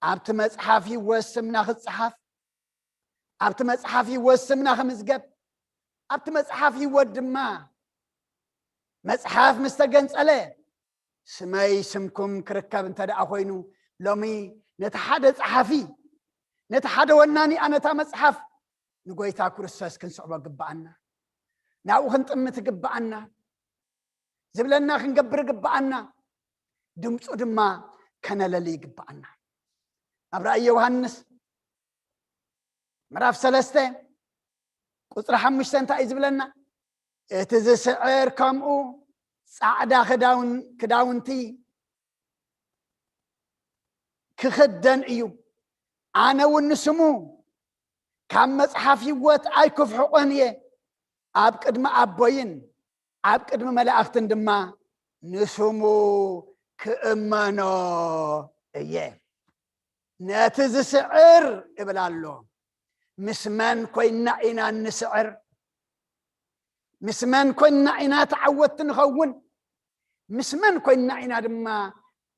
ኣብቲ መጽሓፍ ህይወት ስምና ክጸሓፍ፣ ኣብቲ መጽሓፍ ህይወት ስምና ክምዝገብ፣ ኣብቲ መጽሓፍ ህይወት ድማ መጽሓፍ ምስ ተገንጸለ ስመይ ስምኩም ክርከብ እንተ ደኣ ኮይኑ፣ ሎሚ ነቲ ሓደ ጸሓፊ፣ ነቲ ሓደ ወናኒኣ ነታ መጽሓፍ ንጎይታ ክርስቶስ ክንስዕቦ ግብኣና። ናብኡ ክንጥምት ግብኣና። ዝብለና ክንገብር ግብኣና። ድምፁ ድማ ከነለሊ ይግብኣና። ኣብ ራእይ ዮሃንስ ምዕራፍ ሰለስተ ቁፅሪ ሓሙሽተ እንታይ እዩ ዝብለና? እቲ ዝስዕር ከምኡ ፃዕዳ ክዳውን-፣ ክዳውንቲ ክኽደን እዩ። ኣነ እውን ንስሙ ካብ መጽሓፍ ህይወት ኣይክፍሕቆን እየ። ኣብ ቅድሚ ኣቦይን ኣብ ቅድሚ መላእኽትን ድማ ንስሙ ክእመኖ እየ። ነቲ ዝስዕር እብል ኣሎ። ምስ መን ኮይንና ኢና እንስዕር? ምስ መን ኮይንና ኢና ተዓወትቲ ንኸውን? ምስ መን ኮይንና ኢና ድማ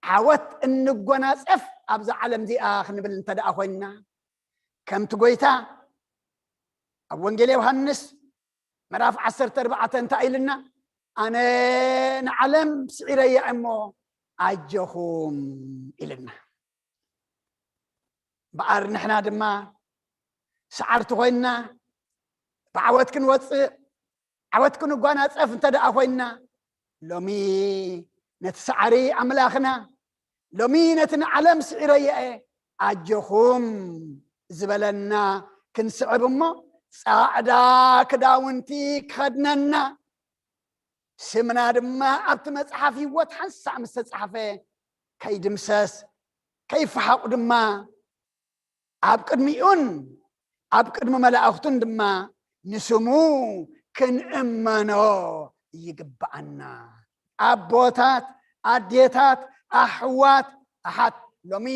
ዓወት እንጎናጸፍ ኣብዛ ዓለም እዚኣ ክንብል እንተ ደኣ ኮይንና? ከምቲ ጐይታ ኣብ ወንጌል ዮሃንስ ምዕራፍ ዓሰርተ ኣርባዕተ እንታይ ኢልና? ኣነ ንዓለም ስዒረያ እሞ ኣጆኹም ኢልና። እምበኣር ንሕና ድማ ሰዓርቲ ኮይንና ብዓወት ክንወፅእ፣ ዓወት ክንጓናፀፍ እንተ ደኣ ኮይንና፣ ሎሚ ነቲ ሰዓሪ ኣምላኽና፣ ሎሚ ነቲ ንዓለም ስዒረዮ እየ ኣጆኹም ዝበለና ክንስዕብ እሞ፣ ጻዕዳ ክዳውንቲ ክኸድነና፣ ስምና ድማ ኣብቲ መጽሓፍ ህይወት ሓንሳእ ምስ ተጻሕፈ፣ ከይድምሰስ፣ ከይፈሓቑ ድማ፣ ኣብ ቅድሚኡን ኣብ ቅድሚ መላእኽቱን ድማ ንስሙ ክንእመኖ ይግብኣና። ኣቦታት፣ ኣዴታት፣ ኣሕዋት፣ ኣሓት፣ ሎሚ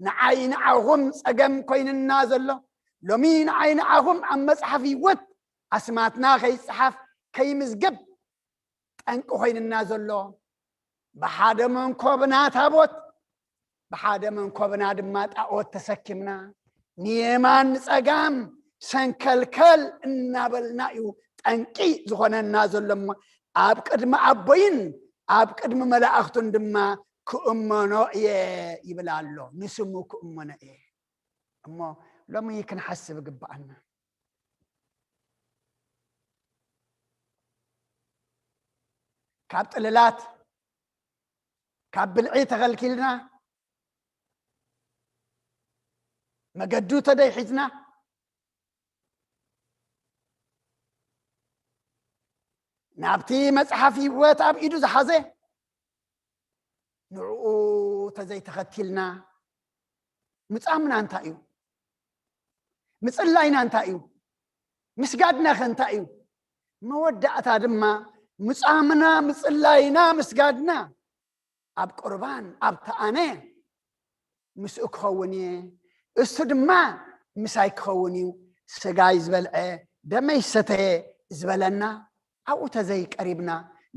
ንዓይ ንዓኹም ጸገም ኮይንና ዘሎ፣ ሎሚ ንዓይ ንዓኹም ኣብ መጽሓፍ ህይወት ኣስማትና ከይጸሓፍ፣ ከይምዝገብ፣ ጠንቂ ኮይንና ዘሎ፣ ብሓደ መንኮብና ታቦት፣ ብሓደ መንኮብና ድማ ጣዖት ተሰኪምና፣ ንየማን ንጸጋም ሰንከልከል እናበልና እዩ ጠንቂ ዝኾነና ዘሎ። እሞ ኣብ ቅድሚ ኣቦይን ኣብ ቅድሚ መላእኽቱን ድማ ክእመኖ እየ ይብል ኣሎ። ንስሙ ክእመኖ እየ። እሞ ሎሚ ክንሓስብ ይግብኣና። ካብ ጥልላት፣ ካብ ብልዒ ተኸልኪልና፣ መገዱ ተደይሒዝና፣ ናብቲ መጽሓፍ ህይወት ኣብ ኢዱ ዝሓዘ ንዕኡ ተዘይተኸቲልና፣ ምጻምና እንታይ እዩ? ምጽላይና እንታይ እዩ? ምስጋድና ከ እንታይ እዩ? መወዳእታ ድማ ምጻምና፣ ምጽላይና፣ ምስጋድና ኣብ ቁርባን፣ ኣብ ተኣነ ምስኡ ክኸውን እየ፣ እሱ ድማ ምሳይ ክኸውን እዩ። ስጋይ ዝበልዐ፣ ደመይ ዝሰተየ ዝበለና፣ ኣብኡ ተዘይቀሪብና፣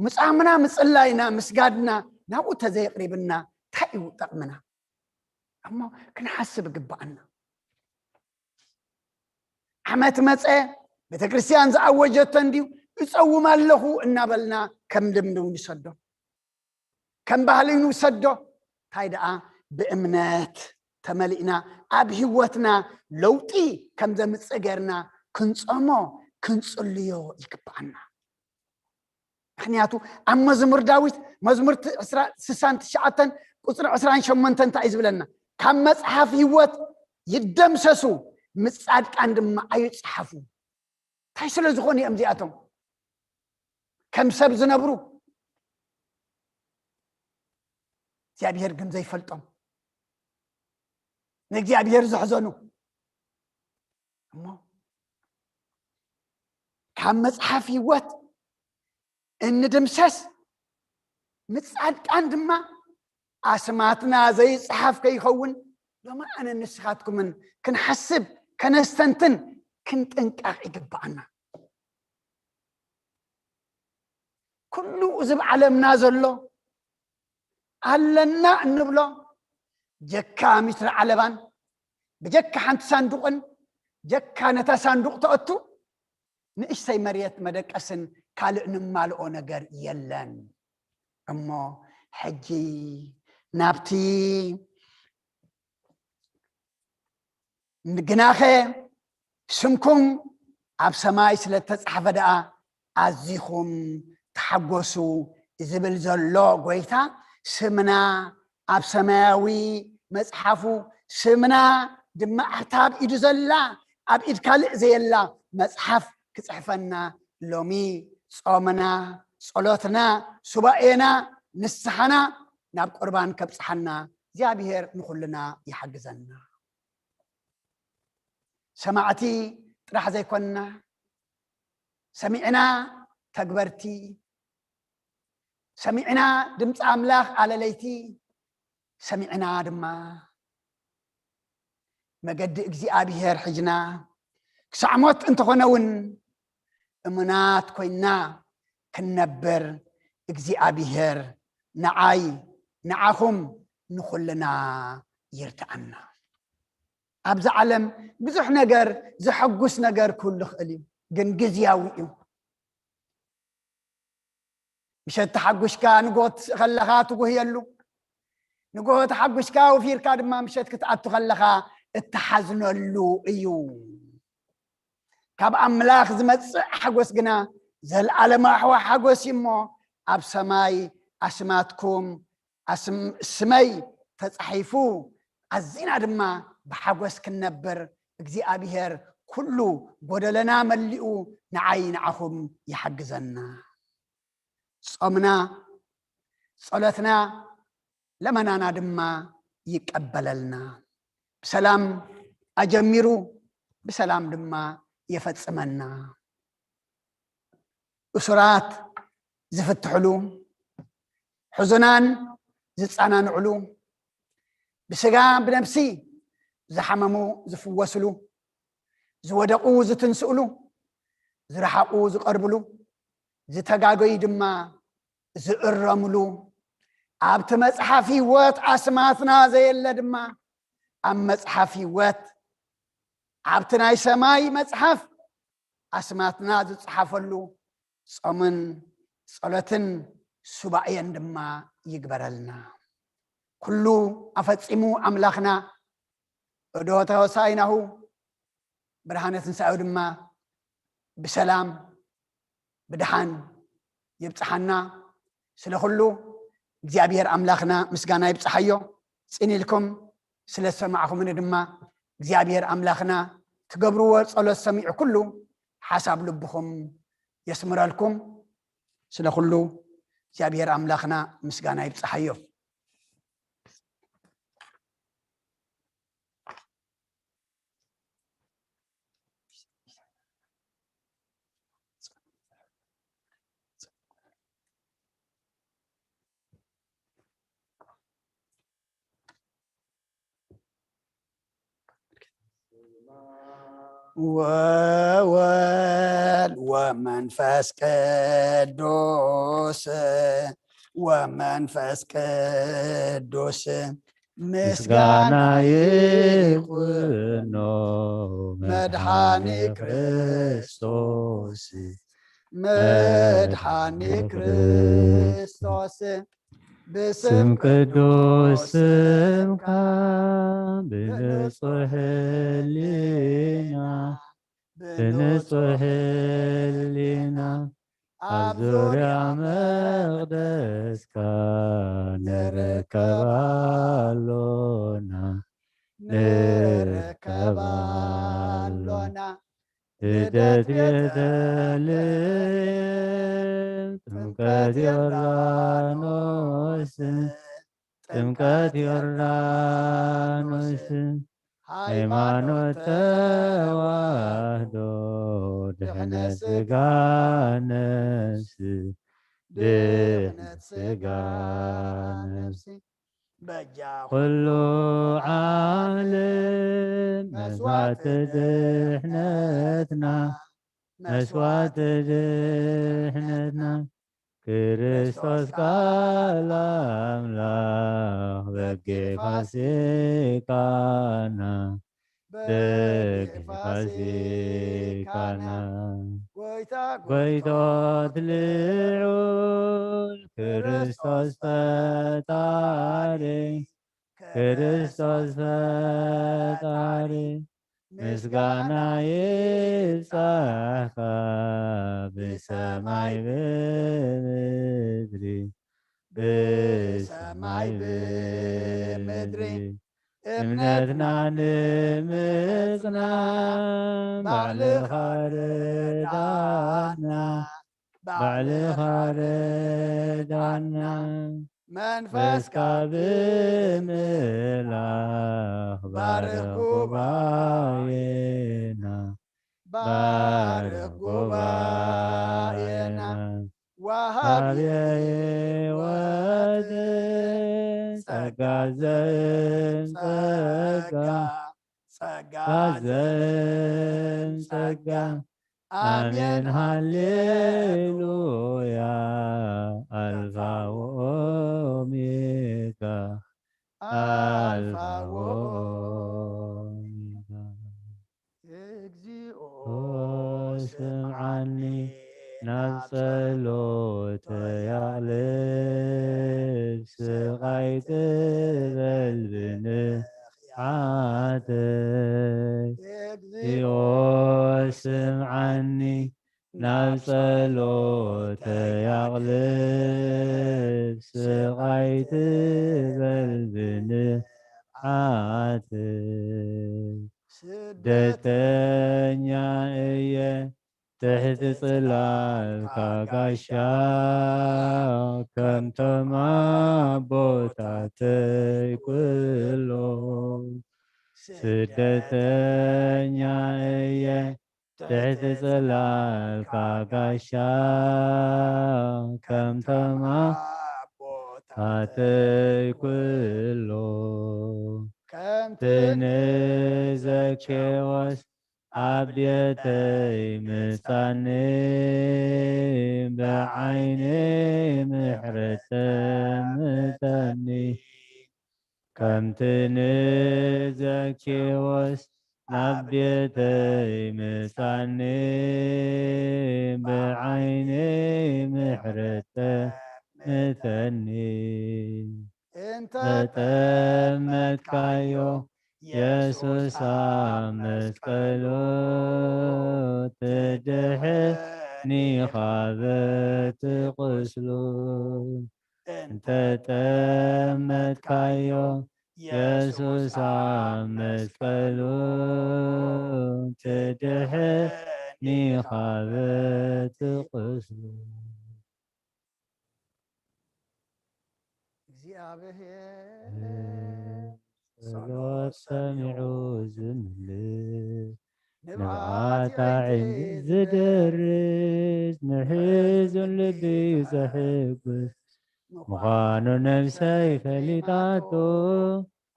ምጻምና፣ ምጽላይና፣ ምስጋድና ናብኡ ተዘይቅሪብና እንታይ እዩ ጠቕምና? እሞ ክንሓስብ ይግባኣና። ዓመት መጸ፣ ቤተክርስትያን ዝኣወጀቶ እንድዩ፣ እጸውም ኣለኹ እናበልና ከም ልምዲ ንሰዶ፣ ከም ባህሊ ንውሰዶ። እንታይ ደኣ ብእምነት ተመሊእና ኣብ ህይወትና ለውጢ ከም ዘምጽእ ጌርና ክንጾሞ፣ ክንጽልዮ ይግባኣና። ምክንያቱ ኣብ መዝሙር ዳዊት፣ መዝሙር ት-፣ ዕስራ፣ ስሳን ትሽዓተን ቁጽሪ ዕስራን ሸሞንተን እንታይ እዩ ዝብለና? ካብ መጽሓፍ ህይወት ይደምሰሱ፣ ምስ ጻድቃን ድማ ኣይጽሓፉ። እንታይ ስለ ዝኾኑ እዮም እዚኣቶም ከም ሰብ ዝነብሩ? እግዚኣብሔር ግን ዘይፈልጦም፣ ንእግዚኣብሔር ዘሕዘኑ። እሞ ካብ መጽሓፍ ህይወት እንድምሰስ፣ ንጻድቃን ድማ ኣስማትና ዘይጽሓፍ ከይኸውን፣ ሎሚ ኣነ ንስኻትኩምን ክንሓስብ፣ ከነስተንትን፣ ክንጥንቀቕ ይግባኣና። ኩሉ እዚ ኣብ ዓለምና ዘሎ ኣለና እንብሎ፣ ጀካ ሚትሪ ዓለባን፣ ብጀካ ሓንቲ ሳንዱቕን፣ ጀካ ነታ ሳንዱቕ ተእቱ ንእሽተይ መሬት መደቀስን ካልእ ንማልኦ ነገር የለን። እሞ ሕጂ ናብቲ ግናኸ ስምኩም ኣብ ሰማይ ስለ እተጻሕፈ ደኣ ኣዚኹም ተሓጎሱ ዝብል ዘሎ ጎይታ፣ ስምና ኣብ ሰማያዊ መጽሓፉ፣ ስምና ድማ ኣብታ ኣብ ኢዱ ዘላ፣ ኣብ ኢድ ካልእ ዘየላ መጽሓፍ ክጽሕፈና፣ ሎሚ ጾምና፣ ጸሎትና፣ ሱባኤና፣ ንስሓና ናብ ቁርባን ከብጽሓና እግዚኣብሔር ንኹልና ይሓግዘና። ሰማዕቲ ጥራሕ ዘይኮንና፣ ሰሚዕና ተግበርቲ፣ ሰሚዕና ድምፂ ኣምላኽ ኣለለይቲ፣ ሰሚዕና ድማ መገዲ እግዚኣብሔር ሒዝና፣ ክሳዕ ሞት እንተኾነ እውን እሙናት ኮይንና ክንነብር እግዚኣብሔር ንዓይ፣ ንዓኹም፣ ንኹልና ይርድኣና። ኣብዚ ዓለም ብዙሕ ነገር፣ ዘሐጉስ ነገር ክህሉ ይኽእል እዩ፣ ግን ግዝያዊ እዩ። ምሸት ተሓጒስካ ንግሆ ትስእ ከለኻ ትጉህየሉ፣ ንግሆ ተሓጒስካ ወፊርካ ድማ ምሸት ክትኣቱ ከለኻ እትሓዝነሉ እዩ። ካብ ኣምላኽ ዝመጽእ ሓጎስ ግና ዘልኣለማዊ ሓጎስ እዩ እሞ፣ ኣብ ሰማይ ኣስማትኩም ኣስም-፣ ስመይ ተጻሒፉ፣ ኣዚና ድማ ብሓጎስ ክንነብር እግዚኣብሔር ኩሉ ጎደለና መሊኡ ንዓይ ንዓኹም ይሓግዘና። ጾምና፣ ጸሎትና፣ ለመናና ድማ ይቀበለልና። ብሰላም ኣጀሚሩ ብሰላም ድማ የፈጽመና። እሱራት ዝፍትሕሉ፣ ሕዙናን ዝጸናንዕሉ፣ ብስጋ ብነብሲ ዝሓመሙ ዝፍወስሉ፣ ዝወደቑ ዝትንስእሉ፣ ዝረሓቑ ዝቐርብሉ፣ ዝተጋገዩ ድማ ዝእረምሉ፣ ኣብቲ መጽሓፍ ህይወት ኣስማትና ዘየለ ድማ ኣብ መጽሓፍ ህይወት፣ ኣብቲ ናይ ሰማይ መጽሓፍ ኣስማትና ዝጸሓፈሉ ጾምን ጸሎትን ሱባኤን ድማ ይግበረልና። ኩሉ ኣፈጺሙ ኣምላኽና፣ እዶ ተወሳይናሁ ብርሃነ ትንሳኤው ድማ ብሰላም ብድሓን ይብጽሓና። ስለ ኩሉ እግዚኣብሔር ኣምላኽና ምስጋና ይብጽሓዮ። ጽን ኢልኩም ስለ ዝሰማዕኹምኒ ድማ እግዚኣብሔር ኣምላኽና ትገብርዎ ጸሎት ሰሚዑ ኩሉ ሓሳብ ልብኹም የስምረልኩም። ስለ ኩሉ እግዚኣብሔር ኣምላኽና ምስጋና ይብጽሓዮ። ወወልድ ወመንፈስ ቅዱስ ወመንፈስ ቅዱስ ምስጋና ይኹኖ መድኃኒ ክርስቶስ መድኃኒ ክርስቶስ ብስም ቅዱስ ስምካ ብንጹሕ ህሊና ብንጹሕ ህሊና ኣብ ዙርያ መቕደስካ ንርከብ ኣሎና ንርከብ ኣሎና። ልደት ቤተልሔም ጥምቀት ዮርዳኖስ ጥምቀት ዮርዳኖስ ሃይማኖት ተዋህዶ ድሕነት ስጋ ነፍሲ ድሕነት ስጋ ነፍሲ በጃ ኩሉ ዓለም መስዋዕቲ ድሕነትና መስዋዕቲ ድሕነትና ክርስቶስ ቃል ኣምላኽ በጌ ፋሲካና በጌ ፋሲካና ጎይታ ጎይቶት ልዑል ክርስቶስ ፈጣሪ ክርስቶስ ፈጣሪ ምስጋና ይብጻሕካ ብሰማይ ብምድሪ ብሰማይ ብምድሪ እምነትና ንምጽና ባዕልኻ ርዳና ባዕልኻ ርዳና መንፈስካ ብምላኽ ባርኽ ጉባኤና ባርኽ ጉባኤና ወሃቢ ሕይወት ጸጋ ዘእም ጸጋ ጸጋ ዘእም ጸጋ ኣሜን ሃሌሉያ ኣልፋ ወኦሜጋ ኣልፋ ወኦሜጋ። እግዚኦ ስምዓኒ ናብ ጸሎተይ ኣቕልብ ስቓይ ጥበል ብንቕሓተይ። እግዚኦ ስምዓኒ ናብ ጸሎተይ ኣቕልብ ስቓይ ጥበል ብንቕሓተይ። ስደተኛ እየ ትሕቲ ጽላልካ ጋሻ ከምቶም ኣቦታተይ ኩሎም ስደተኛ እየ ትሕቲ ጽላልካ ጋሻ ከምቶም ኣቦታተይ ኩሎም ከምቲ ንዘኬዎስ ኣብ ቤተይ ምጻኒ ብዓይኒ ምሕረት ተምተኒ ከምቲ ንዘኬዎስ ናብ ቤተይ ምጻኒ ብዓይኒ ምሕረት ተምተኒ እንተ ጠመትካዮ የሱስ ኣብ መስቀሉ ትድሕን ኒኻ በቲ ቁስሉ እንተጠመትካዮ የሱስ ኣብ መስቀሉ ትድሕን ኒኻ በቲ ቁስሉ። እግዚኣብሔር ጸሎት ሰሚዑ ዝምልስ ንብዓት ኣዒንቲ ዝደርስ ንሕዙን ልቢ ዘሕጉስ ምዃኑ ነብሰይ ፈሊጣቶ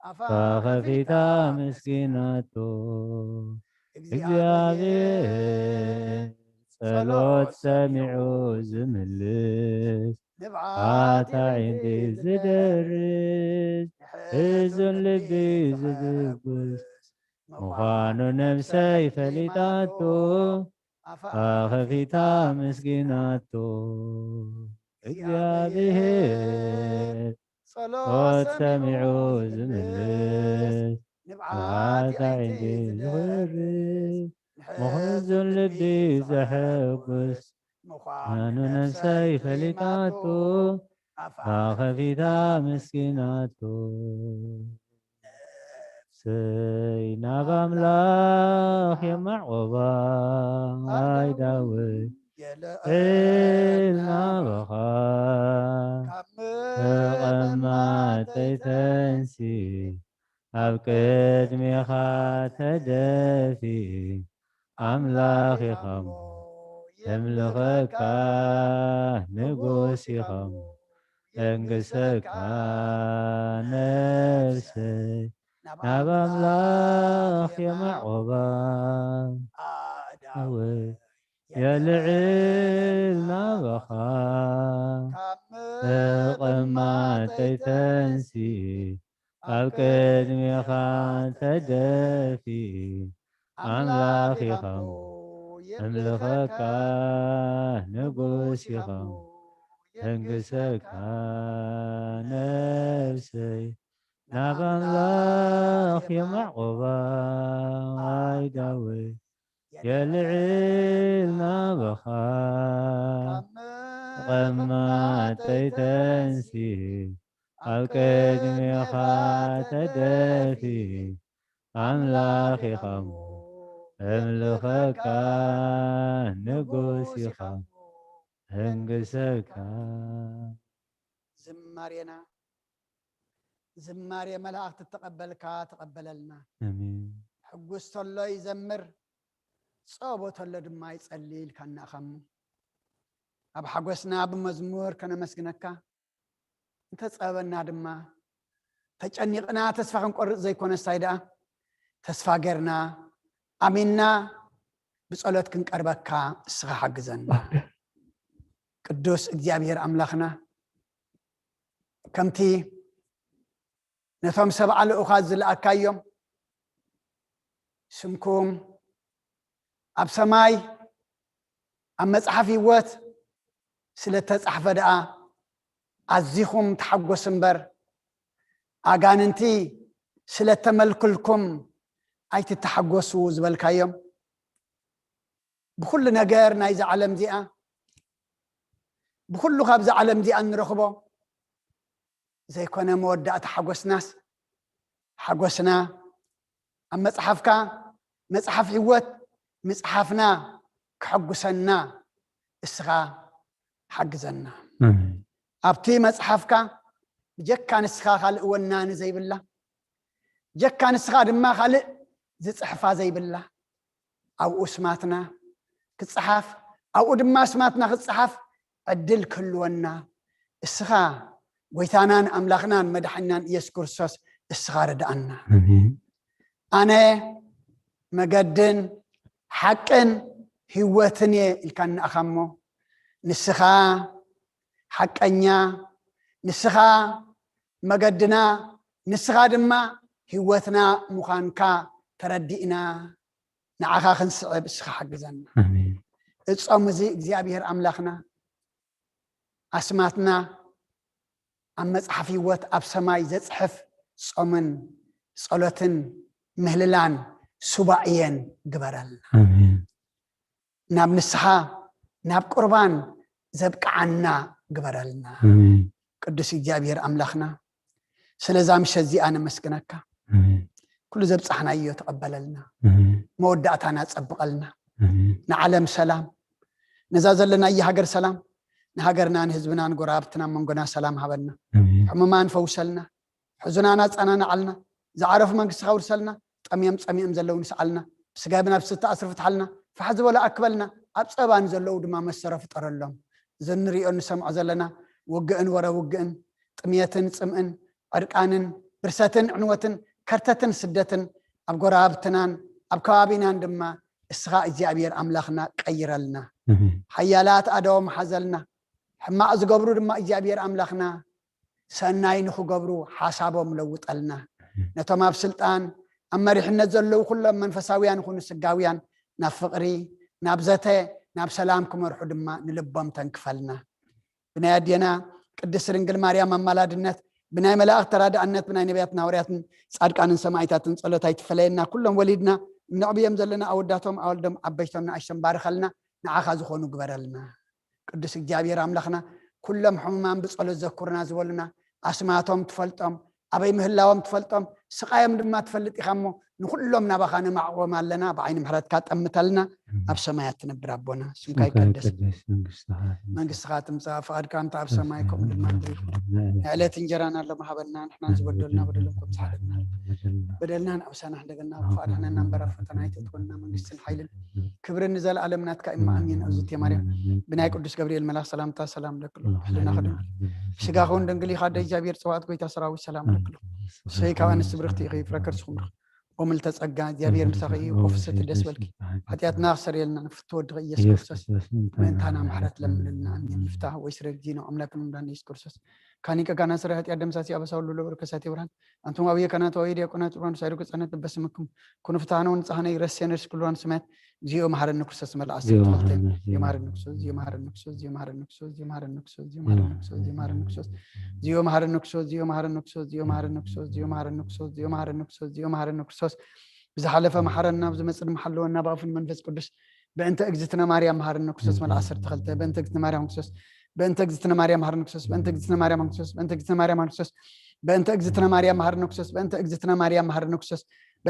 ኣፋ ከፊታ መስኪናቶ። እግዚኣብሔር ጸሎት ሰሚዑ ዝምልስ ንብዓት ኣዒንቲ ዝደርስ ሕዙን ልቢ ዝድጉስ ምዃኑ ነብሰይ ፈሊጣቶ ኣፋ ከፊታ መስኪናቶ። እግዚኣብሔር ጸሎት ሰሚዑ ዝምልስ ንብዓት ኣዒንቲ ዝኽርስ ምሕዙን ልቢ ዘሐጉስ ምዃኑ ነብሰይ ፈሊጣቶ ኣፋ ከፊታ መስኪናቶ። ነፍሰይ ናብ ኣምላኽ የማዕቆባ ኣይ ዳዊት የልዕል ናባኻ ካብ ተቐማጠይ ተንሲ ኣብ ቅድሜኻ ተደፊ ኣምላኽ ኢኻ እሞ የምልኸካ ንጉስ ኢኻ እሞ የንግሰካ ነፍሰይ ናብ ኣምላኽ የማዕቆባ ኣወ የልዕል ናባኻ ተቐማጠይ ተንሲ ኣብ ቅድሜኻ ተደፊ ኣምላኽ ኢኻ እሞ የምልኸካ ንጉስ ኢኻ እሞ የንግሰካ ነፍሰይ ናብ ኣምላኽ የማዕቆባ ኣይ ዳዊት የልዕል ናባኻ ተቐማጠይ ተንሲ ኣብ ቅድሜኻ ተደፊ ኣምላኽ ኢኻ እሞ እምልኸካ ንጉስ ኢኻ ህንግሰካ። ዝማሬና ዝማሬ መላእኽቲ እተቐበልካ ተቐበለልና። ኣሜን። ሕጉስ ተሎ ይዘምር፣ ጸቦ ተሎ ድማ ይጸሊ ኢልካና ኢኻ እሞ፣ ኣብ ሓጎስና ብመዝሙር ከነመስግነካ፣ እንተጸበና ድማ፣ ተጨኒቕና ተስፋ ክንቆርጽ ዘይኮነስ እንታይ ደኣ፣ ተስፋ ጌርና፣ ኣሚንና፣ ብጸሎት ክንቀርበካ እስኻ ሓግዘና። ቅዱስ እግዚኣብሔር ኣምላኽና፣ ከምቲ ነቶም ሰብዓ ልኡኻት ዝለኣካዮም፣ ስምኩም ኣብ ሰማይ ኣብ መጽሓፍ ህይወት ስለ እተጻሕፈ ደኣ ኣዚኹም ተሓጎሱ እምበር፣ ኣጋንንቲ ስለ እተመልኩልኩም ኣይትተሓጎሱ ዝበልካዮም፣ ብኹሉ ነገር ናይዛ ዓለም እዚኣ፣ ብኹሉ ካብዛ ዓለም እዚኣ እንረኽቦ ዘይኮነ መወዳእታ ሓጎስናስ፣ ሓጎስና ኣብ መጽሓፍካ፣ መጽሓፍ ህይወት ምጽሓፍና ከሐጉሰና እስኻ ሓግዘና። ኣሜን። ኣብቲ መጽሓፍካ ብጀካ ንስኻ ካልእ ወናኒ ዘይብላ፣ ጀካ ንስኻ ድማ ካልእ ዝጽሕፋ ዘይብላ፣ ኣብኡ ስማትና ክጽሓፍ፣ ኣብኡ ድማ ስማትና ክጽሓፍ ዕድል ክህልወና፣ እስኻ ጎይታናን ኣምላኽናን መድሓኒናን ኢየሱስ ክርስቶስ እስኻ ርድኣና። ኣሜን። ኣነ መገድን ሓቅን ህይወትን እየ ኢልካ እንኣኻ እሞ፣ ንስኻ ሓቀኛ፣ ንስኻ መገድና፣ ንስኻ ድማ ህይወትና ምዃንካ ተረዲእና፣ ንዓኻ ክንስዕብ እስኻ ሓግዘና። ኣሜን። እጾም እዚ እግዚኣብሔር ኣምላኽና፣ ኣስማትና ኣብ መጽሓፍ ህይወት ኣብ ሰማይ ዘጽሕፍ ጾምን ጸሎትን ምህልላን ሱባኤን ግበረልና። ኣሜን። ናብ ንስሓ ናብ ቁርባን ዘብቅዓና ግበረልና። ኣሜን። ቅዱስ እግዚኣብሔር ኣምላኽና፣ ስለዛ ምሸት እዚኣ ነመስግነካ። ኣሜን። ኩሉ ዘብጻሕናዮ ተቐበለልና። ኣሜን። መወዳእታና ጸብቐልና። ኣሜን። ንዓለም ሰላም፣ ነዛ ዘለናያ ሃገር ሰላም፣ ንሃገርና ንህዝብና ንጎረባብትና መንጎና ሰላም ሃበና። ኣሜን። ሕሙማን ፈውሰልና፣ ሕዙናን ኣጸናንዓልና፣ ዝዓረፉ መንግስቲ ከውርሰልና፣ ጠምዮም ጸሚኦም ዘለዉ ንስዓልና፣ ብስጋብ ናብ ዝተኣስሩ ፍትሓልና፣ ፋሕ ዝበሉ ኣክበልና፣ ኣብ ጸባ ንዘለዉ ድማ መሰሮ ፍጠረሎም። እዚ እንሪኦ እንሰምዖ ዘለና ውግእን ወረ ውግእን፣ ጥምየትን ጽምእን፣ ዕርቃንን ብርሰትን ዕንወትን፣ ከርተትን ስደትን ኣብ ጎረባብትናን ኣብ ከባቢናን ድማ እስኻ እግዚኣብሔር ኣምላኽና ቀይረልና። ኣሜን። ሓያላት ኣደዎም ሓዘልና፣ ሕማቕ ዝገብሩ ድማ እግዚኣብሔር ኣምላኽና ሰናይ ንኽገብሩ ሓሳቦም ለውጠልና። ነቶም ኣብ ስልጣን ኣብ መሪሕነት ዘለዉ ኩሎም መንፈሳውያን ይኹኑ ስጋውያን ናብ ፍቕሪ፣ ናብ ዘተ፣ ናብ ሰላም ክመርሑ ድማ ንልቦም ተንክፈልና። ብናይ ኣዴና ቅድስት ድንግል ማርያም ኣማላድነት፣ ብናይ መላእኽት ተራዳእነት፣ ብናይ ነቢያትን ሃዋርያትን ጻድቃንን ሰማዕታትን ጸሎት ኣይትፈለየና። ኩሎም ወሊድና እነዕብዮም ዘለና ኣወዳቶም ኣወልዶም ዓበይቶም ንኣሽቶም ባርኸልና፣ ንዓኻ ዝኾኑ ግበረልና። ቅዱስ እግዚኣብሔር ኣምላኽና፣ ኩሎም ሕሙማን ብጸሎት ዘኩርና ዝበሉና፣ ኣስማቶም ትፈልጦም፣ ኣበይ ምህላዎም ትፈልጦም፣ ስቓዮም ድማ ትፈልጥ ኢኻ እሞ፣ ንኹሎም ናባኻ ነማዕቆም ኣለና። ብዓይኒ ምሕረትካ ጠምተልና። ኣብ ሰማያት ትነብር ኣቦና፣ ስምካ ይቀደስ፣ መንግስትኻ ትምጻእ፣ ፍቓድካ እንተ ኣብ ሰማይ ከምኡ ድማ ምድሪ ይኹን። ናይ ዕለት እንጀራና ሎሚ ሃበና፣ ንሕና ዝበደልና በደሎም ከም ዝሓለና፣ በደልና ንኣብሳና፣ ሕደገና ክፉእ ኣድሕነና እምበር፣ ኣብ ፈተና ኣይተእትወና። መንግስትን ሓይልን ክብርን ንዘለኣለም ናትካ እማ፣ ኣሜን። እግዝእትየ ማርያም፣ ብናይ ቅዱስ ገብርኤል መልኣኽ ሰላምታ ሰላም እለኪ ኣለኹ። ሕልና ክድን ስጋ ኹን ድንግል ኢኻ፣ ኣደ እግዚኣብሔር ጽባኦት፣ ጎይታ ሰራዊት ሰላም እለኪ ኣለኹ። ሰይ ካብ ኣንስቲ ብርኽቲ ኢኺ፣ ፍረ ከርስኹም ብርኽ። ኦምልተ ጸጋ እግዚኣብሔር ምሳኺ እዩ፣ ኮፍሰቲ ደስ በልኪ። ሓጢኣትና ክሰርየልና ንፍትወ ወድኺ ኢየሱስ ክርስቶስ ምእንታና ምሕረት ለምንልና። ኣሜን። ይፍታህ ወይ ስረግ ዲኖ ኣምላክን ምዳን ኢየሱስ ክርስቶስ ካኒ ቀጋና ስረ ኃጢአት ደምሳሲ አበሳ ሁሉ ለወር ከሳቴ ብርሃን። አንቱም አብየ ካህናት ወይ ዲያቆናት ቁርባን ሳይዱ ከጻነት በስምኩም ኩኑ ፍትሐነ ወንጻሐነ ይረሴነ ርስኩልዋን ስማያት። እግዚኦ መሐረነ ክርስቶስ መልአስ ተኸልተ። የማረነ ክርስቶስ፣ የማረነ ክርስቶስ፣ የማረነ ክርስቶስ፣ የማረነ ክርስቶስ፣ የማረነ ክርስቶስ፣ የማረነ ክርስቶስ፣ የማረነ ክርስቶስ፣ የማረነ ክርስቶስ፣ የማረነ ክርስቶስ፣ የማረነ ክርስቶስ፣ የማረነ ክርስቶስ፣ የማረነ ክርስቶስ። ብዝሓለፈ መሐረና፣ ብዝመጽእ ድማ ሓለወና፣ ብኣፉን መንፈስ ቅዱስ። በእንተ እግዝእትነ ማርያም መሐረነ ክርስቶስ መልአስ ዓሰርተ ክልተ። በእንተ እግዝእትነ ማርያም ክርስቶስ፣ በእንተ እግዝእትነ ማርያም መሐረነ ክርስቶስ፣ በእንተ እግዝእትነ ማርያም ክርስቶስ፣ በእንተ እግዝእትነ ማርያም ክርስቶስ፣ በእንተ እግዝእትነ ማርያም መሐረነ ክርስቶስ፣ በእንተ እግዝእትነ ማርያም መሐረነ ክርስቶስ፣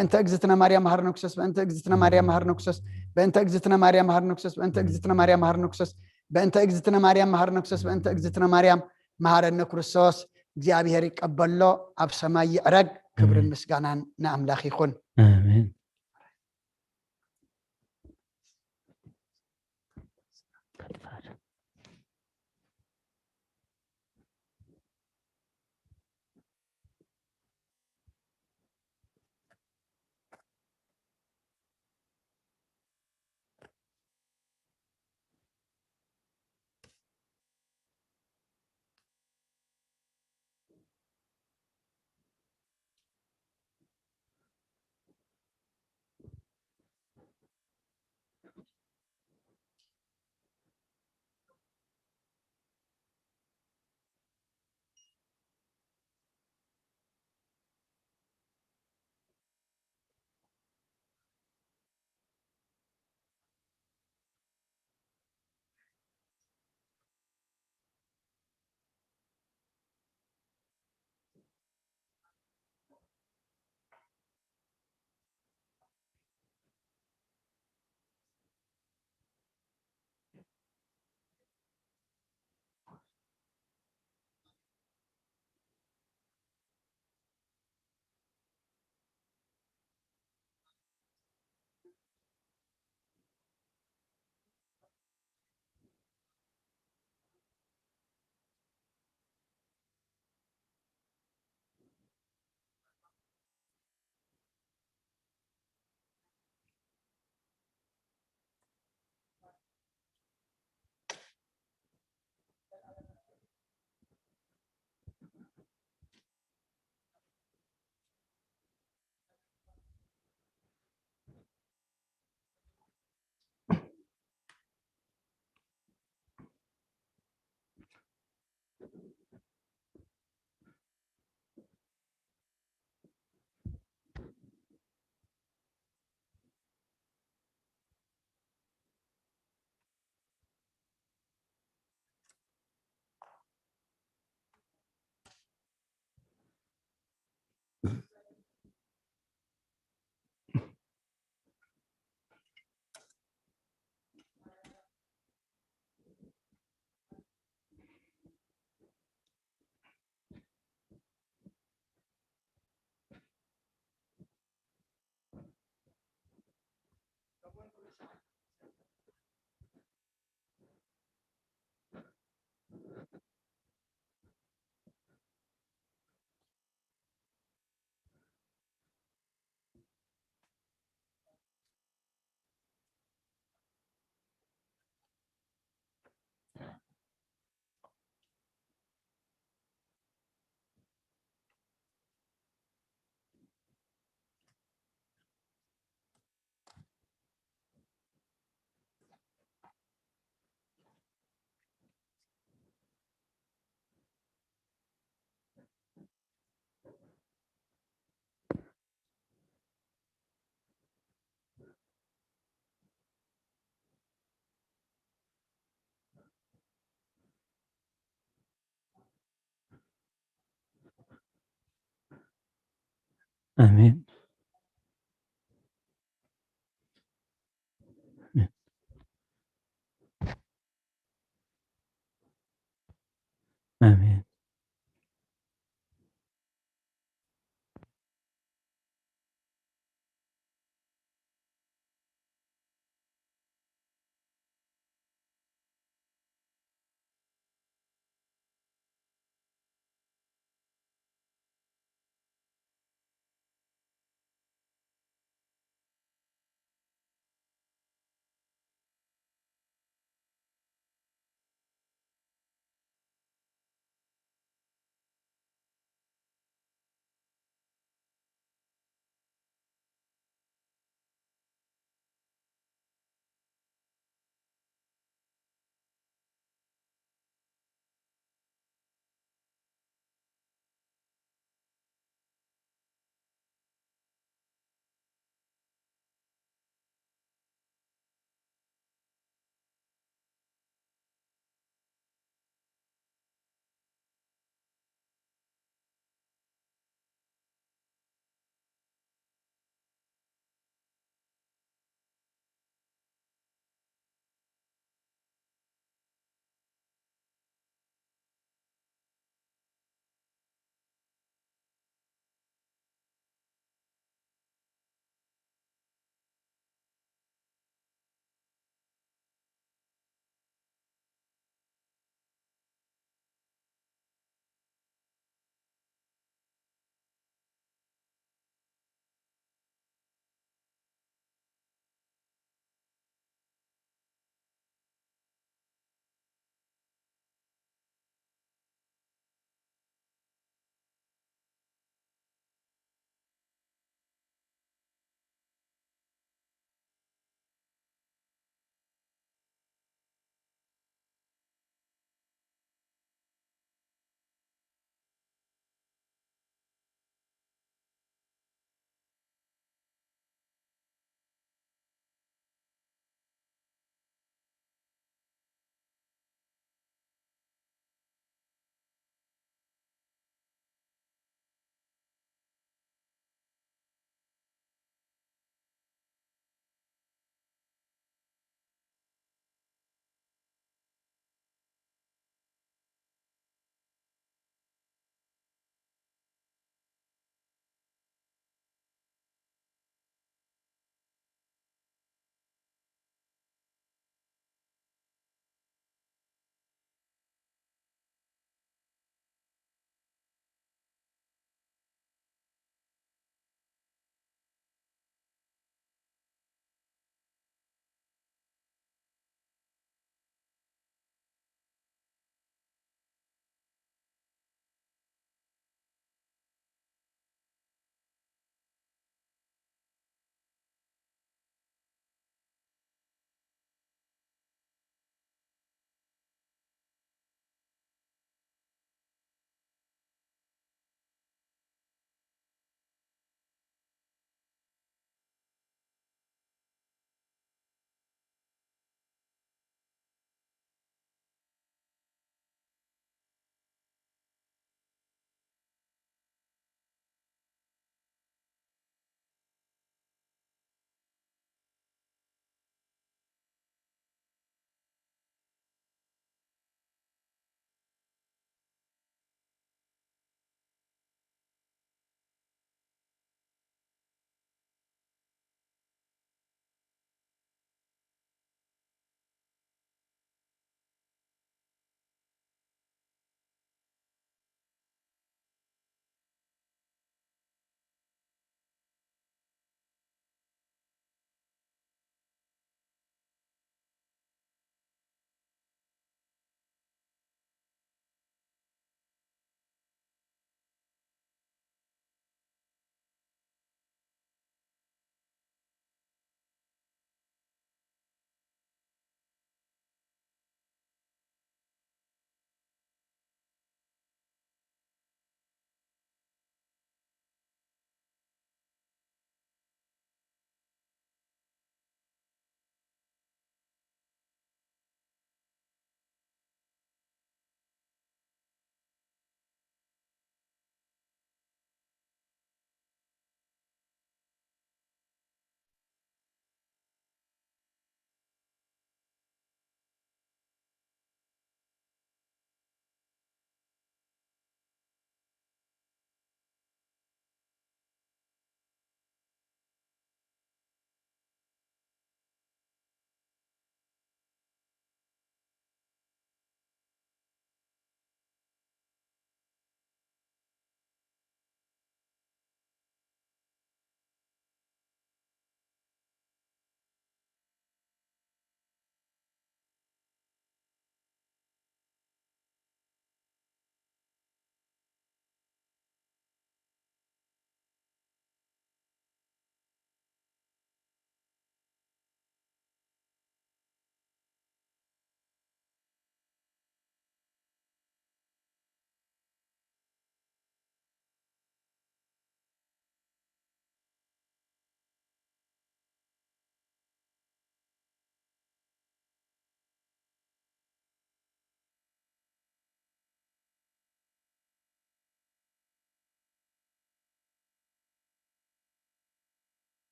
በእንተ እግዝእትነ ማርያም መሐረነ ክርስቶስ፣ በእንተ እግዝእትነ ማርያም መሐረነ ክርስቶስ፣ በእንተ እግዝእትነ ማርያም መሐረነ ክርስቶስ፣ በእንተ እግዝእትነ ማርያም መሐረነ ክርስቶስ፣ በእንተ እግዝእትነ ማርያም መሐረነ ክርስቶስ፣ በእንተ እግዝእትነ ማርያም መሐረነ ክርስቶስ። እግዚኣብሔር ይቀበሎ፣ ኣብ ሰማይ ይዕረግ። ክብርን ምስጋናን ንኣምላኽ ይኹን። ኣሜን። ኣሜን።